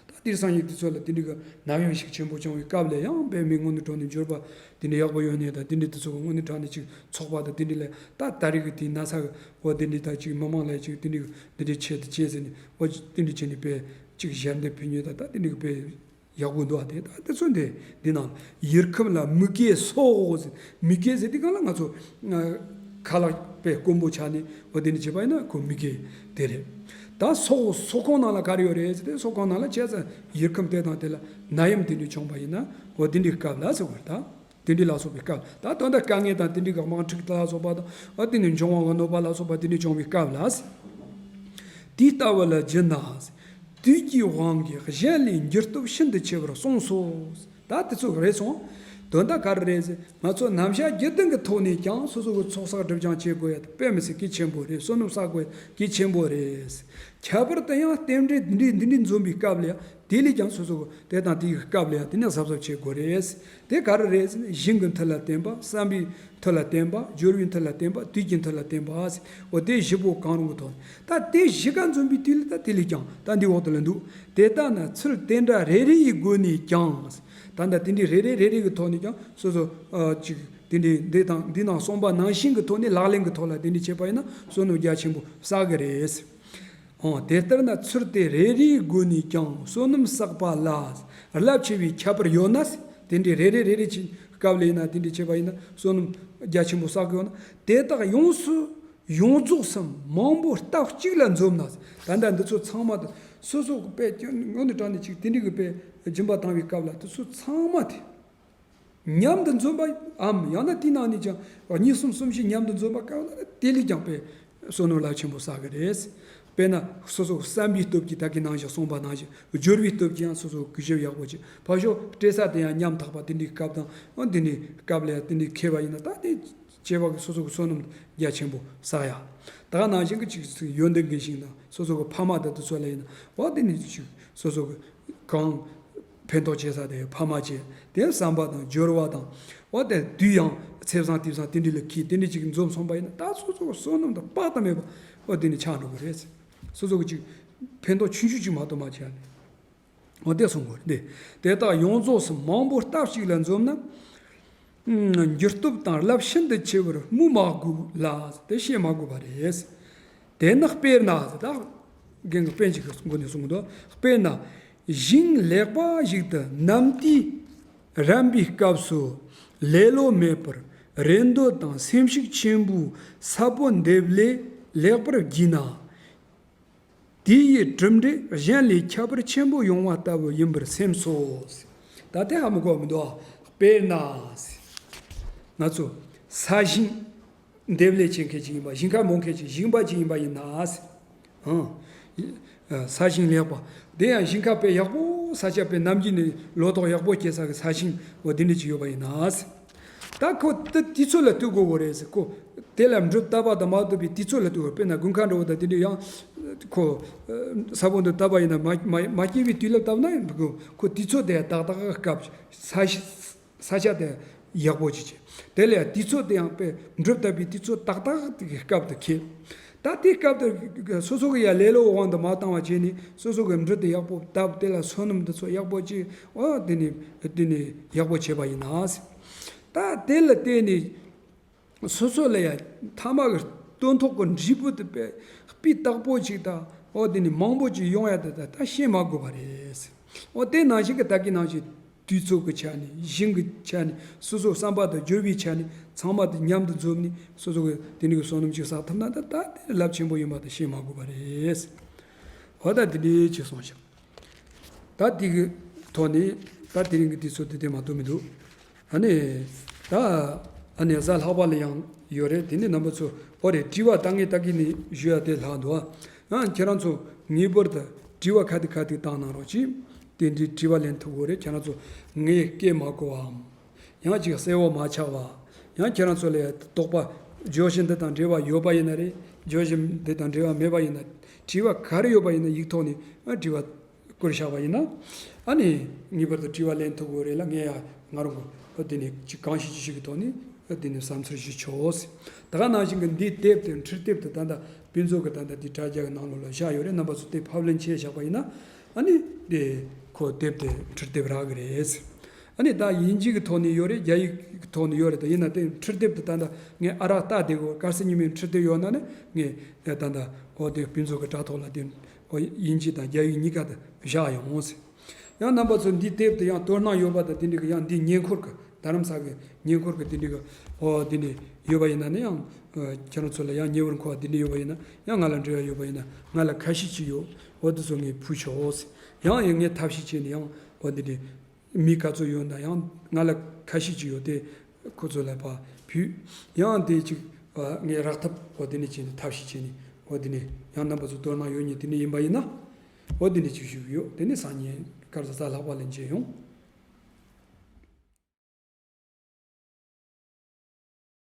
ད་དེང་སང་ཉིན་དུས་ཚོད་ལ་དེ་འདྲའི་གི་ནད་ཡམས་ཤུགས་ཆེན་པོ་བྱུང་བའི་སྐབས་ལ་ཡང་དཔེ་མི་དངོས་གནས་དྲང་གནས་འབྱོར་པ་དེ་འདྲ་ཡག་པོ་ཡོད་ནས་ད་དེ་འདྲའི་དུས་ཚོད་ཀྱི་དངོས་གནས་དྲང་གནས་ཅིག་ཚོགས་པ་དང་དེ་འདྲ་ལ་ད་ད་རེས་ཀྱི་དེ་ན་ཚ་གི་འོ་དེ་འདྲའི་ད་ཅིག་མི་མང་ལ་ཅིག་དེ་འདྲའི་འདི་འདྲའི་ཆེད་དུ་བྱས་ཟེར་ནས་འོ་དེ་འདྲའི་བྱས་ནས་དཔེ། གཅིག་ཞལ་འདེབས་ཕུལ་ཉོས་ད་ལྟ་དེ་འདྲའི་དཔེ་ཡག་པོ་འདུག་ཨ། དེ་ད་དེ་ཚོ་འདི་འདི་ནང་ཡུལ་ཁམས་ལ་མུ་གེ་སོགས་ཟེར། མུ་གེ་ཟེར་དེ་གང་ལ་ང་ཚོ་ཁ་ལག་དཔེ་དཀོན་པོ་ཆགས་ནས་འོ་དེ་འདྲ་བྱས་པ་ཡིན་ན་ཁོ་མུ་གེ་དེ་རེད། ད་སོགས་སོགས་ཁོངས་ནང་ལ་ག་རེ་ཡོད་རེད་ཟེར་ཏེ་སོགས་ཁོངས་ནང་ལ་བྱས་ཙང་ཡུལ་ཁམས་དེ་དང་དེ་ལ་ནད་ཡམས་དེ་འདྲ་བྱུང་བ་ཡིན་ན་འོ་དེ་འདྲའི་སྐབས་ལ་ཟེར་བ་རེད་ད། དེ་འདྲའི་ལ་སོགས་པའི་སྐབས་ད་དོན་དག་དཀའ་ངལ་དང་དེ་འདྲའི་གི་དམག་འཁྲུག་ལ་སོགས་པ་དང་ཨ་དེ་ནི་འབྱུང་བ་གི་གནོད་པ་ལ་སོགས་པ་དེ་འདྲའི་བྱུང་བའི་སྐབས་ལ། དུས་ལྟ་བུ་ལ་སྦྱིན་ན། དུས་ཀྱི་དབང་གིས་གཞན་ལས་འགྱུར་སྟོབས་ཤིན་ཏུ་ཆེ་བར་གསུངས་སོ། ད་དེ་ཚོ་རེད་སོང་། དོན་དག་ག་རེ་རེད་ཟེར། ང་ཚོ་རྣམ་གཞག་བརྒྱུད་ལྡན་གྱི་ཐོག་ནས་ཀྱང་སོ་སོ་གི་ཚོགས་བསགས་སྒྲིབ་སྦྱང་བྱེད་དགོས་ཡ་དེ་དཔེ་མི་སྲིད་གལ་ཆེན་པོ་རེད། བསོད་ནམས་བསགས་དགོས་ཡ་གལ་ཆེན་པོ་རེད། ཁྱད་པར་དུ་ཡང་རྟེན་འབྲེལ་འདི་འདྲའི་འདི་འདྲའི་འཛོམས་པའི་སྐབས་ལ་ཡང་དེ་ལས་ཀྱང་སོ་སོ་གི་དེ་དང་དེའི་སྐབས་ལ་ཡང་དེ་ནས་གཟབ་གཟབ་བྱེད་དགོས་རེད། དེ་ག་རེ་རེད་ཟེར་ན། ཞིང་གི་མཐུ་ལ་བརྟེན་པ། བསམ་པའི་མཐུ་ལ་བརྟེན་པ། སྦྱོར་བའི་མཐུ་ལ་བརྟེན་པ། དུས་ཀྱི་མཐུ་ལ་བརྟེན་པ་ཟེར། འོ་དེ་བཞི་པོ་གང་རུང་གི་ཐོག་ནས་ད་དེ་བཞི་ཀ་འཛོམས་པའི་དུས་ལ་ད་དེ་ལས་ཀྱང་ད་འདི་འོག་ཏུ་ལ་འདུག་དེ་ལྟ་ན་ཚུལ་དེ་འདྲ་རེ་རེ་ཡི་སྒོ་ནས་ཀྱང་། ད་ལྟ་དེ་འདྲའི་རེ་རེ་རེ་རེ་གི་ཐོག་ནས་ཀྱང་སོ་སོ་ཨ་ཅིག་དེ་འདྲའི་འདི་དང་འདི་ནང་གསུངས་པ་ནང་བཞིན་གྱི་ཐོག་ནས་ལག་ལེན་གྱི་ཐོག་ལ་དེ་འདྲའི་བྱེད་པ་ཡིན་ན་བསོད་ནམས་རྒྱ་ཆེན་པོ་བསགས་གི་རེད། ཨོ་དེ་ལྟར་ན་ཚུལ་དེ་རེ་རེའི་སྒོ་ནས་ཀྱང་བསོད་ནམས་བསགས་པ་ལ་རླབས་ཆེ་བའི་ཁྱད་པར་ཡོད་ན། དེ་འདྲའི་རེ་རེ་རེ་རེ་བྱེད་སྐབས་ལ་ཡིན་ན་དེ་འདྲའི་བྱེད་པ་ཡིན་ན་བསོད་ནམས་རྒྱ་ཆེན་པོ་བསགས་གི་ཡོད་ན། དེ་དག་ཡོངས་སུ་ཡོངས་རྫོགས་སམ་མང་པོ་སྟབས་གཅིག་ལ་འཛོམས་ན། ད་ལྟ་འདི་ཚོ་ཚང་མ་དེ་སོ་སོ་གི་དཔེ་ཀྱང་ངོ་ནས་དྲངས་ནས་ཅིག་དེ་འདྲའི་གི་དཔེ་སྦྱིན་པ་བཏང་བའི་སྐབས་ལ་དེ་ཚོ་ཚང་མ་དེ་མཉམ་དུ་འཛོམས་པའམ་ཡང་ན་དེའི་ནང་ནས་ཀྱང་གཉིས་གསུམ་གསུམ་བཞི་མཉམ་དུ་འཛོམས་པ་སྐབས་ལ་དེ་ལས་ཀྱང་དཔེ་བསོད་ནམས་རླབས་ཆེན་པོ་བསགས་གི་རེད། དཔེར་ན་སོ་སོ་གི་བསམ་པའི་སྟོབས་ཀྱིས་ད་གིན་ནང་བཞིན་གསུངས་པ་ནང་བཞིན་སྦྱོར་བའི་སྟོབས་ཀྱིས་ཡང་སོ་སོ་གི་གུས་ཞབས་ཡག་པོ་བྱེད། ཕར་ཞོག་སྤྲད་ས་དེ་ཡང་ཉམ་ཐག་པ་དེ་འདྲའི་སྐབས་དང་ཨ་དེ་འདྲའི་སྐབས་ལ་ཡང་དེ་འདྲའི་ཁེལ་བ་ཡིན་ན་ད་དེ་བྱས་པ་གི་སོ་སོ་གི་བསོད་ནམས་རྒྱ་ཆེན་པོ་བསགས་ཡ། ད་ག་ནང་བཞིན་གྱི་ཅིག་ཡོན་ཏན་གྱི་ཞིང་དང་སོ་སོ་གི་ཕ་མ་དང་དེ་ཚོ་ལ་ཡིན་ན་འོ་དེ་ནི་ཅིག་སོ་སོ་གི་གང་ཕན་ཐོགས་བྱེད་ས་དེ་ཕ་མ་བྱེད་དེ་བསམ་པ་དང་སྦྱོར་བ་དང་འོ་དེ་དུས་ཡང་ཚེས་བཟང་དུས་བཟང་དེ་འདྲ་ལ་ཁྱད་དེ་འདྲ་ཅིག་འཛོམས་སོང་པ་ཡིན་ན་ད་སོ་སོ་གི་བསོད་ནམས་དང་དཔག་ཏུ་མེད་པ་འོ་དེ་ནི་ཆགས་འགྲོ་གི་རེད། སོ་སོ་གི་ཅིག་ཕན་ཐོགས་ཆུང་ཆུང་ཅིག་མ་གཏོགས་མ་བྱས་ནས། འོ་དེ་གསུང་དགོས་རེད། དེ་དག་ཡོངས་རྫོགས་སུ་མང་པོ་སྟབས་གཅིག་ལ་འཛོམས་ན། འགྱུར་སྟོབས་དང་རླབས་ཤིན་ཏུ་ཆེ་བར་སྨོས་མ་དགོས་ལ་དེ་བཤད་མ་དགོས་པ་རེད། དེ་ནི་དཔེར་ན་ད་རྒན་གྱི་དཔེ་ཅིག་གི་སྒོ་ནས་གསུངས་འདུག་དཔེར་ན་ཞིང་ལེགས་པ་ཞིག་ཏུ་གནམ་དུས་རན་པའི་སྐབས་སུ་ལེ་ལོ་མེད་པར་རེ་འདོད་དང་སེམས་ཤུགས་ཆེན་པོས་ས་བོན་འདེབས་ལས་ལེགས་པར་བགྱིས་ན། དེ་ཡི་གྲུབ་འབྲས་གཞན་ལས་ཁྱད་པར་ཆེན་པོ་ཡོང་བ་ལྟ་བུ་ཡིན་པར་སེམས་སོ། ད་དེ་ཧ་མི་གོ་མི་འདུག་དཔེར་ན། ང་ཚོ་ས་ཞིང་འདེབས་ལས་བྱེད་མཁན་ཅིག་ཡིན་པ་ཞིང་ཁ་རྨོ་མཁན་ཅིག་ཞིང་པ་ཅིག་ཡིན་པ་ཡིན་ན། ཨང་། ས་ཞིང་ལེགས་པ། དེ་ཡང་ཞིང་ཁ་དཔེ་ཡག་པོ་ས་ཆ་དཔེ་ནམ་རྒྱུན་ནས་ལོ་ཏོག་ཡག་པོ་སྐྱེ་ས་གི་ས་ཞིང་འོ་དེ་འདྲ་ཅིག་ཡོད་པ་ཡིན་ན། ད་ཁོ་ད་དུས་ཚོད་ལ་ལྟོས་དགོས་གོ་རེད་ཟེར། ཁོ་དེ་ལ་འབྲུ་བཏབ་པ་དང་མ་བཏབ་པའི་དུས་ཚོད་ལ་ལྟོས་དགོས། དཔེར་ན་དགུན་ཁ་འདྲ་བོ་དང་དེ་འདྲ་ཡང་ཁོ་ས་བོན་དུ་བཏབ་པ་ཡིན་ན་མ་མ་མ་སྐྱེས་པའི་དུས་ལ་བཏབ་ན་ཡང་ཁོ་ཁོ་དུས་ཚོད་དེ་ཏག་ཏག་སྐབས་ས་ས་ཆ་དེ་ཡག་པོ་ཅིག་བྱེད། དེ་ལ་ཡང་དུས་ཚོད་དེ་ཡང་དཔེ་འབྲུ་བཏབ་པའི་དུས་ཚོད་ཏག་ཏག་དེ་སྐབས་དེ་ཁེལ། ད་དེ་སྐབས་དེ་སོ་སོ་གི་ཡ་ལེ་ལོ་དབང་དུ་མ་བཏང་བ་བྱས་ནས་སོ་སོ་གི་འབྲུ་དེ་ཡག་པོ་བཏབ། དེ་ལ་སོ་ནམ་དེ་ཚོ་ཡག་པོ་ཅིག་འོ་དེ་ནས་དེ་ནས་ཡག་པོ་བྱས་པ་ཡིན་ན། ད་དེ་ལ་བརྟེན་ནས་སོ་སོ་ལ་ཡ་ཐ་མ་གི་སྟོན་ཐོག་གི་འབྲས་བུ་དེ་དཔེ་སྤུས་དག་པོ་ཅིག་དང་འོ་དེ་ནས་མང་པོ་ཅིག་ཡོང་ཡ་དེ་ད་ད་བཤད་མ་དགོས་པ་རེད། འོ་དེ་ནང་བཞིན་གི་ད་གིན་ནང་བཞིན་དུས་ཚོད་ཀྱི་ཆ་ནས་ཞིང་གི་ཆ་ནས་སོ་སོ་བསམ་པ་དང་སྦྱོར་བའི་ཆ་ནས་ཚང་མ་དེ་མཉམ་དུ་འཛོམས་ནས་སོ་སོ་གི་དེ་ནས་གི་བསོད་ནམས་ཅིག་བསགས་ཐུབ་ན་ད་ད་དེ་རླབས་ཆེན་པོ་ཡིན་པ་དེ་བཤད་མ་དགོས་པ་རེད། འོ་ད་དེ་འདྲའི་ཅིག་གསུངས་ཤག་ད་དེ་གི་ཐོག་ནས་ད་དེ་རིང་གི་དུས་ཚོད་དེ་དེ་མ་གཏོགས་མི་འདུག་ཨ་ནི་ད་ཨ་ནི་གཟའ་ལྷག་པ་ལ་ཡང་ཡོད་རེད། དེ་ནི་རྣམ་པ་ཚོ་འོ་རེད། དྲི་བ་ད་ངས་ད་གིན་ནས་ཞུ་ཡ་དེ་ལྷག་འདུག་ཨ་ཡང་ཁྱེད་རང་ཚོ་ངེས་པར་དུ་དྲི་བ་ཁ་ཐུག་ཁ་ཐུག་བཏང་གནང་རོགས་གྱིས། དེ་འདྲའི་དྲི་བ་ལེན་ཐུབ་དགོས་རེད། ཁྱེད་རང་ཚོ་ངས་སྐད་མ་གོ་བའམ། ཡང་ཅིག་གསལ་བོ་མ་ཆགས་པ། ཡང་ཁྱེད་རང་ཚོ་ལ་ཡ་དོགས་པ་བརྗོད་གཞི་འདི་དང་འབྲེལ་བ་ཡོད་པ་ཡིན་ན་རེད། བརྗོད་གཞི་འདི་དང་འབྲེལ་བ་མེད་པ་ཡིན་ན། དྲི་བ་ག་རེ་ཡོད་པ་ཡིན་ན་ཡིག་ཐོག་ནས་ཨ་དྲི་བ་བསྐུར་བཞག་པ་ཡིན་ན། ཨ་ནི་ངེས་པར་དུ་དྲི་བ་ལེན་ཐུབ་དགོས་རེད་ལ། ངས་ཡ་ང་རང་གི་ཨ་དེ་ནས་ཅིག་གང་ཤེས་ཅི་ཤེས་ཀྱི་ཐོག་ནས་ཨ་དེ་ནས་བསམ་ཚུལ་ཞིག་ཆོག་ཟེར། ད་ག་ནང་བཞིན་གྱི་འདིའི་དེབ་དེ་འཕྲུལ་དེབ་དེ་ད་ལྟ་ཕུན་ཚོགས་ཀྱི་ད་ལྟ་འདི་དྲ་རྒྱ་གི་ནང་ལོགས་ལ་བཞག་ཡོད་རེད། རྣམ་པ་ཚོ་དེ་ཕབ་ལེན་བྱས་བཞག་པ་ཡིན་ན། ཨ་ནི་དེ་ཁོ་དེབ་དེ་འཕྲུལ་དེབ་རག་གི་རེད་ཟེར། ཨ་ནི་ད་དབྱིན་ཇི་གི་ཐོག་ནས་ཡོད་རེད། རྒྱ་ཡིག་གི་ཐོག་ནས་ཡོད་རེད། ད་ཡིན་ན་དེ་འཕྲུལ་དེབ་དེ་ད་ལྟ་ངས་ཨ་རག་ལྟ་བསྡད་གོ། དཀར་གསལ་གཉིས་མེད་འཕྲུལ་དེབ་ཡོད་ན་ནི་ངས་ད་ལྟ་འོ་དེ་ཕུན་ཚོགས་ཀྱི་དྲ་ཐོག་ལ་དེ་འོ་དབྱིན་ཇི་དང་རྒྱ་ཡིག་གཉིས་ཀ་དེ་བཞག་ཡོང་ཟེར། ཡང་རྣམ་པ་ཚོ་འདིའི་དེབ་དེ་ཡང་དོ་སྣང་ཡོད་པ་དང་དེ་འདྲ་གི་ཡང་འདི་ཉེ་འཁོར་གི་རྡ་རམ་ས་གི་ཉེ་འཁོར་གི་དེ་འདྲ་གི་འོ་དེ་འདྲ་ཡོད་པ་ཡིན་ན་ནི་ཡང་ཁྱེད་རང་ཚོ་ལ་ཡང་ཉེ་བར་མཁོ་བ་དེ་འདྲ་ཡོད་པ་ཡིན་ན་ཡང་ང་ལ་འབྲེལ་བ་ཡོད་པ་ཡིན་ན་ང་ལ་ཁ་ཤས་ཅིག་ཡོད། འོ་དེ་ཚོ་ངས་ཕུལ་ཆོག་ཟེར། ཡང་ཡང་ངས་ཐབས་ཤེས་བྱས་ནས་ཡང་འོ་འདི་འདྲའི་མི་ག་ཚོད་ཡོད་ན་ཡང་ང་ལ་ཁ་ཤས་ཅིག་ཡོད་དེ་ཁོ་ཚོ་ལ་ཕར་ཕུལ། ཡང་དེ་ཅིག་ངས་རག་ཐབས་འོ་དེ་ནས་བྱས་ནས་ཐབས་ཤེས་བྱས་ནས་འོ་དེ་ནས་ཡང་རྣམ་པ་ཚོ་དོ་སྣང་ཡོད་མཁན་དེ་འདྲ་ཡིན་པ་ཡིན་ན་འོ་དེ་འདྲ་ཅིག་ཞུ་གི་ཡོད། དེ་ནས་སང་ཉིན་སྐར་གཟའ་ལྷག་པ་ལ་མཇལ་ཡོང་།